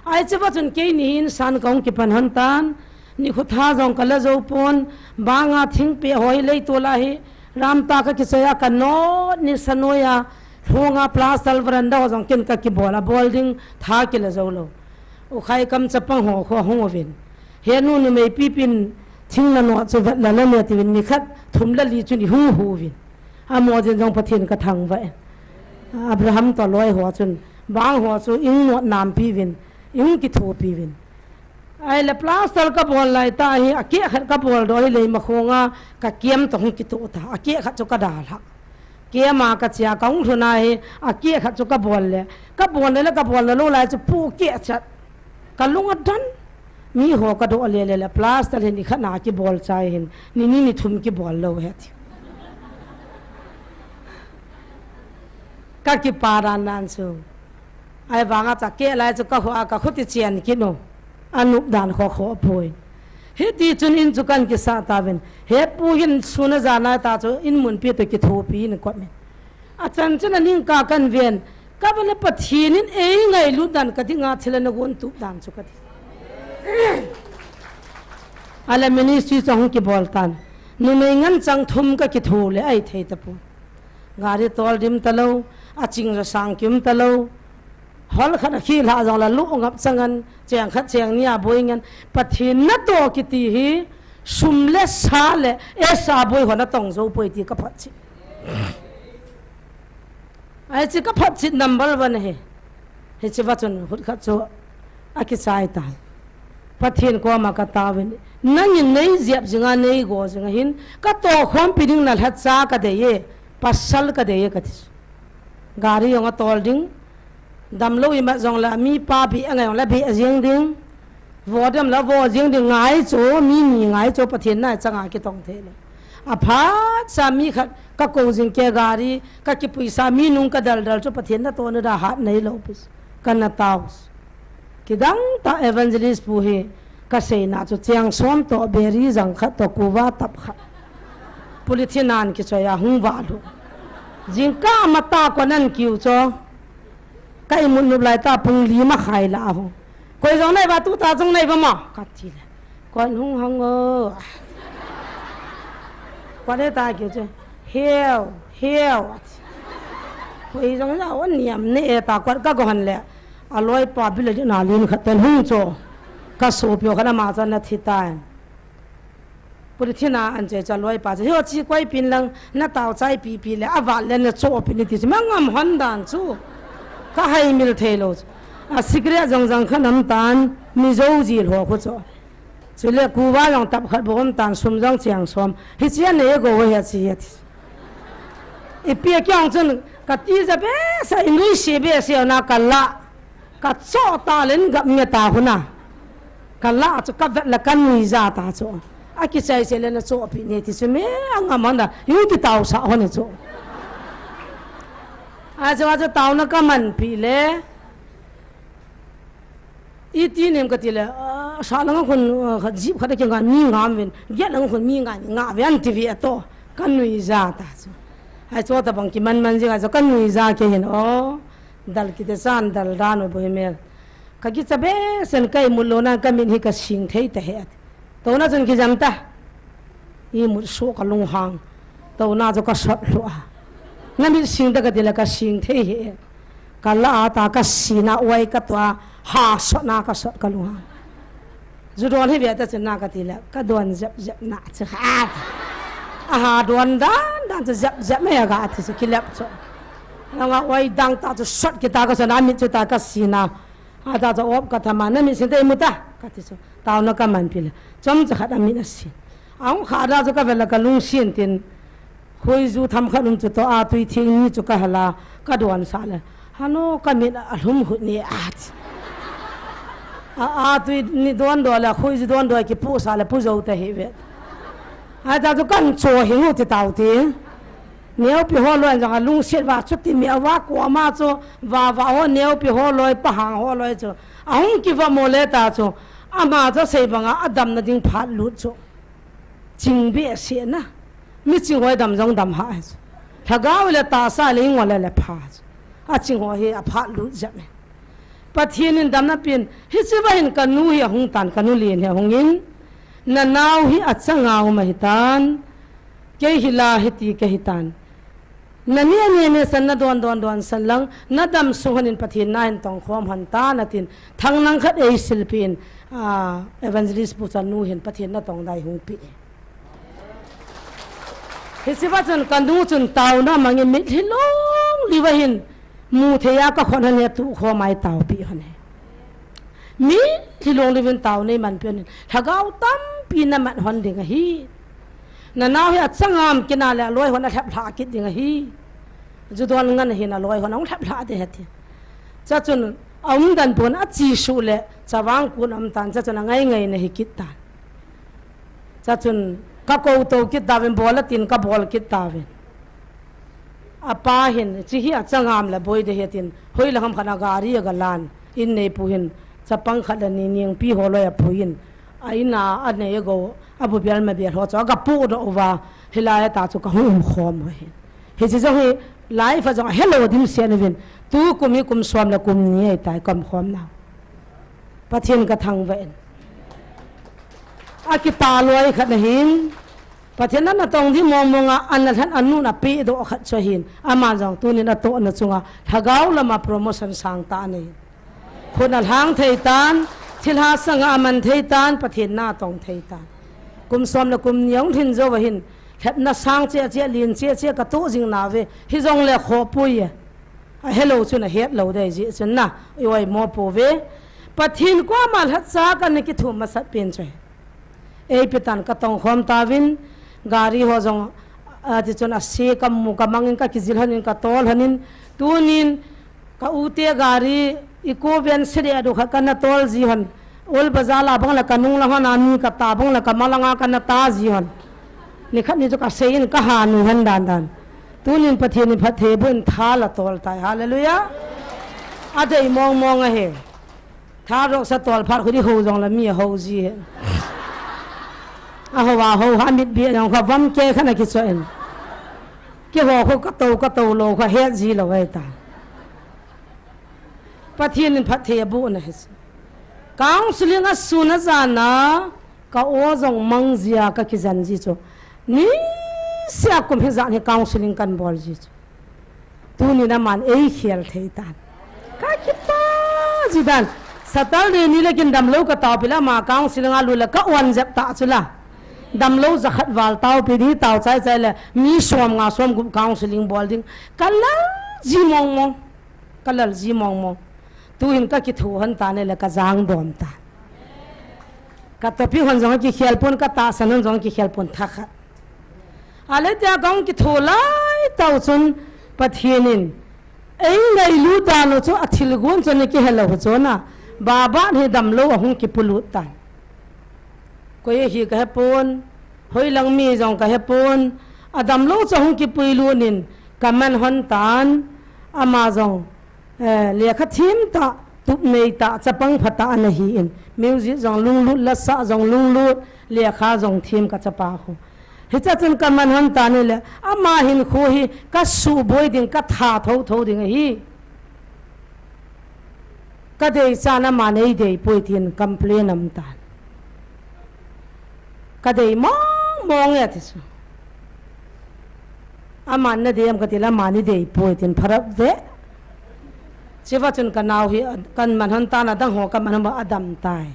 Ai chi va chun kei ni hin san ka hung kipan han tan, ni khu tha jong ka la jo pon, banga thing pe hoi lei tu la hi, ram ta ka kichai a ka no ni sa noi a, hlunga plaster veranda ho jong ken ka kibol a, bol ding tha ki la jo lo. U khai kam chapang ho kho hung uvin. He nu numei pi pin thing na no chu vet la la ne ti vin ni khat thum la li chu ni hung hu vin. Amo jin jong Pathen ka thangvah e. Abraham to loi ho chun, bang ho chu ing nuat nampi vin, ing kithopi vin. Ai le plaster ka bol lai ta hi, a keh khat ka bol do hi lei ma khonga, ka kiam to hung kito ta, a keh khat chu ka dal ha. Kiam a ka chia ka hung thuna hi, a keh khat chu ka bol le, ka bol le, ka bol le lo lai chu pu keh chat. Ka lung a dan. Mi ho ka do le le le, plaster hin i khat na kibol chai hin, ni ni ni thum kibol lo he ti. Ka kipa dan nan chu. Ai vanga cha ke lai chu ka ho a ka khuti chian kinu. A nup dan kho kho poi. Hiti chun in chu kan kisa ta vin. Hepu hin suna jana ta chu in mun pi to kithopi in kot min. A chan chan a ning ka kan ven. Ka vele Pathen in ei ngailut dan ka dinga thil a na gon tup dan chu ka ti. Ale ministry chang kibol tan. Numei ngan chang thum ka kitho le ai thei ta pu. Gari tol dim ta lo, a ching ra sang kim ta lo. Hol khat a khi la jong la lu ngap changan, cheng khat cheng ni a boi ngan. Pathen na to kiti hi, sum le sa le, e sa boi ho na tong jo poi ti ka phat chi. Ai chi ka phat chit number one hi. Hichi va chun hut khat chu a kichai tan. Pathen koma ka tauvin. Nangin nei jep jinga nei go jinga hin. Ka to khompi ding na lhat cha ka dei e. Pasal ka dei e ka ti. Gari jong a tol ding. Damlou i mat jong la mi pa bi a ngai jong la bi a jing ding. Vo dem la vo jing ding ngai chu, mi ni ngai chu, Pathen na changa kitong thei le. A phat sa mi khat ka ko jing ke gari, ka kipui sa mi nung ka dal dal chu Pathen na to na da hat nei lo pus. Ka na tau. Kidang ta evangelist pu hi ka sei na chu chiang som to beri jang khat to kuva tap khat. Polythene an kichoi a hung va lu. Jing ka ma ta ko nan kiu cho. Ka imut nup lai ta pung li ma khai la ho. Koi jong nai va tu ta jong nai va ma. Ka ti le. Kon hung hang o. Kon e ta kiu che. Hiu, hiu. Koi jong na o niam ne e ta kon ka go han le. A loi pa bil le na lin khat ten hung cho. Ka so pio khat na ma cha na thi ta en. Polythene a an che cha loi pa che. Hio chi koi pin lang na tau chai pi pi le a vat le na cho pi ni ti chi ma ngam hon dan chu. Ka hai mil thei lo. A cigarette jong jang kha nam tan mi jo ji lo khu cho. Chu le kuva jong tap khat bom tan sum jong chiang som. Hi chi a ne go he chi he ti. I pi a kyang chun ka ti ja be sa English be se na ka la. Ka cho ta len gap nge ta huna. Ka la chu ka vet la ka nui ja ta chu. A kichai se le na cho pi ne ti chu me a ngam hon da. Yu ki tau sa hon chu. A chu a chu tau na ka man pi le. Iti nem kati le, ah, sa lang khun, ah, khat jeep khat a kinga mi ngam ven, get lang khun mi nga, nga ven ti ve ato, ka nui ja ta chu. Ai chu tabang kiman man jing a chu ka nui ja kei hin, o, dal kiti chan dal dan u boi mel. Ka kicha behseh in ka imut lou nan ka mit hi ka sing thei ta he ati. Tona chun kijam ta. Imut suh ka lunghang. Tona chu ka sot lhu a. Na mit sing ta kati le ka sing thei he. Ka la a ta ka sina uai ka tua ha sot na ka sot ka lunghang. Ju don hi ve ta chun na kati le ka don jep jep na chu ha. Aha don dan dan chu jep jep me ga ti chu kilep chu. Langa uai dang ta chu sot kita ka sot na mit chu ta ka sina. Ata cha op ka thama, na mit sin te imu ta, ka ti chu. Taona ka man pi le. Chomcha khat a mit a sin. A hung kha da chu ka vel a ka lungsin tin. Khuiju tham khat um chu to a tui thing ni chu ka hala, ka don sa le. Hano ka mit a lhum hut ni a ti. A, a tui ni don do le, khuiju don do kipu sa le, pu jo te hi ve. Ata chu kan cho hi ngu ti tau ti. Neupi ho loi jong a lungset va chuti mi a va kuama chu va va ho neupi ho loi pahang ho loi chu. A hung kiva mo le ta chu. Ama chu sei banga a damna ding phat lut chu. Ching behseh na. Mi ching hoi dam jong dam ha chu. Lhagao le ta sa le ngol le le pha chu. A ching ho hi a phat lut jep me. Pathian in damna pin. Hi chi va hin ka nu hi a hung tan ka nu lien hi a hung in. Na nau hi a changa um a hi tan. Kei hi la hiti ka hi tan. Na ni a ni a ni san na don don don san lang, na dam sung hanin Pathian na hin tong khom han ta na tin, thang nang khat ei silpi in, ah, Evangelist Pu Chan nu hin Pathian na tong dai hung pi. Hi si va chun ka nu chun tau na mangi mit hi long li va hin, mu thei a ka khon han he tu khom ai tau pi han he. Mi thilong livin tau nei man pian in. Lhagao tampi na man hon ding ahi. Na nau hi a changam kina le a loi hon a lhep lha kit ding ahi. Ju don ngan hin a loi hon a hung lhep lha de hati. Cha chun a um dan pon a chi su le cha vang kun um tan cha chun a ngai ngai na hi kit tan. Cha chun ka ko to kit ta vin bol a tin ka bol kit ta vin. A pa hin, chi hi a changam la boi de he tin, hoi la ham khat a gari a ga lan, in nei pu hin, chapang khat la ni niang pi ho loi a pu in, a in a, a nei a go, a bu bial ma bial ho chu, a ga pu do uva, hi lai a ta chu ka hung um khom ho hin. Hi chi jong hi, life a jong a hello dim sia ni vin, tu kum hi kum som la kum ni ai tai kom khom na. Pathian ka thangvah in. A kita loi khat na hin, Pathian na na tong di mong mong a, an na lhan an nun a pi do khat chu hin, ama jong tunin a to na chunga, lhagao lama promotion sang ta nei. Khun a lhang thei tan, thil ha sanga a man thei tan, Pathian na tong thei tan. Kum som le kum ni ong thin jo va hin, lhepna sang chia chia, lin chia chia ka to jing na ve, hi jong le kho pui e. A hello chun a het lo dei ji chun na, i oi mo po ve. Pathian ko ama lhat cha ka ni ki thu masat pen chu. Ei pi tan ka tong khom ta vin, gari ho jong, a, ti chun a se ka mu ka mangin ka kijil hanin ka tol hanin, tunin ka u te gari i ko ven se de a du kha ka na tol ji han. Ol bazar la bang la ka nung la hon a mi ka ta bang la ka ma la nga ka na ta ji hon. Ni khat ni chu ka sei in ka ha ni han dan dan. Tunin Pathian in phatthei bun tha la tol tai. Hallelujah. A dei mong mong a he. Tha rok sa tol phat khu di ho jong la mi ho ji he. A ho a ho ha mit bi jong kha vam ke kha na ki cho in. Ki ho khu ka to ka to lo kha he ji lo ai ta. Pathian in phatthei a bu na he. Counseling a sun a jan a, ka o jong mang jia ka kijan ji chu. Ni sia kum hi jan hi counseling kan bol ji chu. Tuni na man ei khel thei tan. Ka kita ji dan. Saturday ni le kin dam lo ka tau pila ma counseling a lu le ka wan jep ta chu la. Dam lo za khat val tau pi di tau chai chai le mi som nga som gup counseling bol ding. Ka lal ji mong mong. Ka lal ji mong mong. Tu hin ka kithu hon ta ne le ka jang dom ta. Ka topi hon jong ki khel pon, ka ta san hon jong ki khel pon tha kha. A le tia kong kithu lai tau chun Pathian in. Ei ngai lu ta lo chu a thil gun chun ki helo chu na. Ba ba ni dam lo a hung ki pulu ta. Koi hi ka he pon, hoi lang mi jong ka he pon, a dam lo chu hung kipui lut nin, ka man hon tan, ama jong, eh, lekha thim ta, Tup nei tah, chapang pha tah ana hi in. Music jong lunglut, lasa jong lunglut, lekha jong thim ka chapa khu. Hiche chun ka man hon tan ahile, ama hinkho hi ka suboi ding, ka tha thotho ding ahi. Ka dei chan aman ei dei poi tin complain aum tan. Ka dei mong mong e ti chu. Aman na dei am ka ti le, aman ei dei poi tin pharap ve. Chuva chun ka nau hi, kan man hon tan, adang ho ka man hon ba adam tai.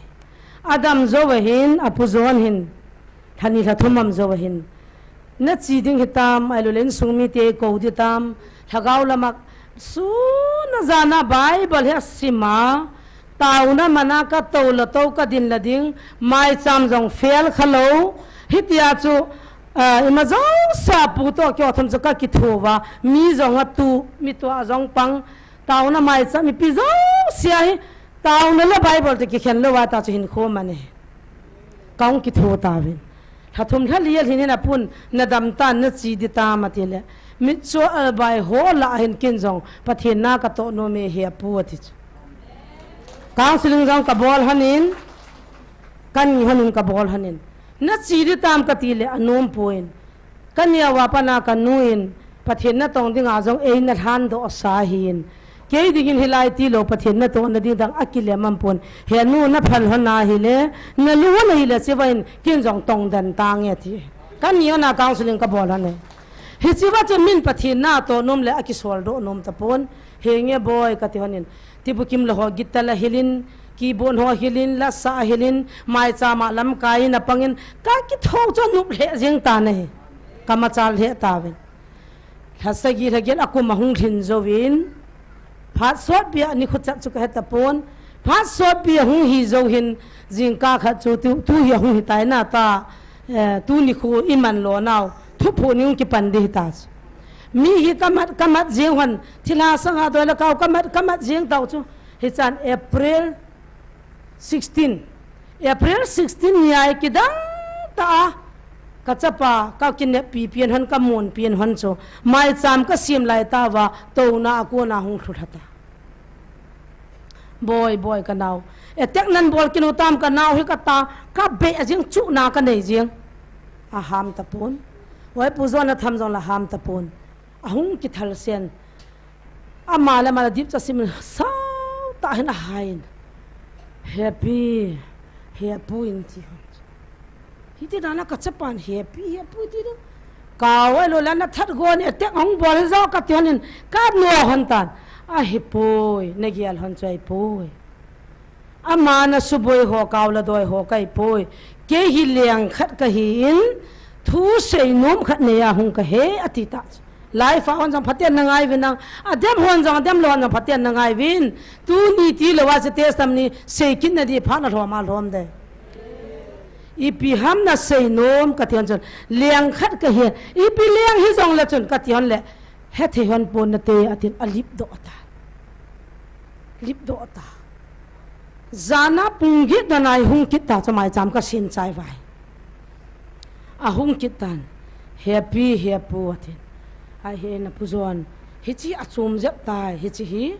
Adam jou ahin, apu John hin, lha ni lha thum aum jou ahin, na chi ding hitam, ahilou le insung mite kou ding tam, lhagao lama sun a jan a Bible hi asim a, taona man a ka tou la tou, ka din la ding, maicham jong fail kha lou, hitia chu, ah, ima jouse a pu toh kio thum chu ka kitho uva, mi jong atu, mi tua jong pang, taona maicham, mipi jouse a hi, taona le Bible toh kikhen lou a ta chu hinkho man e. Ka hung kitho tauvin. Lha thum lha li a lhin hin apun, na dam tan, na chi ding tam ati le. Mitcho albai ho lah a hin ken jong, Pathen na ka toh nom e he apu ati chu. Counseling jong ka bol hon in, ka ni hon in ka bol hon in. Na chi ding tam ka ti le, anom poi. Ka neo a pat na ka nu in, Pathen na tong ding a jong ei na lhan doh sa hin. Kei dingin hilai ti lou, Pathen na toh na ding dang akilem aum pon. He nu na phal hon ahile, na lu hon ahile, chuva in ken jong tong den tange ati. Ka ni hon a counseling ka bol hon e. Hichuva chun min Pathen na toh nom le akisol doh nom tapon. Henge boi ka ti hon in. Tibukim la ho guitar la hilin, keyboard ho hilin, lasa hilin, maicham a lamkai in apang in, ka kitho chu nup lheh jeng tan ahi. Ka machal lheh tauvin. Lha sagi lha get a kum ahung lhin jouvin, phat sotpi a nikho chat chu ka he tapon, phat sotpi ahung hi jou hin, jingkah khat chu tu, tu hi ahung hi tai na ta, eh, tuni khu i man lou nau, thuphu ni hung kipan ding hita chu. Mi hi ka mat, ka mat jeng hon, thilha sanga doi le kau ka mat, ka mat jeng tau chu. Hichan April sixteen. April sixteen ni a kidang ta a, ka chapa, ka kineppi pen hon, ka monpi hon chu. Maicham ka sem lai tauva, touna a kona hung lhu lha ta. Boi, boi ka nau. Attack nan bol kit u tam ka nau hi ka ta, ka beh jeng chu na ka nei jeng. Aham tapon. Oi pu John a tham jong la ham tapon. Ahung kithal sen. Ama le ama la dipcha sim sao ta hin ahai in. Happy, happy in ti hon. Hiti dan a ka chapan happy, happy ti ding. Kau ahilou le na that gon attack hung bol hi jo ka ti hon in ka no hon tan. Ahipoi, na gel hon chu ahipoi. Ama na suboi ho, kau la doi ho ka hipoi. Kei hi leng khat ka hi in, thu sei nom khat nei a hung ka hi ati ta. Live a hon jong phaten na ngai uvin nang. Adem hon jong, adem lou hon jong phaten na ngai uvin. Tuni ti lou a chu testimony sei kit na di phat na lhom a lhom de. Ipi ham na sei nom ka ti hon chun. Leng khat ka hi. Ipi leng hi jong le chun ka ti hon le. Hethei hon pon nate atin alip doh ta. Lip doh ta. Jan a pung get na nai hung kit ta chu maicham ka sin chai vai. Ahung kit tan. Happy, happy atin. Ahi na pu John. Hichi achom jep tai, hichi hi.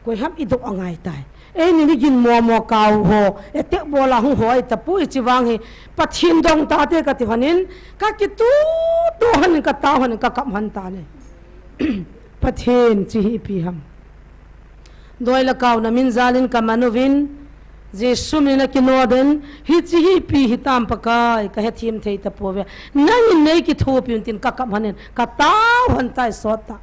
Koi ham i doh angai tai. Eini ni gin mo mo kau ho. Attack bol a hung hoi tapoi hichi vang hi. Pathen dong tate ka ti hon in. Ka kitu tu hon in ka ta hon in ka kap hon ta ne. Pathen chi hi ipi ham. Doi le kau na min jal in ka man uvin, Jesu min a kinodoh in, hichi hi ipi hitam Pakai, ka hethem thei tapouve. Nangin nei kithopi un tin ka kap hon in, ka tao hon tai sot ta.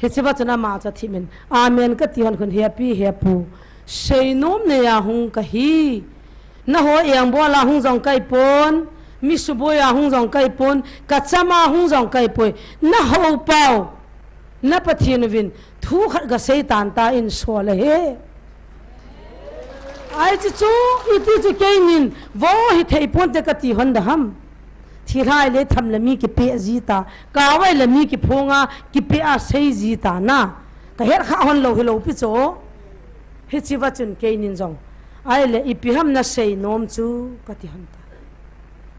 Hichi va chun ama chu thim in, Amen ka ti hon khun, Happy, happy. Seinom nei a hung ka hi. Na ho engbol a hung jong ka hi pon, mi suboi a hung jong ka hi pon, ka cham a hung jong ka hi poi. Na ho pau, na Pathen uvin, thu khat ka sei tan ta in sol ahi. Ai chu chu, iti chu keinin, vo hi thei ponte ka ti hon da ham. Thilhai le tham le mi kipe ji ta, kawai le mi kiphong a, kipe a sei ji ta na. Ka het kha hon lou hi lou pi chu. Hichi va chun keinin jong. Ai le ipi ham na seinom chu ka ti hon ta.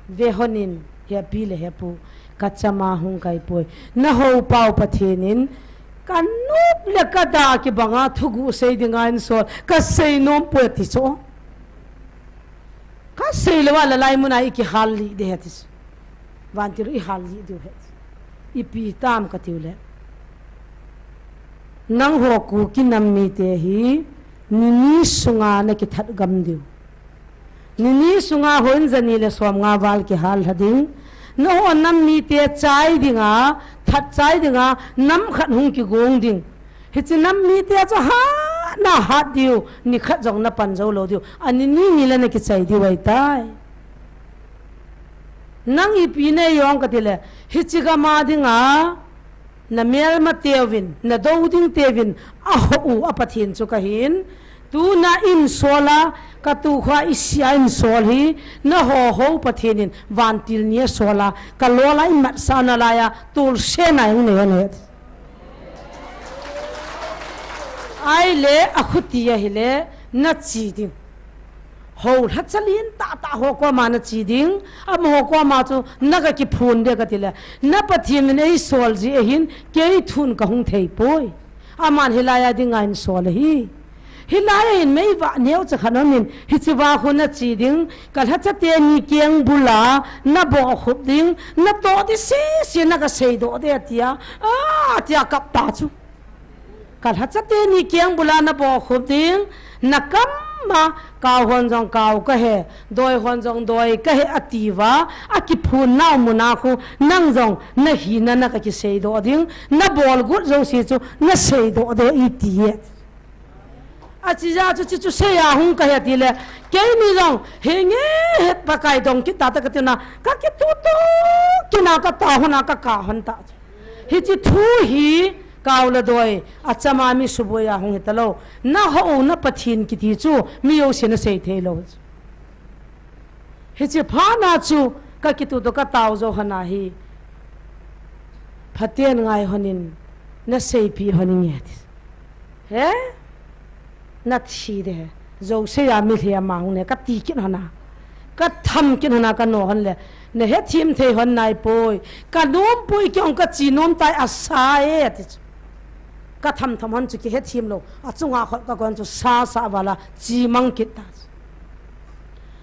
Ve hon in, Happy le Happy, ka cham a hung ka hi poi. Na ho pau Pathen in, Ka nop le ka da kibanga thuguh sei dinga in sol, ka sei nom poi ati chu. Ka sei lou a la lai muna i kihal lih ding ahi ati chu. Vantil i hal lih diu ahi. Ipi tam ka tiu le. Nangho Kuki nam mite hi, ni ni sunga na kithat gam diu. Ni ni sunga houin jani le som nga val kihal lha ding. Nangho nam mite chai dinga, that chai dinga, nam khat hung kigong ding. Hiche nam mite chu hat na hat diu, ni khat jong na pan jou lou diu. A ni ni ni le na kichai diu ahi tai. Nang ipi nei jong ka ti le, hiche gam a dinga, na melma teuvin, na dou ding teuvin, a hou u, a Pathen chu ka hin, tuna in sol a, ka tukhoa i sia in sol hi, na hou hou Pathen in, vantil ni a sol a, ka lol a i matsah na lai a, tolse na jong nei hon ahi. Ahile, a khuti ahile, na chi ding. Hou lhacha lien tah tah ho koma na chi ding, amaho koma chu na ka kiphun ding ka ti le, na Pathen in ei sol jeh ahin, kei thun ka hung thei poi. Aman hilai a dinga in sol ahi. Hilai a hin meivah neocha khat um in, hiche va khu na chi ding, ka lhacha teni keng bul a, na bol khup ding, na toh ding sese na ka seidoh ding atia, a, atia kap ta chu. Ka lhacha teni keng bul a na bol khup ding, na kam a, kau hon jong kau ka he, doi hon jong doi ka he ati uva, a kiphun nau mun a khu, nang jong na hina na ka kiseidoh ding, na bol got jouse chu na seidoh ding i ti e. A chi ja chu, chi chu sei a hung ka he ti le, keini jong, he nge he Pakai dong kit ta ta ka ti na, ka kitutu kit na ka ta hon a ka ka hon ta. Hiche thu hi, kau le doi, a chama mi suboi a hung hi ta lou. Na hou na Pathen kiti chu, mi jouse na sei thei lou. Hiche phat na chu, ka kitutu ka tao jou hon a hi. Phaten ngai hon in, na seipi hon in nge ti. He? Na thi de. Jouse a mi lhia ma hung ne ka ti kit hon a. Ka tham kit hon a ka no hon le. Na hethem thei hon nai poi. Ka nom poi kei ong ka chi nom tai a sa e ti chu. Ka tham tham hon chu kihethem lou. A chunga khot ka kon chu sa sa vala chi mang kit ta chu.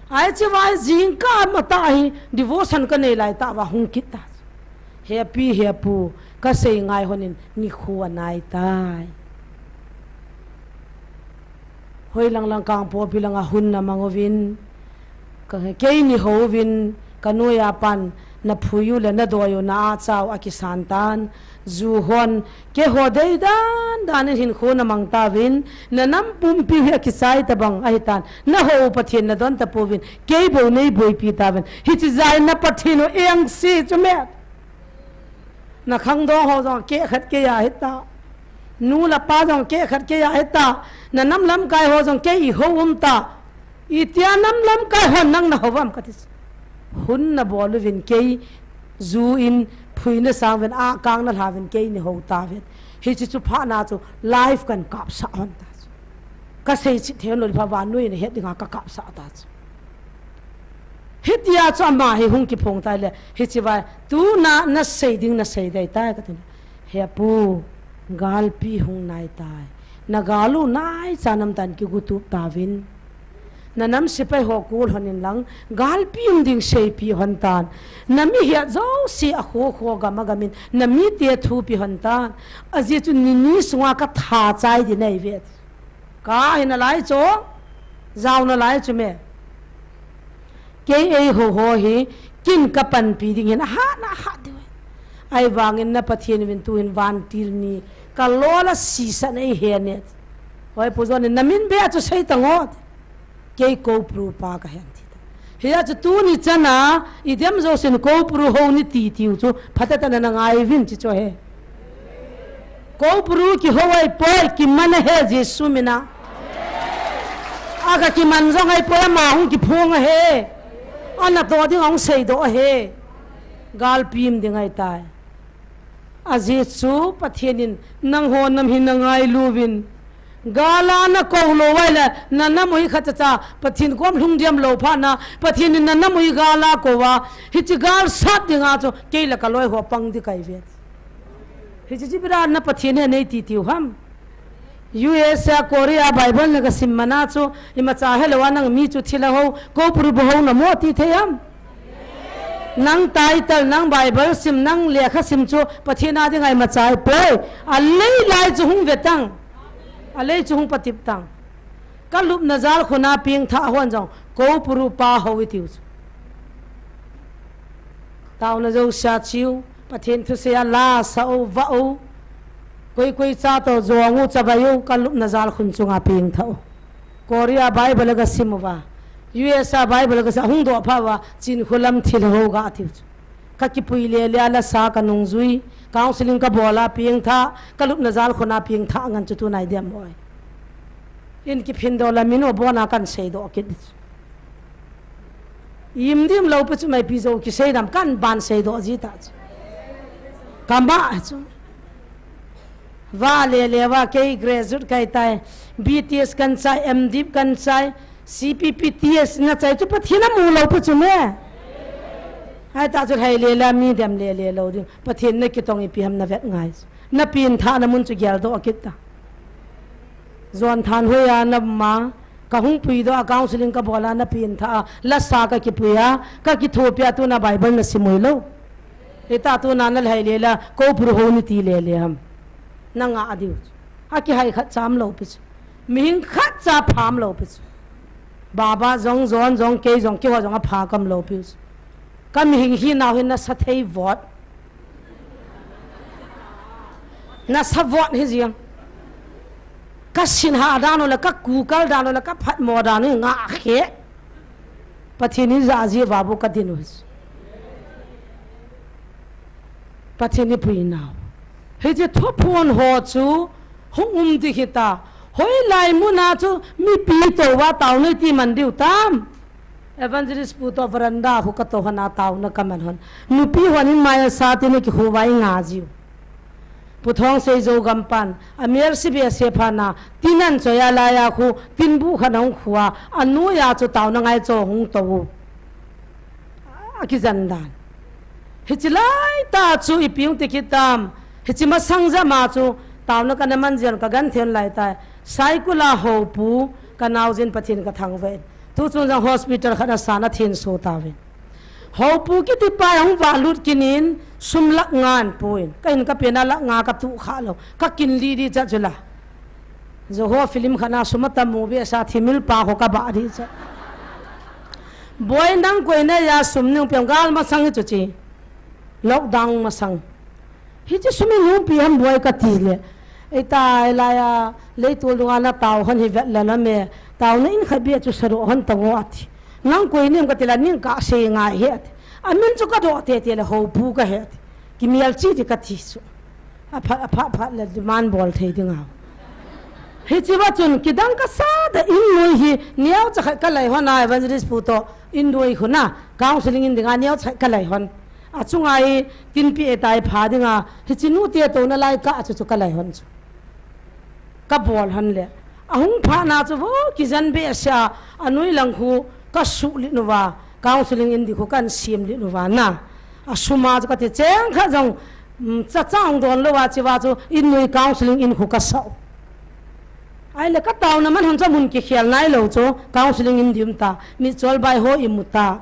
Ai chi vai jingkah ma ta hi devotion ka nei lai ta va hung kit ta chu. Hepi, hepu, ka sei ngai hon in nikho anai tai. Hoi lang lang Kangpokpi lang a hun na mang uvin, ka, keini hou uvin, ka noiya pan na phui u le na doi u na a chau a kisan tan, ju hon, keiho dei dan dan in hinkho na mang tauvin, na nam pumpi hi a kichai tabang ahi tan, na hou Pathen na don tapouvin, kei bou nei boipi tauvin, hiche jeh in na Pathen u engse chu me. Na khangdong ho jong keh khat kei a hita. Nu le pa jong keh khat kei a hita. Na nam lamkai ho jong kei i hou um ta. Itia nam lamkai ho nang na hou vam ka ti. Hun na bol uvin kei ju in phui na sang uvin a kang na lha uvin kei nei hou tauvin. Hiche chu phat na chu live kan kapsah hon ta chu. Ka sei chih thei lou pha vannoi in a het dinga ka kapsah ta chu. Hitia chu ama hi hung kiphong tai le, hiche vai, tuna na sei ding na sei dei tai ka ti. Hepu, galpi hung nai tai. Na gal u naicha nam tan kigu tup tauvin. Na nam sepai ho kol hon in lang, galpi um ding seipi hon tan. Na mi hiat jouse a kho kho gam a gam in, na mite thupi hon tan. Ajeh chu ni ni sunga ka tha chai ding ahi ve. Ka hi nalai chu, jao nalai chu me. Kei ei hou ho hi, kin ka panpi ding hin, ahat na ahat diu. Ahivangin na Pathen uvin tuhin vantil ni, ka lol a sisa nei he ne. Hoi Pu John in, na min beh a chu sei ta ngot. Kei Koupru pa ka hi an ti ta. Hia chu tuni chana, i dem jousen Koupru hou ni ti tiu chu, phatah tah na na ngai uvin chi chu he. Koupru kihou ahi poi, kiman ahi Jesu mina. A ka kiman jong ahi poi, ama hung kiphong ahi. Ana toh ding a hung seidoh ahi. Galpi um ding ahi tai. Ajeh chu Pathen in nangho nam hi na ngailu uvin. Gal a na kou lou uva ahile, na nam u hi khat cha cha, Pathen kom lhung diam lou phat na, Pathen in na nam u hi gal a kou uva, hiche gal sat dinga chu, kei le ka loi ho pang ding kahi ve. Hiche chu ipi dinga Pathen in anei ti tiu ham? U S A, Korea Bible na gasim mana chu, imacha helou a nang mi chu thilha ho, kou puru bu ho na mo ti thei ham? Nang title, nang Bible sim, nang lekha sim chu Pathen a dinga imacha ahipoi. Alei lai chu hung ve tang. Alei chu hung patep tang. Ka lupna jalkhun a pengthah hon jong, kou puru pa ho itiu chu. Taona jousea cheu, Pathen thusei a la sa u, va u, koi koi cha toh jong u, chavai u, ka lupna jalkhun chunga pengthah u. Korea Bible gasim uva, U S A Bible gasim, ahung doh pha uva, Chinkholam thilha ho ga tiu chu. Ka kipui le le a la sa ka nungjui, counseling ka bol a pengthah, ka lupna jalkhun a pengthah ngen chu tunai dem hoi. In kiphin doh la min u bon a kan seidoh kit. Im dim lou pi chu maipi jou kisei dam kan ban seidoh ji ta chu. Kama chu. Va le le va kei graduate kai tai. B T S kan chai, M Div kan chai, C P P T S na chai chu Pathen amu lou pi chu me. Hai ta chu hai le la mi dem le le lou ding. Pathen na kitong ipi ham na vet ngai chu. Na pengthah na mun chu geldoh kit ta. Jon than hoi a na ma, ka hung puidoh a counseling ka bol a na pengthah a, la sa ka kipui a, ka kithopi a tuna Bible na sim u hilou. Hita tuna na lhai le la, kou puru ho ni ti le le ham. Na nga a diu. A kihai khat cha um lou pi chu. Mihing khat cha pha um lou pi chu. Baba jong, Jon jong, kei jong, keiho jong apha ka um lou pi chu. Ka mihing hinau hi nasa thei vot. Nasa vot hi jeng. Ka sin ha dan u le, ka kukal dan u le, ka phatmo dan u hi nga khe. Pathen in ja ji va bu ka din u hi. Pathen in pui nau. Hiche thuphon ho chu hung um ding hita. Hoilai mun a chu mipi tou va taona i ti man diu tam. Evangelist pu toh veranda khu ka tou hon a taona ka man hon. Nupi hon in mai a sa tin a kikhu va i nga jiu. Pu Thongsei Zogam pan, a mel si be se pha na, tin an choi a lai a khu, tin bu khat hung khu a, a noi a chu taona ngai cho hung tou u. A kijen dan. Hiche lai ta chu ipi hung ti kit tam. Hiche masang jama chu taona ka na man jeng ka gan then lai ta. Saikul a houpu ka nau jin Pathen ka thangvah in. Tu chun jong hospital khat a sa na thenso tauvin. Houpu kiti pa hung va lut kit in sum lakh nga an puin. Ka in ka pen a lakh nga ka tu kha lou. Ka kin li di cha chu la. Joho film khat na sum a tam mu be sa thimil pa ho ka ba di cha. Boi nang koi na ya sum nung piang gal masang chu chi. Lockdown masang. Hiche sum in hung pi ham boi ka ti le. Ei ta, ei lai a, lei tul dunga na tao hon hi vet le na me. Taona in khat be chu sa ro hon ta ngo ati. Nang koi nem ka ti la ning ka sei ngai he ati. A min chu ka do te te le houpu ka he ati. Ki mial chi di ka ti su. A phat, a phat, phat le demand bol thei ding a. Hiche va chun kidang ka sa da in noi hi neo cha khat ka lai hon a evangelist pu toh in noi khu na counseling in ding a neo cha khat ka lai hon. A chunga i tin pi e tai pha ding a hiche nu te to na lai ka chu chu ka lai hon chu. Ka bol hon le. A hung pha na chu vo kijen be sa a noi lang khu ka su li nu va. Counseling in di khu kan sim li nu va na. A sum a chu ka ti cheng kha jong, mm, cha chang don lou a chi va chu in noi counseling in khu ka sau. Ai le ka taona man hon cha mun kikhel nai lou chu counseling in di um ta. Mi chol bai ho i mu ta.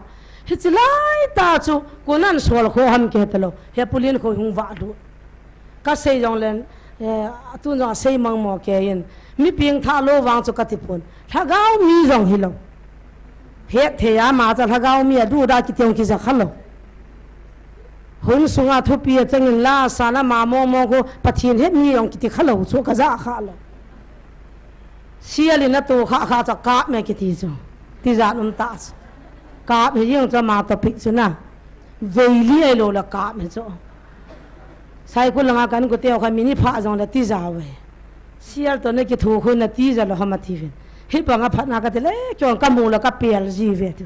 Hiche lai ta chu ko nan sol kho ham ke ta lou. He pulin kho hung va lu. Ka sei jong len, eh, atun jong a sei mang mo ke in. Mi pengthah lou vang chu ka ti pon. Lhagao mi jong hi lou. Het thei a ma cha lhagao mi a du da ki tiong ki ja kha lou. Hun sunga thupi a chang in la sa na ma mo mo ko Pathen het mi jong ki ti kha lou chu ka ja kha lou. Sial in a to kha kha cha kap me ki ti chu. Ti jan um ta chu. Kap hi jeng cha ma topic chu na. Veili ai lou la kap me chu. Saikul langa kan ko teo kha mi ni pha jong la ti ja ve. Sial to na ki thu khu na ti ja lou ham a ti vin. Hi pa nga phat na ka ti le kyong ka mu la ka pel ji ve tu.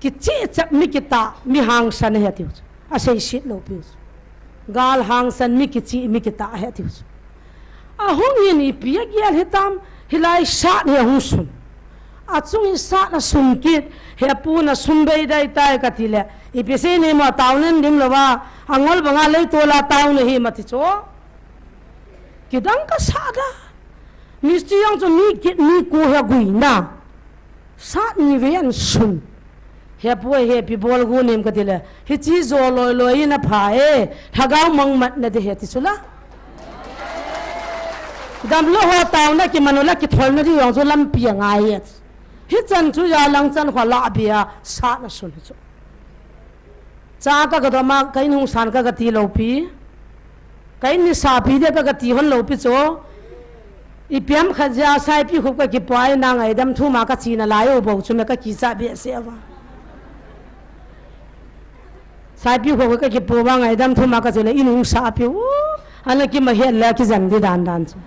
Ki chi chap mi ki ta mi hangsan he ti. A sei sit lou pi. Gal hangsan mi ki chi mi ki ta he ti. A hung in ipi a gel hitam, hilai sat hi a hung sun. A chung in sat na sun kit, he pu na sun bei dai tai ka ti le. Ipi sei nei mo tao nen dim lou va, Angol banga leitol a taona hi mati chu. Kidang kasa da. Mistri jong chu mi kit mi ko hi aguina. Sat ni vei ahin sun. He pu e, he pi bol gu nem kati le. Hiche jo loi loi in apha e. Lhagao mang mat na de he ti chu la. Damlou ho taona kiman u la kitholna di jong chu lampi angai e. Hichan chu jalang chan kho la bia sat na sun hi chu. Cha ka, ka dom a, ka in hung san ka, ka ti lou pi. Ka in nisa pi de ka, ka ti hon lou pi chu. Ipi ham khat jeh a Saipikhup ka kipo a, ina ngaidam thum a ka che nalai u bou chu me ka kicha behseh uva. Saipikhup ka kipo a ngaidam thum a ka che le in hung sa pi u. Ana kimahet le kijen di dan dan chu.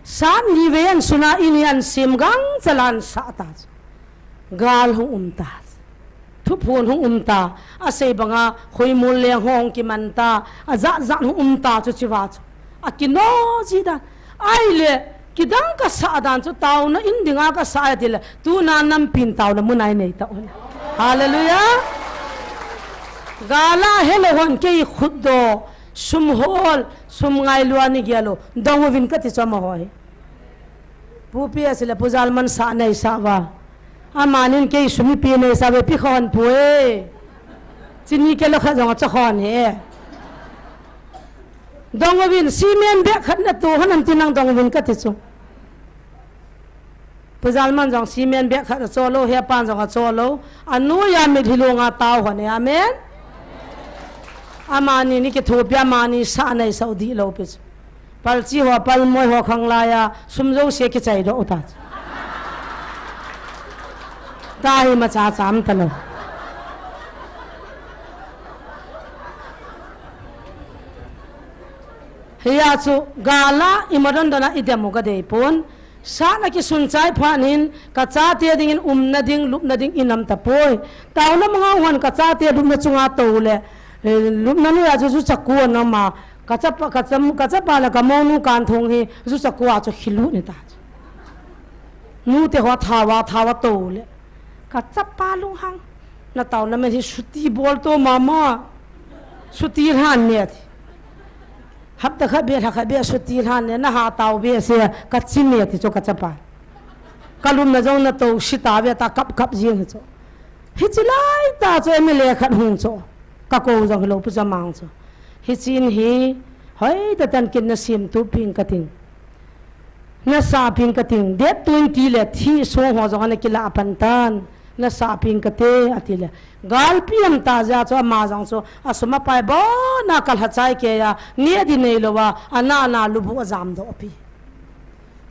Sat ni vei ahin sun a in hi ahin sem gangchal a ahin sa ta chu. Gal hung um ta. Thuphon hung um ta. Asei banga khoimol leng ho hung kiman ta. Ajat jat hung um ta chu hichea chu. Akino ji dan. Ahile, kidang kasa dan chu taona in dinga kasa e ti le. Tuna nampin taona mun a inei ta u. Hallelujah. Gal a helou hon kei khutdoh, sum hol, sum ngailu a ni gel u. Dong uvin kati chu amaho hi. Pu P S le Pu Jalman sa nei sa uva. Amanin kei sum ipi nei sa uve, pi khon pu e. Chini kilo khat jong acha khon he. Dong uvin cement bag khat nato hon am ti nang dong uvin kati chu. Pu Jalman jong cement bag khat acho lou, he pan jong acho lou. Anoiya mitlhi lunga tao hon e. Amen. Amani ni kithopi, amani sa nei sa u di lou pi chu. Palchi ho, palmoi ho khang laiya, sum jouse kichai doh u ta. Tahi macha cham talou. Hia chu, gal a, ima don don a, idem u kadei pon. Sat na kisun chai phat in, kachate dingin umna ding, lupna ding, inam tapoi. Taona manga hon kachate lupna chunga tou le, eh, lupna noiya chu, chu chaku anam a. Kachapa, kacham, kachapa le kamounu Kanthong hi, ju chakua chu khilu ni ta. Nute ho thawa, thawa to le. Kachapa lunghang. Nataona men hi suti bol to mama. Suti lhan ne ti. Hapta khat be, lha khat be, suti lhan ne, naha tao behseh, kachi ne ti chu kachapa. Kalumna jong nato sita ve ta kap kap jing hi chu. Hichi lai ta chu M L A khat hung chu. Kako jong hilou pu jamang chu. Hichin hi, hoi ta tan kin nasim tu ping kating. Nasa ping kating. Date twenty le thi sung ho jong ana kila pan tan. Nasa ping kate ati le. Galpi am ta ja chu ama jong chu. Asum apai bona kalha chai keya. Ni adi nei lou a. Ana ana lubu ajam doh pi.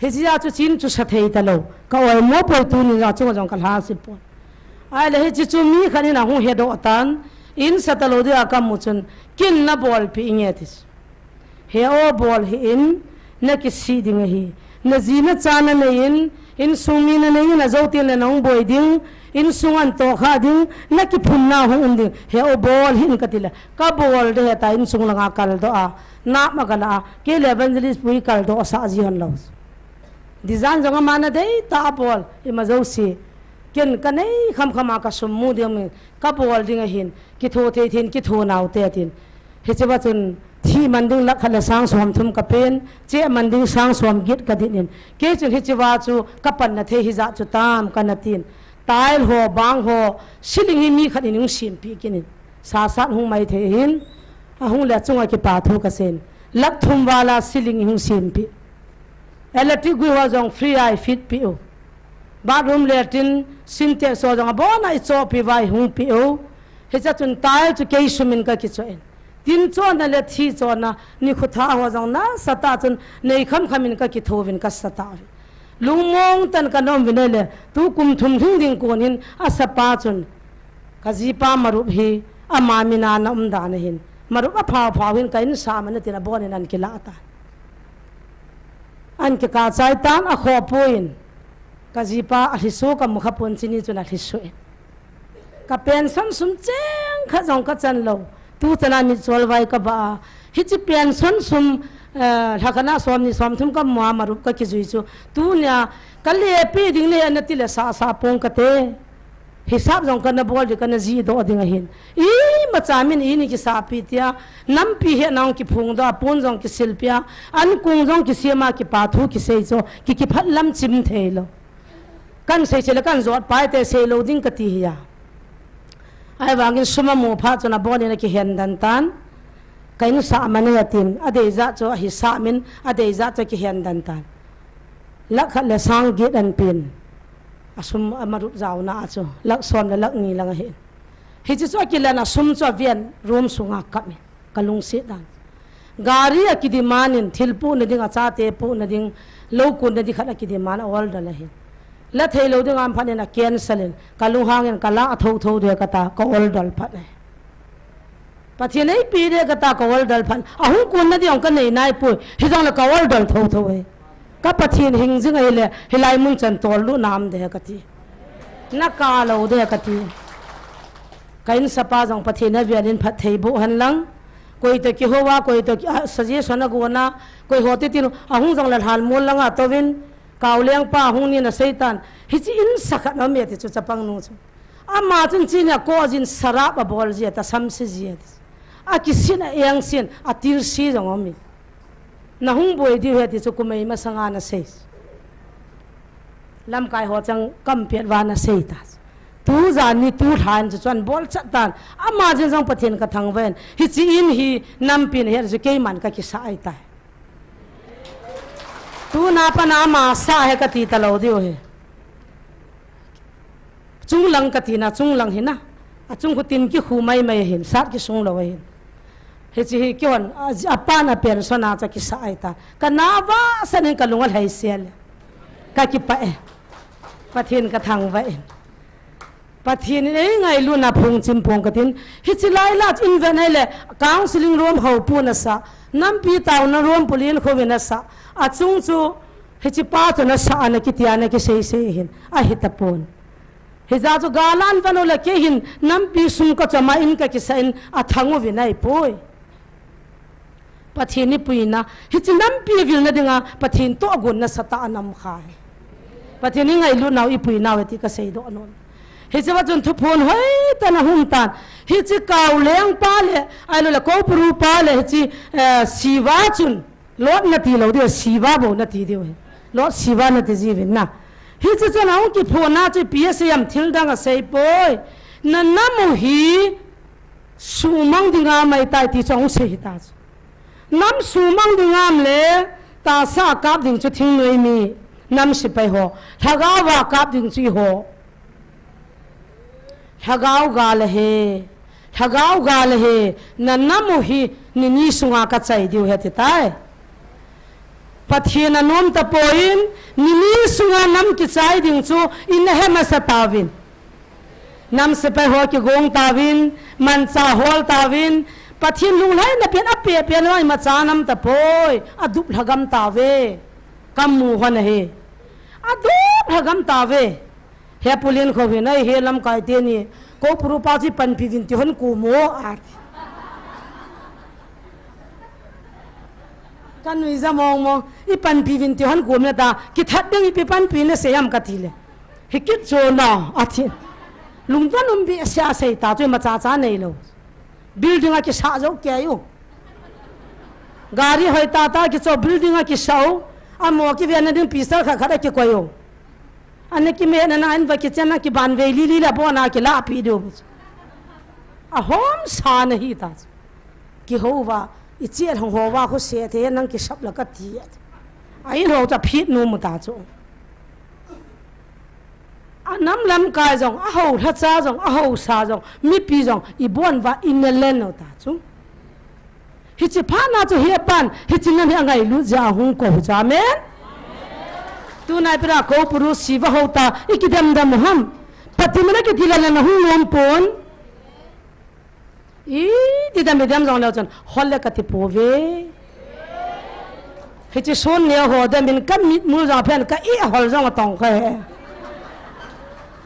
Hichi ja chu chin chu sa thei talou. Ka oi mo poi tuni ja chu jong kalha si poi. Ahile hichi chu mi khat in ahung hedoh tan, in sa talou dia kamu chun, kin nabolpi inge ti chu. He o bol hih in, nakisih ding ahi. Naji nacha nanei in, insung mi nanei in, ajou tin le nahung boi ding, insung an tohkha ding, nakiphunna hung um ding. He o bol hih in kati le, kabol de heta insung langa kaldoh a, nap ma kana a, kei le evangelist pu hi kaldoh sah ji hon lou. Design jong ama nadei ta abol, ima jouse. Ken kanei kham kham a kasum mu ding min, kabol ding ahin, kitho thei thei in kitho nau te tin. Hiche va chun, thi man ding lakh khat le sang som thum kapen, che man ding sang som get kadin in. Kei chun hiche va chu kapan na thei hija chu tam kana tin. Tile ho, bang ho, ceiling hi mi khat in hung simpi kin in. Sasat hung mai thei hin, ahung le chunga kipa thu kasen. Lakh thum val a ceiling hung simpi. Electric gui ho jong free a fit pi u. Bathroom latrine Sintex ho jong abona ichohpi vai hung pi u. Hicha chun tile chu kei sum in kakichoh in. Tin chona le thi chona ni khutha ho jong nasatah chun nei kham kham in kakitho uvin kasatah uvin. Lungmong tan kanom uvin ahile tu kum thum lhing ding kon hin asapa chun kajipa Marup hi ama mina na um dan ahin. Marup aphao phao hin ka in sa man atin abonin an kilah tan. An kikah chai tan akhoh poi in. Kajipa alhiso kamu kha pon chini chun alhiso in. Ka pension sum cheng khat jong kachan lou. Tu chana mitchol vai kaba a. Hichi pension sum, eh, lhakhat na som ni som thum kamu a Marup kakijui chu. Tunia kalepi ding le nati le sasa pong kate. Hisap jong kana bol ding kana jidoh ding ahin. I Imacha min in i kisahpi tia, nampi hetna jong kiphongdoh a, pon jong kisilpia, ankong jong kisema, kipa thu kisei chu, ki, kiphat lam chim theilou. Kan sei chele kan jotpa ite seilou ding kati hi a. Ahivangin sum amu phat chun abon in akihen den tan. Ka insah man e atin, adeijat chu ahisah min, adeijat chu akihen den tan. Lakh khat le sang get anpen. Asum amarup jaona a chu, lakh som le lakh ni lang ahin. Hiche chu akilan a sum chu aven room sunga kap in, kalungset dan. Gari akidemand in, thil pohna ding, achate pohna ding, lou konna ding khat akidemand a order ahin. La theilou ding aum phat in a cancel in, kalunghang in kala a thotho ding kati a, ka order phat ahi. Pathen in eipe ding kati a, ka order phat. Ahung konna ding jong kanei naipoi, hijongle ka order thotho ahi. Ka Pathen hing jing ahile, hilai mun chan tollut nam ding kati. Nakah lou ding kati. Ka insapa jong Pathen in avel in phatthei boh hen lang. Koi toh kihou a, koi toh ki, a, suggestion agon a, koi ho titi nu, ahung jongle lhan mol langa touvin, Kaolengpa ahung nin asei tan. Hiche insa khat aum e ti chu chapang nu chu. Ama chun chini a kojin sarap abol ji a, tasam se ji a ti. Akisin a engsin, atilsi jong aum e. Nahung boi diu ahi ti chu kumei masanga nasei. Lamkai ho chang kampet uva nasei ta. Tu jan ni tu lhan chu chun bol chat tan. Ama jin jong Pathen kathangvah in. Hiche in hi nampi in ahet chu keiman kakisah ahitai. Tuna pat a ama sah ahi kati talou diu ahi. Chunglang kati na, chunglang hi na. Achung khu tin kikhu maimai ahin, sat kisung lou ahin. Hiche hi kihon, a, apan a pension a chu kisah ahitai. Kana vahsah in kalung alhai sel e. Kakipah e. Pathen kathangvah in. Pathen in eingailutna phungchim pong katin. Hiche lai la in ven ahile, counseling room ho pu nasah. Nampi taona room pu Liankhouvin asah. Achung chu, hiche pa chu nasah ana kiti ana kisei sei hin. Ahitapon. Hijeh chun galan vang ule kei hin nampi sum kachom a in kakisah in athang uvin ahipoi. Pathen in eipuina, hiche nampi vilna dinga Pathen toh agon nasatah a um kha ahi. Pathen in eingailutnau eipuinau ahi ti kaseidoh nom. Hiche va chun thuphon hoitah in ahung tan. Hiche Kaolengpa le, ahilou le Koupuru pa le, hiche, eh, Siva chun. Lot nati lou diu, Siva bou nati diu ahi. Lot Siva nati jiuvin na. Hiche chun ahung kiphon a chu ipi asei em thil dang asei poi. Na nam u hi sumang ding aum ahitai ti chu ahung sei hita chu. Nam sumang ding aum le, tahsa kap ding chu thingnoi mi, nam sepai ho. Lhagao a kap ding chu eiho. Lhagao gal ahi, lhagao gal ahi, na nam u hi ni ni sunga kachai diu ahi ati tai. Pathen anom tapon, ni ni sunga nam kichai ding chu in ahe masa tauvin. Nam sepai ho kigong tauvin, manchah hol tauvin, Pathen lunglhaina pen apeh pen a imacha nam tapoi, adup lhagam tauve, kamu hon ahi. Adup lhagam tauve. He Pu Liankhouvin, "Ai, he lamkai teni, Koupuru pa chu panpi uvin ti hon kum o," ati. Kanuija mong mong, "I panpi uvin ti hon kum e ta, kithat ding ipi panpi nasei em," kati le. "Hikit chu na," ati. Lungdon um behseh a sei ta chu imacha cha neilou. Building a kisah jou kei u. Gari hoi tah tah kicho building a kisah u. Amo kiven na ding pisal khat khat a kikoi u. Ana kimetna na in va kichenna kiban vei lili le abon a kilahpi diu. Ahomsa na hita. Kihou uva, icheh hong hou uva khose thei nang kisap la kati. A in ho cha phit nom u ta chu. A nam lamkai jong, a ho lhacha jong, a ho sa jong, mipi jong, ibon uva in na len u ta chu. Hiche phat na chu hi apan, hiche nam hi angailut jeh a hung kou u chu, amen. Tunai pira Koupuru Siva ho ta, ikidem dem u ham. Pathen in akiti la na hung nom pon. Iti dem, idem jong leu chun, hol le kati pouve. Hiche sun neo ho dem in ka mitmu jong aphen ka i hol jong atong kha he.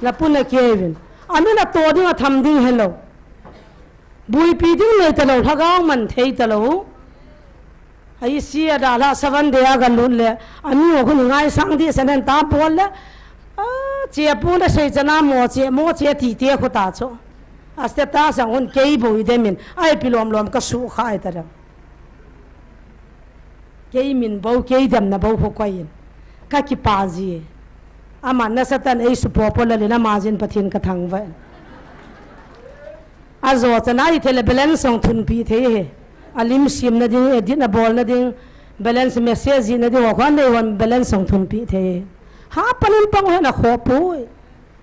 La pun a kei uvin. Amin ato ding atham ding helou. Buipi ding nei talou, lhagao man thei talou. Ai si a da la seven day a ga lut le, ani o khu ni ngaisang di senen ta bol le. A, che pu le sei chana mo che, mo che ti te khu ta chu. A status a hon kei bou i dem in, ai pi lom lom ka su kha ai ta dem. Kei min bou, kei dem na bou ho koi in. Ka kipa ji. Ama na Satan ei su po po la le na ma jin Pathen ka thang va. A zo cha na i thele balance song thun pi thei he. A lim sim na ding, edit na bol na ding, balance message na ding, ho khan dei hon balance song thun pi thei. Ha panin pang he na kho pui.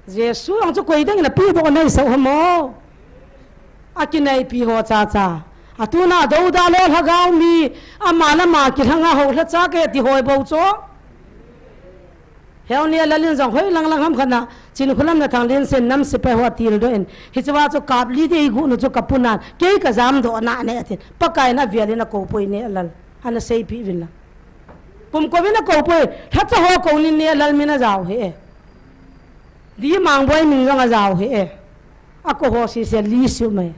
Jesu ang chu koi dang na pi do na i sa ho mo. A kinai pi ho cha cha. A tu na do da lo lhagao mi, ama na ma ki lhanga ho lha cha ke ti hoi bou cho. Heu ni a lal in jong hoi lang lang ham khat na, Chinkholam na Thangliansen nam sipai ho a til do in. Hi chu va chu kap li dei gu nu chu ka pu nan, kei ka jam do na ne atin. Pakai na vial in a ko poi ne a lal. Ana sei pi vin la. Kum ko vin a ko poi, lha cha ho ko nin ne a lal min a jao he e. Di Mangboi min jong a jao he e. A ko ho si se li siu mai.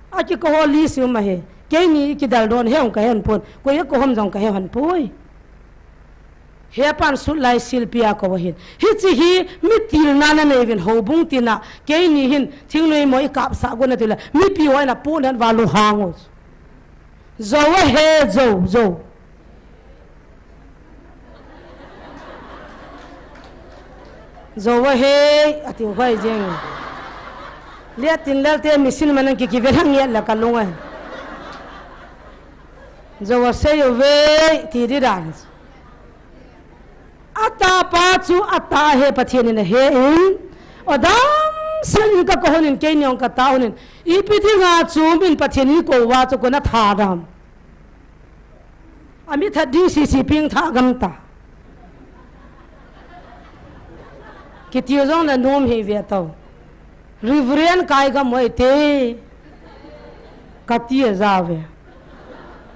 A ki ko ho li siu mai he. Kei ni ki dal don he ong ka hen pon. Ko ye ko hom jong ka he hon poi. He pan sut lai silpi a ko hin. Hi chi hi mi til na na nei vin ho bung tina. Kei ni hin thingnoi mo i kap sa go na tila. Mi pi hoi na pu nan va lu hang o. Zo a he, zo, zo. Zo a he, a ti hoi jeng. Lia tin lal te mi sin manan ki ki ve hang yet la ka lung a. Zo a sei o ve, ti di dan. A tapa chu a ta he Pathen in a he in. O dam sil in ka ko honin kei niong ka ta honin. Ipi dinga chu min Pathen in ko wa chu ko na tha dam. A mi that ding si si ping tha gam ta. Ki ti jong na nom hi ve tau. Reverend kai gam hoi te. Ka ti a ja ve.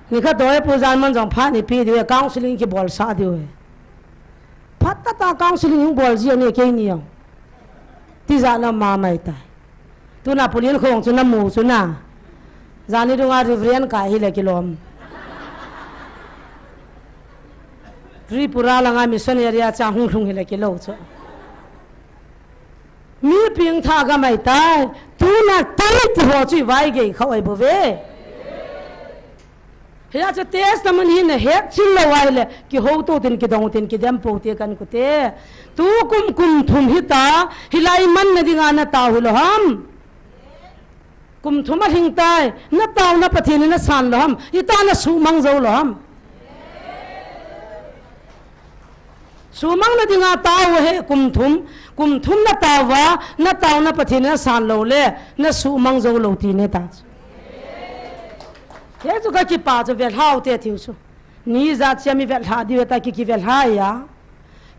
Ni kha doi pu jan man jong pha ni pi di ve counseling ki bol sa di ve. Phat ta ta counseling hung bol ji ani kei ni ang. Ti ja na ma mai tai. Tuna pulian khong chu na mu chu na. Jani dunga Reverend kai hi le kilom. Tripura langa mission area cha hung hlung hi le kilo chu. Mi ping tha ga mai tai. Tuna tai ti ho chu i vai gei kha oi bo ve. Hia chu testament hi na het chil lo ai le, ki ho to tin, ki dong tin, ki dem po te kan ku te. Tu kum kum thum hi ta, hi lai man na dinga na tau hi lo ham. Kum thum a hing tai, na tau na Pathen na san lo ham. I ta na su mang zo lo ham. Sumang na dinga tau he kum thum, kum thum na tau va, na tau na Pathen na san lo le, na sumang zo lo ti ne ta. He chu ka kipa chu vel hau te thiu chu. Ni ja chia mi vel ha di ve ta ki ki vel ha ya.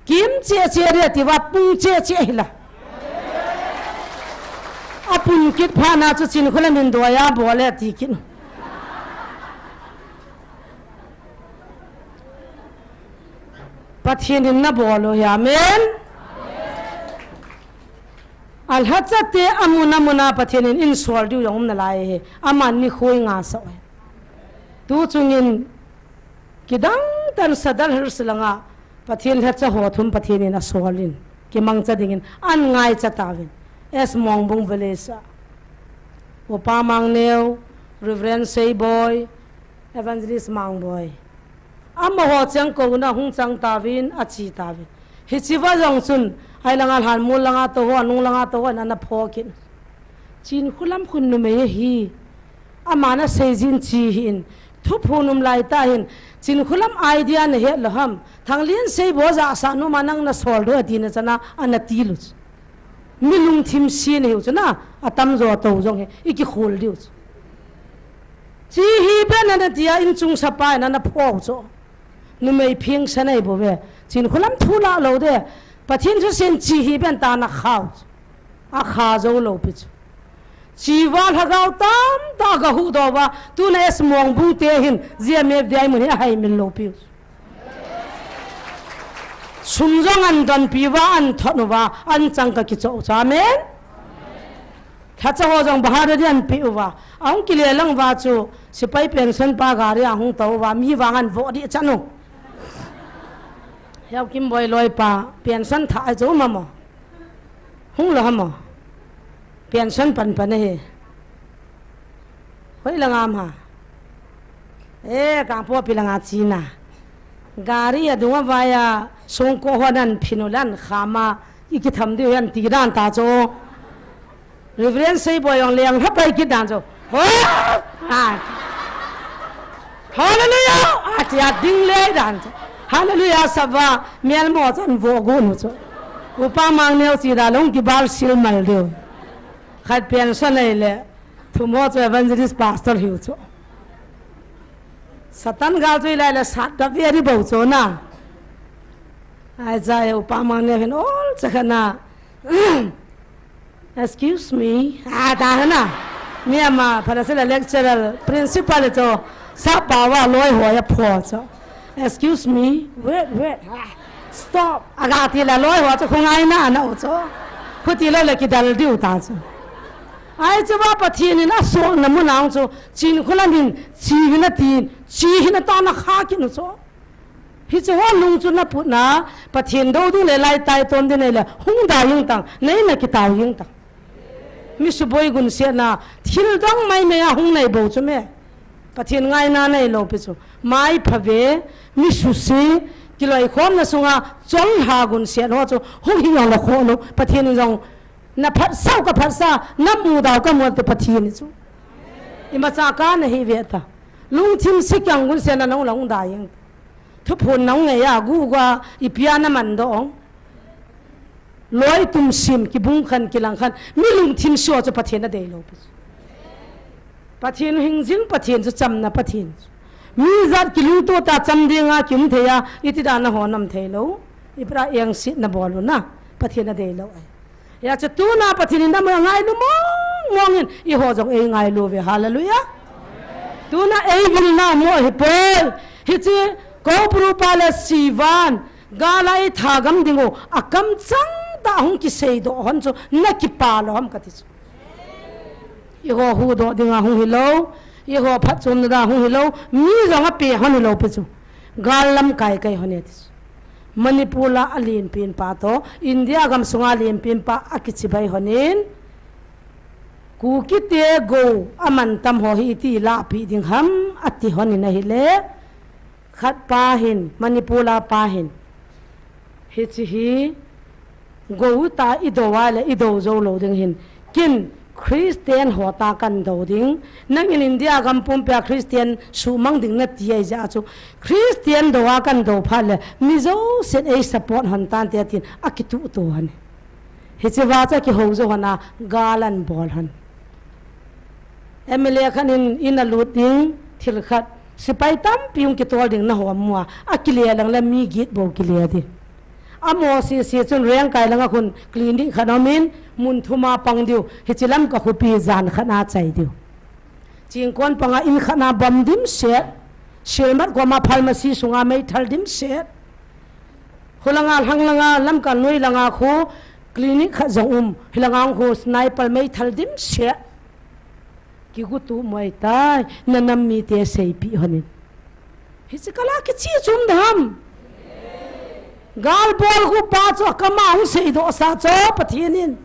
Kim che che re ti va pung che che hi la. A pun kit pha na chu Chinkholam in do ya bo le ti kin. Pathen in na bol u hi, amen. A lhacha te a mun a mun a Pathen in in sol diu jong um na lai hi. Aman ni khoi nga sa oi. Tu chungin kidang tan Sadar Hills langa Pathen lhacha ho thum Pathen in a sol in kimangcha dingin an ngaicha tauvin. S Mongbung Village a. Upa Mangneo, Reverend Seiboi, Evangelist Mangboi. Amaho chang ko na hung chang tauvin, a chi tauvin. Hichi va jong chun, ai langa lhan mul langa to ho, nung langa to ho, na na pho kin. Chinkholam khun numei hi. Ama na sei jin chi hi in. Thu phu num lai ta hin. Chinkholam idea na het lo ham. Thangliansei bo ja sa nu ma nang na sol do ati na chana, ana ti lu. Mi lungthim si na hiu chu na, a tam jo to jong he, i ki khol diu chu. Chi hi ben na tia in chung sa pa na na pho chu. Numei phing sa nei bo ve. Chinkholam thu la lo de. Pathen thusen chi hi ben ta na khau chu. A kha zo lo pi chu. Chi va lhagao tam ta ga hu do va. Tu na S Mongbung te hin. Zia me dai mun hi a hai min lo pi chu. Sum jong an don pi va, an thot u va, an chang ka ki cho cha men. Lhacha ho jong bahar di an pi u va. Ahung ki le lang va chu, sipai pension pa gari ahung to u va, mi vang an vo di chan u. Hiau Kim Boi loi pa, pension tha ai cho ma mo. Hung lo ha mo. Pension pan pan ahi. Hoi langa ma. Eh, Kangpokpi langa china. Gari adunga vaiya songko honan phinu lan khama ikitham diu yan ti dan ta chu. Reverend Seiboi jong leng hapai kit dan chu. Ho! Ah. Hallelujah! Ati a ding le dan chu. Hallelujah sava mial mo chan vo gun chu. Upa Mangneo chi da long kibal sil mal diu. Khat pension nei le. Thum ho chu evangelist pastor hiu chu. Satan gal chu ilai le sat da ve ri bo chu na. Ai cha e Upa Mangneo hin ol cha khana. Excuse me. Ah, ta na. Mi ama phala sila lecturer principal chu sa pa wa loi ho ya pho chu. Excuse me. Wait, wait. Ah, stop. Aga ti la loi ho chu khungai na na u chu. Khuti lo le kidal diu ta chu. Ai chu va Pathen in a suang na mu nang chu chin khula min chi hin a tin chi hin a ta na kha ki nu chu. Hi chu ho lung chu na put na Pathen do ding le lai tai ton ding nei le hung da ying tang nei na ki tau ying tang. Mi suboi gun sia na thil dong mai mai a hung nei bo chu me. Pathen ngai na nei lo pi chu. Mai pha ve mi su si kiloi khom na sunga chol ha gun sia ho chu hung hi yong lo kho lo Pathen in jong Na phatsau ka phatsa, na mudau ka mu te Pathen chu. Imacha ka na hi ve ta. Lungthim si kyang gun se na nong long da yeng. Thuphon nong nge ya gu ga ipia na man do ong. Loi tum sim kibung khan kilang khan mi lungthim sua chu Pathen a dei lo pi chu. Pathen hing jing Pathen chu chamna Pathen chu. Mi jat kilungto ta cham dinga kim thei a iti da na ho nam thei lo. Ipra eng sit na bol u na Pathen a dei lo ai. Ya chu tuna Pathen in na mo ngailu mong mong in, i ho jong ei ngailu ve. Hallelujah. Tuna ei vil na mo hi poi. Hi chi ko pru pa le sivan. Ga lai tha gam ding u. A kam chang ta hung ki sei do hon chu na ki pa lo ham ka ti chu. I ho hu do ding a hung hi lo. I ho phat chom na da hung hi lo. Mi jong a pe hon hi lo pe chu. Gal lam kai kai hon e ti chu. Manipur la a lienpen pa to, India gam sunga lienpen pa a kichibai honin, Kukite go a mantam ho hi iti lahpi ding ham a ti honin ahile, khat pa hin, Manipur la pa hin, hichi hi, go ta i do a le i do zo lo ding hin, kin Christian ho ta kan do ding. Nangin India gam pumpia Christian sumang ding na ti ai ja chu. Christian do a kan do phat le mi zo sen ei support hon tan te tin a kitu tu hon. Hichi va cha ki ho zo hon a galan bol hon. M L A khan in, in a lut ding thil khat. Sipai tampi hung kitol ding na ho mua. A kile lang le mi git bo kile di. A mo si si chun reng kai langa khun clinic khat omin mun thuma pang diu. Hichi lam ka khupi jan khat na chai diu. Chingkon panga in khat na bam dim set. Silmat koma pharmacy sunga mei thal dim set. Hulanga lhanglanga lam ka noi langa khu clinic khat jong um. Hilanga khu sniper mei thal dim set. Kigutu moi tai, na nam mi te seipi honin. Hichi kala kichi chum dam. Gal bol gu pa chu kama hung sei do sa cho Pathen in.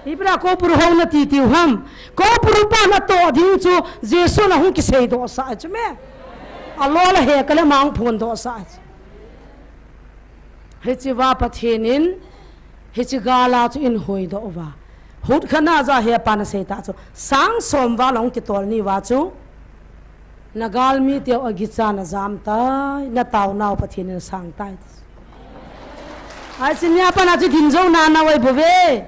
Ibra ko bur hong na ti tiu ham. Ko bur pa na to ding chu Jesu na hung ki sei do sa chu me. A lo la he ka le mang phon do sa chu. Hichi va Pathen in, hichi gala chu in hoi do va. Hut khana ja he pa na sei ta chu. Sang som va long ki tol ni va chu. Na gal mi teu a gicha na jam tai, na tau nau Pathen in sang tai. Ai sin ya pa na chu din zo na na wai bo ve.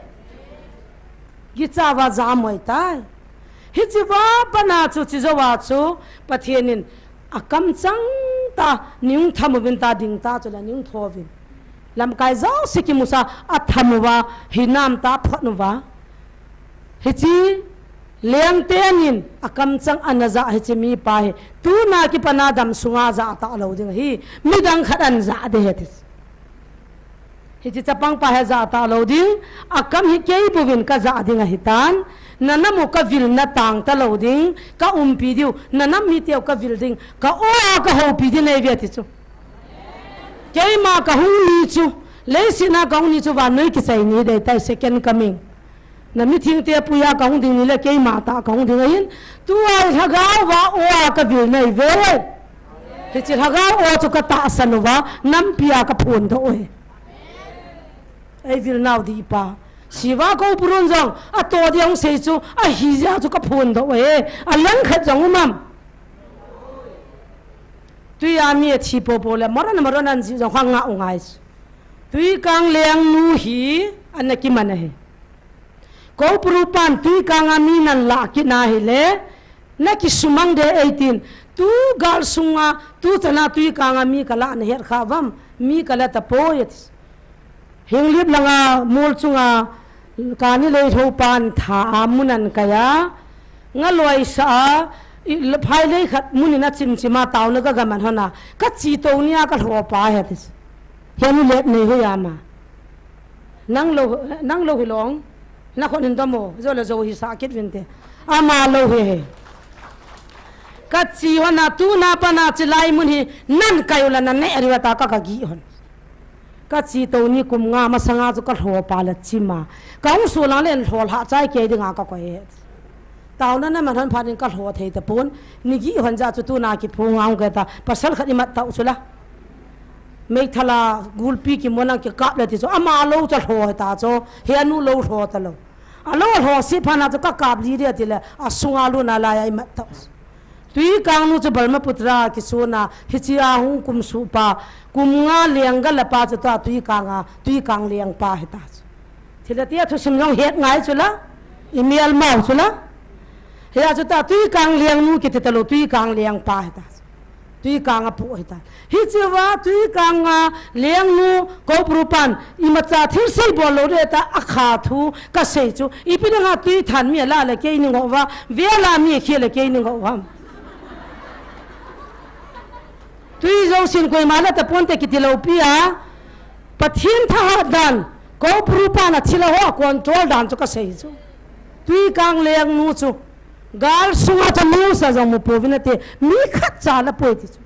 Gicha va jam wai tai. Hichi va pa na chu chi zo va chu Pathen in a kam chang ta, ning tham uvin ta, ding ta chu la ning tho uvin. Lamkai jouse kimusa a tham uva, hinam ta phot uva. Hichi leng tenin a kam chang ana ja hichi mi pa hi. Tuna kipana dam sunga ja ta lo ding hi. Midang khat an ja de he ti. Hichi chapang pa he ja ta lo ding, a kam hi kei buvin ka ja ding ahi tan, na nam u ka vil na tang ta lo ding, ka umpi diu, na nam mi teu ka vil ding, ka o a ka houpi ding nei ve ti chu. Keima ka hung ni chu, leiset na ka hung ni chu vannoi kichai ni dei tai second coming. Na mithingte puiya kahung ding nile keima tah kahung ding ahin. Tua lhagao va o a kavil nai ve. Hiche lhagao o chu katahsan uva, nampi a kaphondoh uve. Eivil nau dihpa. Siva Koupurun jong, ato dia hung sei chu, ahi jeh a chu kaphondoh uve. Alangkhat jong um am. Tui a mi athi popo le, maron maron an ji jong khang nga u ngai chu. Tuikang lengnu hi, ana kiman ahi. Koupuru pan Tuikang a mi nan lah kit na hile, na kisumang de eitin, tu gal sunga, tu chana Tuikang a mi kalah na het kha vam, mi kalah tapoi ati. Hinglip langa mol chunga kani lei tho pan tha a mun an kaiya, nga loisa a, i, phai lei khat mun in a chimchima tauna ka gaman hona, ka chi to nia ka lhopa he ati. Henu let nei hoiya ma. Nang lo, nang lo hilong. Na khon hin domo, jo le jo hi sa kit vinte. Ama lo he he. Ka chi hona tuna pana chi lai mun hi, nan kai ula nan ne ari wata ka ka gi hon. Ka chi to ni kum nga masanga chu ka lhopa la chima. Ka hung su lang len lhol ha chai kei dinga ka koi he. Tauna na man hon phanin ka lho thei tapon, ni gi hon ja chu tuna kiphong ang ke ta, pasal khat i mat tau chu la. Meithala gulpi kimonang kikap le ti chu, ama lo cha lho ta chu, he anu lo lho ta lo. A lo lho si phana chu ka kap li dia ti le, a sunga lu na la ya i mat tau. Tuikang nu chu Brahmaputra kisuna, hichia hung kum su pa, kum nga leng ga la pa chu ta Tuikang a, Tuikang leng pa he ta chu. Thilha tia thusim jong het ngai chu la, i mial mau chu la. Hia chu ta Tuikang lengnu kiti ta lo, Tuikang lengpa hi ta. Tuikang a pu hi ta. Hicheva Tuikang a lengnu Koupuru pan, imacha thil sei bol lo de ta, akha thu ka sei chu. Ipi dinga Tuithan mi ala le kei ni ngou va, vela mi khi le kei ni ngou va. Tui jousen koima la tapon te kiti lo pi a. Pathen thahat dan, Koupuru pan a thilha ho a control dan chu ka sei chu. Tuikang lengnu chu. Gal sunga chu news a jong mu pouvin ati, mi khat cha la poi ti chu.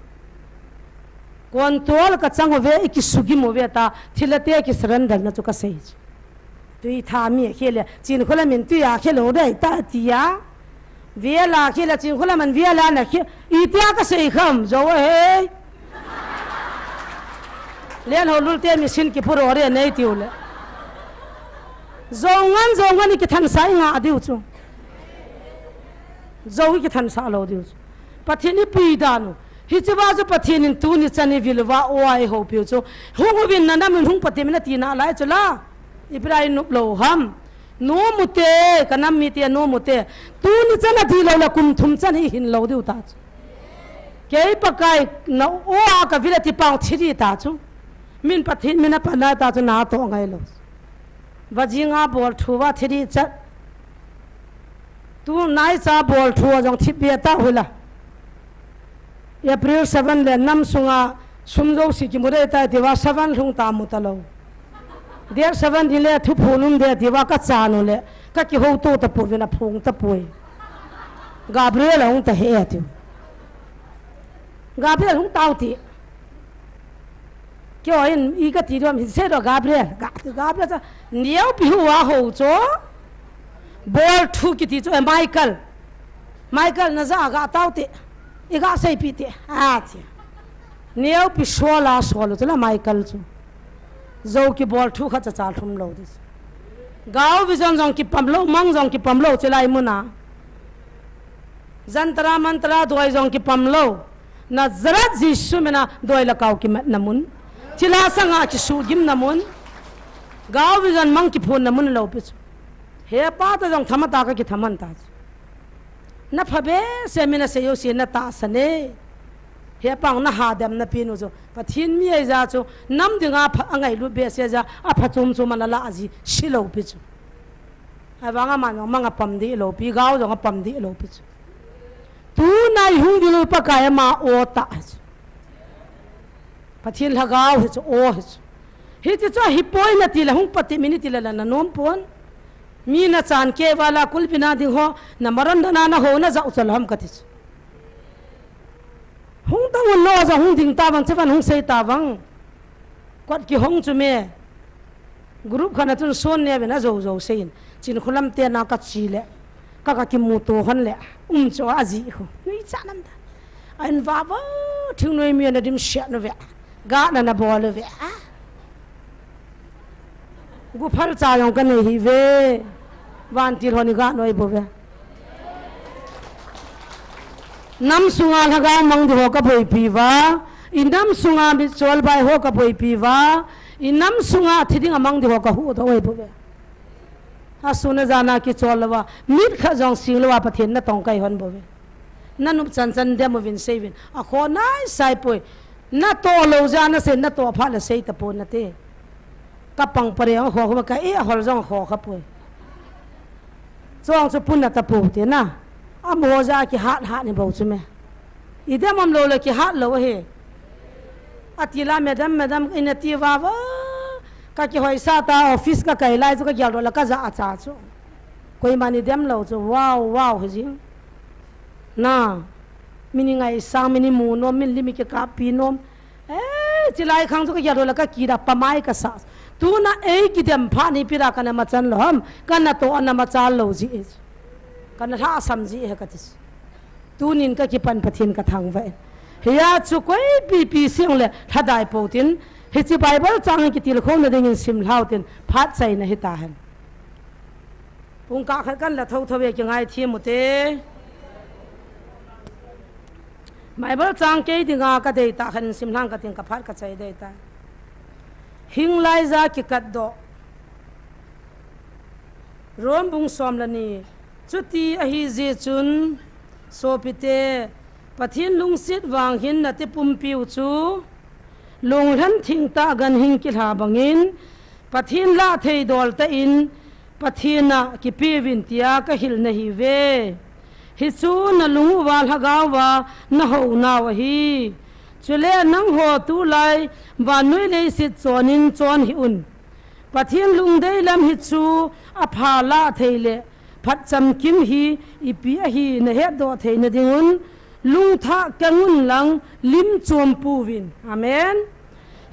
Control ka chang uve, i kisugim uve ta, thilha te ki surrender na chu ka sei chu. Tuitha mi a khel le, Chinkholam in tui a khel u dai ta tia. Vela khel le, Chinkholam in vela na khel, itia ka sei kham, jo he. Len ho lul te mi sin ki puro re nei tiu le. Zongan, zongan i kithansa i nga diu chu. Zo i kithansa lo diu chu. Pathen i pui dan u. Hicheva chu Pathen in tuni chan i vil uva o a i houpiu chu. Hung uvin na nam in hung Pathen in a tina lai chu la. Ipi a i nop lo ham. Nom u te, ka nam mite nom u te. Tuni chan a di lo le kum thum chan hi hin lo diu ta chu. Kei Pakai na o a ka vil a ti pang thi di ta chu. Min Pathen min a pan lai ta chu na to ngai lo. Vajinga bol thu va thi di chat. Tu nai cha bol thu a jong thi bia ta hula. April seven le nam sunga sum jouse kimu dei tai tiva seven lhung ta mu ta lo. Date seven di le thuphon um de tiva ka chan u le ka kihouto ta pouvin a phong ta poi. Gabriel a hung ta he tiu. Gabriel hung tau ti. Kio in i ka ti dom hin se do Gabriel. Ga, Gabriel cha neo pi hu a ho cho. Bol thu kiti chu, eh, Michael. Michael na ja ga tau te. I ga sei pi te. A ti. Neo pi so la so lo chu la Michael chu. Zo ki bol thu kha cha cha lhum lo dis. Gau vision jong ki pam lo, mang jong ki pam lo chi lai muna. Jantra mantra doi jong ki pam lo. Nazareth Jesu mina doi la kau ki mat na mun. Thila sanga ki su gim na mun. Gau vision mang ki phun na mun lo pi chu. He pa ta jong thama ta ka ki thaman ta chu. Na pha be se mina se yo se na ta sa ne. He pang na ha dem na pi nu chu. Pathen mi ai ja chu. Nam dinga pha, a ngai lu be se ja. A pha chum chum ana la a ji si lo pi chu. Avanga man jong mang a pam di lo pi, gau jong a pam di lo pi chu. Tuna i hung vil u Pakai ama o ta chu. Pathen lhagao hi chu, o hi chu. Hichi chu hi poi na ti le hung pati mi ni ti le la na nom pon. Mi na chan ke vala kulpi na ding ho, na maron dana na ho na jau chal ham ka ti chu. Hung ta un lo ja hung ding ta vang, che van hung sei ta vang. Kot ki hong chu me. Group khat na chun son ne ve na zo zo sei in. Chin khulam te na ka chi le. Ka ka kimu to hon le. Um cho a ji khu. Nui cha nam ta. An va va thing noi mi na dim sha no ve. Ga na na bol ve. Ah. Gu phal cha jong ka nei hi ve. Vantil hon i ga noi bo ve. Nam sunga lhagao mang di ho ka boipi va. I nam sunga mitchol bai ho ka boipi va. I nam sunga thi ding a mang di ho ka hu do oi bo ve. A suna jana kichol lo va. Mit kha jong sing lo va Pathen na tong kai hon bo ve. Na nup chan chan dem uvin sei vin. A kho nai sai poi. Na to lo ja na sei, na to pha la sei ta pon na te. Ka pang pare ang kho kho ka e hol jong kho kha poi. Chong chu pun na ta po te na. A mo ja kihat hat ni bo chu me. I dem am lo le kihat lo he. A ti la madam, madam, in a ti va va. Ka kihoi sa ta office ka kai lai chu ka gel do la ka ja a cha chu. Koima ni dem lo chu wow, wow he jing. Na, mi ni ngaisang, mi ni mu nom, mi ni limi kikappi nom. Eh, chilai khang chu ka gel do la ka kida pamai ka sa. Tuna ei kidem pha ni pi ra ka na machan lo ham, ka na to a na machal lo ji e. Ka na lhasam ji e ka ti. Tunin ka kipan Pathen ka thangvah e. Hiya chu koipi pi sing le lhadai po tin, hichi Bible chang kitilkhouna dingin sim lhau tin, phat chaina hi ta hen. Pung kah khat kan la tho tho ve kingai thiam u te. Bible chang kei dinga ka dei ta khan sim hlang ka ting ka phat ka chai dei ta. Hing lai ja kikat do. Rom bung som le ni. Chuti ahi jeh chun sopite, Pathen lungset vang hin na ti pumpiu chu. Lunglhen thing ta ganhing kilha bangin, Pathen lah thei dol ta in, Pathen a kipiuvin tia ka hil na hi ve. Hi chu na lung uva lhagao va na ho nau ahi. Chule nangho tulai vannoi leiset chonin chon hih un. Pathen lungdei lam hi chu a pha lah thei le phat chamkim hi ipi ahi na hetdoh theina dingun, lungthah keng un lang lim chom puvin. Amen.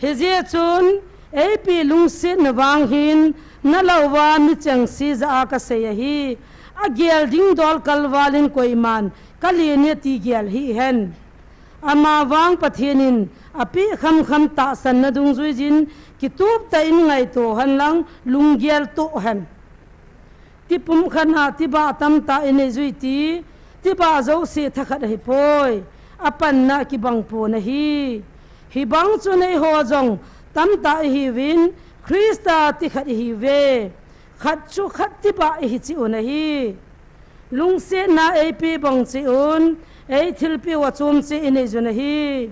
Hijeh chun, eipi lungsetna vang hin, na louva mi chengse jah a ka sei ahi, a gel ding dol kalvalin koiman ka len e ti gel hih hen. Ama vang Pathen in a peh khamkham tahsanna dungjuijin kitup tah in ngaito hen lang lunggel toh hen. Tipum khat a tibah tamtah i nei jui ti, tibah jouse thakhat ahi poi, a panna kibang pon ahi. Hibang chun eiho jong tamtah i hiuvin, Christa tikhat i hiuve. Khat chu khat tibah i hi cheh un ahi. Lungsetna ei pe bang cheh un, ei thilpeh u a chom cheh i nei jun ahi.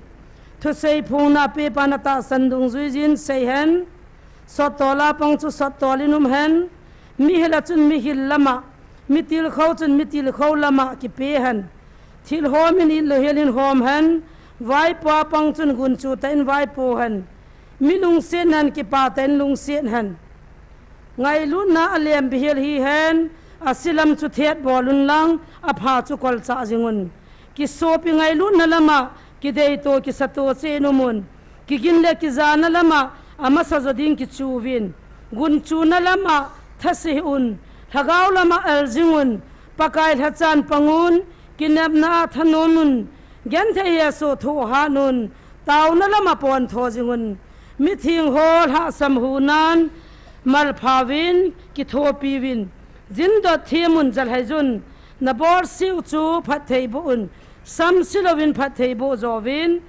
Thusei phongna pepa na tahsan dungjuijin sei hen. Sottol a pang chu sottol in um hen. Mihil a chun mihil lama, mitilkhou chun mitilkhou lama kipe hen. Thil hom in it louhel in hom hen. Vaipo a pang chun gunchu tah in vaipo hen. Mi lungset nan kipah tah in lungset hen. Ngailutna a lem behel hi hen, a silam chu thet bol un lang, a pha chu kolchah jing un. Kisopi ngailutna lama, kideito, kisato cheh in um un. Kigin le kijana lama, a masa jo ding kichu uvin. Gunchuna lama, thase hih un. Lhagao lama, al jing un. Pakai lhachan pang un. Kinepna a thanom un. Genthei hesoh thoh hat un. Taona lama pontho jing un. Mitheng ho lhahsam hunan malpha uvin, kithopi uvin. Jindot them un, jalhai jun. Na bolseh u chu phatthei boh un. Samse louvin phatthei boh jo uvin.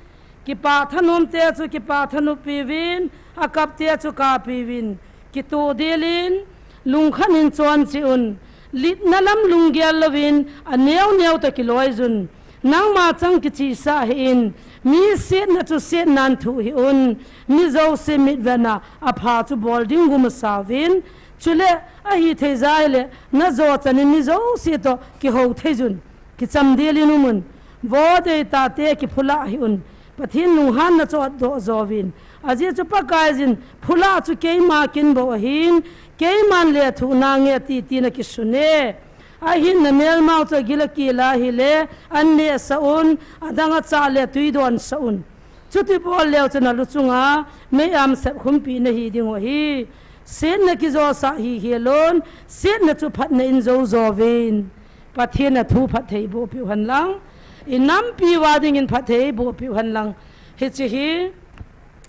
Kipah thanom te chu kipah thanop pi uvin. A kap te chu kappi uvin. Kitoh del in, lungkhan in chon cheh un. Litna lam lunggel louvin, a neo neo toh kiloi jun. Nangma chang kichihsah hih in, mi setna chu setnan thuh hih un, mi jouse mitvetna a pha chu bol ding gumasa uvin, chule ahithei jeh le, na jo chan in mi jouse toh kihou thei jun, kicham del in um un, vo dei tate kiphula hih un, Pathen lunghanna chu atdoh jo uvin, ajeh chu Pakaiyin phula chu keima kin bou ahin, keiman lethuh nange ti, ti na kisun e. Ahin na melmau chu agil akel a hile, an nehsah un, adang achah le tui donsah un. Chuti bol leu chun alu chunga mei-am sep khumpi na hi ding u ahi. Setna kijosah hi hilon, setna chu phatna in jou jouvin, Pathen a thu phattheiboh piu hen lang, i nampi uva dingin phattheiboh piu hen lang. Hiche hi,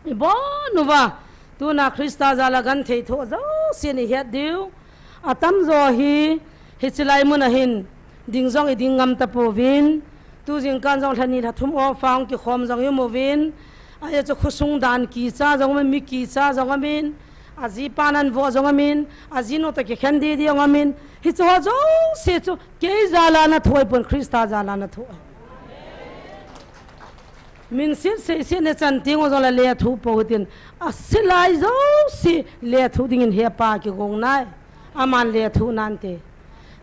i bon uva, tuna Christa jal a genthei thoh jousen i het diu. Atamjo hi, hiche lai mun a hin, ding jong i ding ngam tapouvin, tu jingkah jong lha ni lha thum off a hung kikhom jong i um uvin, ajeh chu khosung dan kicha jong um in, mi kicha jong um in, ajipan anavoh jong um in, ajinu toh kikhen didi jong um in, hiche ho jouse chu kei jal a ana thoh ahipon, Christa jal a ana thoh ahi. Minset seiset na chan teng u jong le lethuh pou hitin, ase lai jouse lethuh dingin hepa kigong nai. Aman lethuh nante.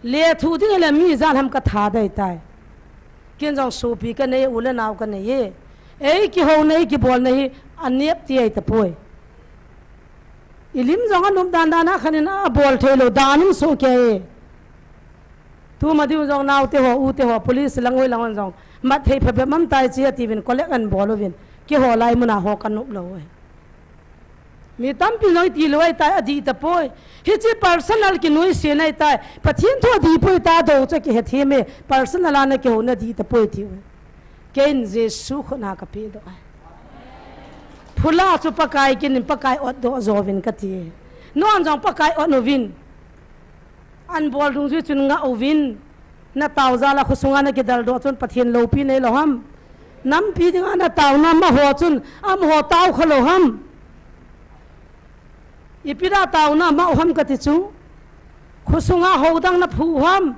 Lethuh ding hile mi ijat ham katha dei tai. Ken jong sopi kanei, u le nao kanei e. Ei kihouna, ei kibolna hi anep ti ahi tapoi. I lim jong anop dan dan a khan in abol thei lou dan um soh kei e. Tuma diu jong naote ho, ute ho, police lang hoi lang hon jong, mat thei phabep um tai chi atiuvin, collect anbol uvin, keiho lai mun a ho kanop lou e. Mi tampi jong iti lou ahitai, adih tapoi. Hiche personal kinoise na ahitai. Pathen thu adih poi ta, dou chu kihethem e. Personal a na kihouna dih tapoi tiu. Keiin Jesu khut a kapedoh ahi. Phula chu Pakai kin in Pakai otdoh jouvin kati e. Nuan jong Pakai ot uvin. Anbol dungjui chun ngah uvin. Na tao jal a khosung a na kidaldoh chun Pathen loupi neilou ham? Nampi ding a na taona amaho chun, amaho tao kha lou ham? Ipi dia taona ama u ham kati chu. Khosung a hou dang na phu u ham?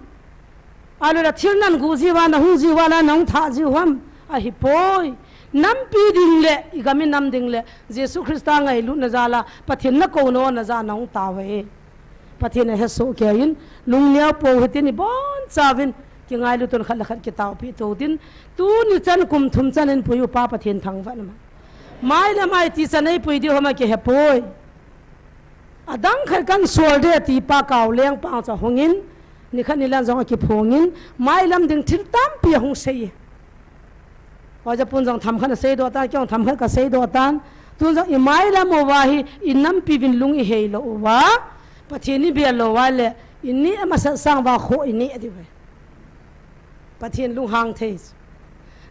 Ahilou le thil nan guh jiu va, na hung jiu va, na hung thah jiu ham? Ahipoi. Nampi ding le, i gam i nam ding le, Jesu Christa ngailutna jal a, Pathen na kouna jal a na hung tao e. Pathen ahesoh kei in, lungneo pou hitin i bonchauvin, kingailut un khat le khat kitaopi tou tin, tuni chan kum thum chan in pui u pa Pathen thangvah in ama. Mailam a iti chan eipui diu ham akihepoi. Adang khat kan sol ding ati pa Kaoleng pang chu ahung in, nikhat nilan jong akiphong in, mailam ding thil tampi ahung sei e. Hoja pun jong themkhat aseidoh tan, kei jong themkhat kaseidoh tan. Tun jong i mailam uva hi, i nampi uvin lung i hei lou uva, Pathen i bel lou uva le, i neh masat sang uva khoh i neh diu ahi. Pathen lunghang thei.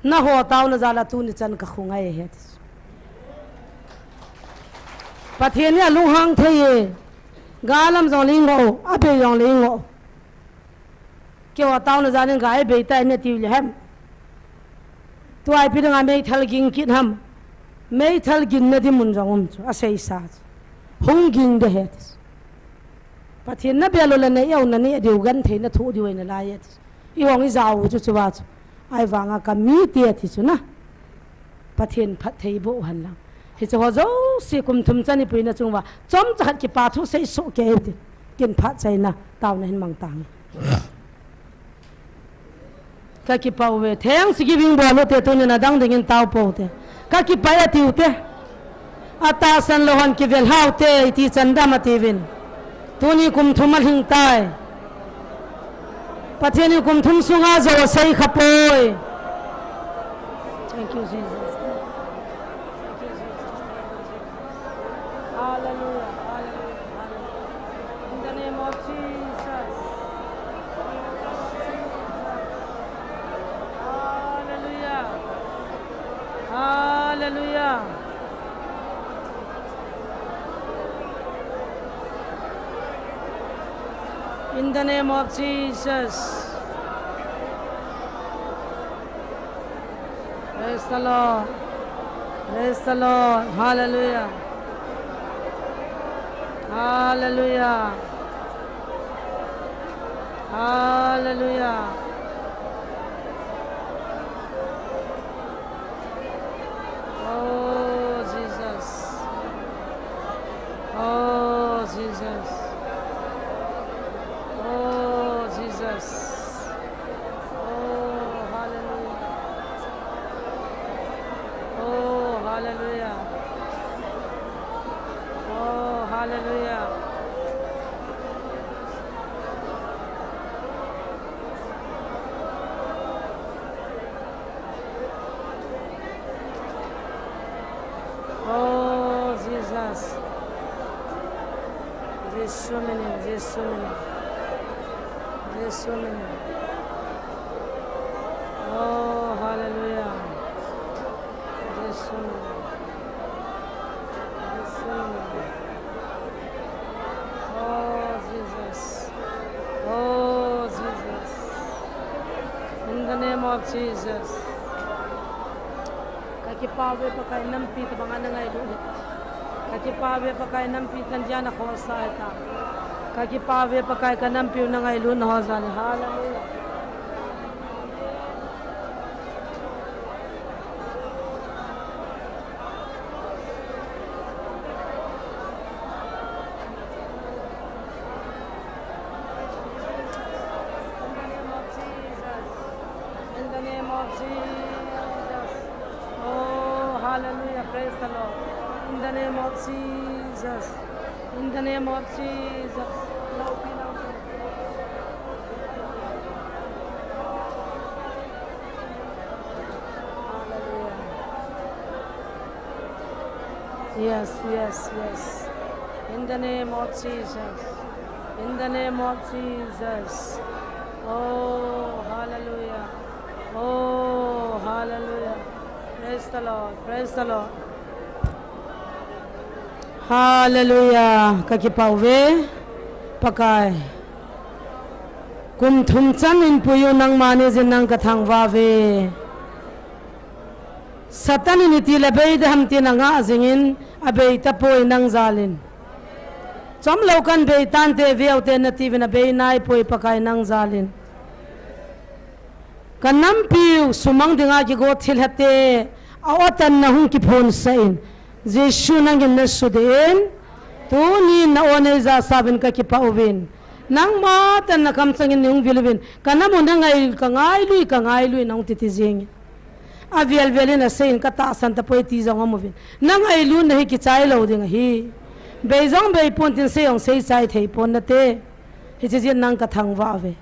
Naho taona jal a tuni chan ka khungai ahi ati. Pathen hi alunghang thei e. Galam jong le i ngoh u, abei jong le i ngoh u. Keiho taona jal in ga abei tai nati u le ham? Tua ipi dinga meithal ging kit ham? Meithal ginna ding mun jong um chu, aseisa chu. Hung ging ding ahi ati. Pathen na bel u le na eo na neh diu, genthei na thoh diu ahi nalai ati. I hung i jao u chu chuva chu. Ahivanga ka mite ati chu na. Pathen phattheiboh u hen lang. Hiche ho jouse kum thum chan i puina chung uva, chomcha khat kipa thu sei soh kei u tin. Kin phatchaina taona hin mang tange. Ka kipah uve. Thanksgiving bol u te, tunin adang dingin tao pou te. Ka kipah e ati u te. Atahsan lou hon kivel hao te, iti chan dam ati uvin. Tuni kum thum alhing tai. Pathen in kum thum sunga jou asei kha poi. Thank you, Jesus. Hallelujah, hallelujah, hallelujah. In the name of Jesus. Hallelujah. Hallelujah. In the name of Jesus. Praise the Lord. Praise the Lord. Hallelujah. Hallelujah. Hallelujah. Oh, Jesus. Oh, Jesus. Oh, Jesus. Oh, hallelujah. Oh, hallelujah. Oh, hallelujah. Jesu minin, Jesu minin. Jesu minin. Oh, hallelujah. Jesu minin. Jesu minin. Oh, Jesus. Oh, Jesus. In the name of Jesus. Kakipah uve Pakai, nampi tabanga nangailut. Kakipah uve Pakai, nampi chan dia nakhosa hita. Kakipah uve Pakai, kanampiu nangailut naho jal in. Hallelujah. In the name of Jesus. Oh, hallelujah. Praise the Lord. In the name of Jesus. In the name of Jesus. Hallelujah. Yes, yes, yes. In the name of Jesus. In the name of Jesus. Oh, hallelujah. Oh, hallelujah. Praise the Lord. Praise the Lord. Hallelujah. Kakipah uve Pakai. Kum thum chan in puiyu nangma neijin nang kathangvah uve. Satan in itile beida ham tin angah jingin, abei tapoi nang jal in. Chomlou kan bei tante veute natiuvin abei naipoi Pakai nang jal in. Kanampiu sumang dinga kigo thilhate, a-o tanna hung kiphonsah in, Jesu nangin nasudeh in, tunin na-o neijahsah uvin kakipah uvin. Nangma tanna kamchangin neihung vil uvin, kanam u nangai, kangailui, kangailui nahung titi jingin. Avel vel in asei in katahsan tapoi ti jong aum uvin. Nangailutna hi kichai lou ding ahi. Bei jong bei pon tin sei jong seichai thei pon nate. Hiche jeh in nang kathangvah uve.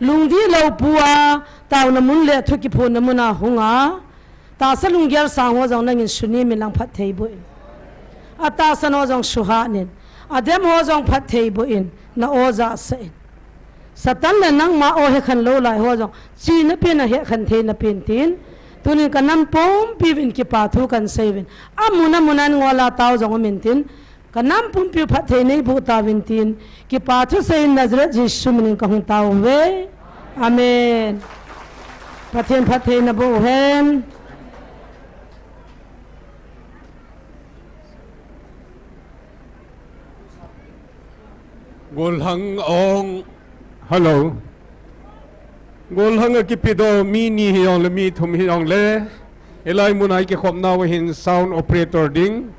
Lungdihlou pua, taona mun le thu kiphonna muna hunga, tahsa lunggel sang ho jong nangin sunem in lang phatthei boh in. Atahsan ho jong suhat in. Adem ho jong phatthei boh in. Na-o jahsah in. Satan le nangma o hekhen lou lai ho jong, chihna pen a hekhen theina pen tin, tunin kanam pumpiuvin kipa thu kansei uvin. Amun amun a ngola tao jong umin tin, kanam pumpiu phatthei neiboh tauvin tin, kipa thusei in Nazareth Jesu minin kahung tao uve. Amen. Pathen phatthei naboh uhen. Golhang ong, hello. Golhang a kipedoh mi ni hijongle, mi thum hijongle, hilai mun a ikikhopnau ahin sound operator ding,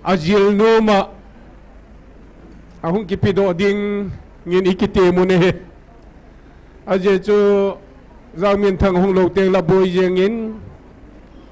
ajil nom a ahung kipedoh dingin ikitem u ahi. Ajeh chu Jangminthang hung lou tengle boi jengin,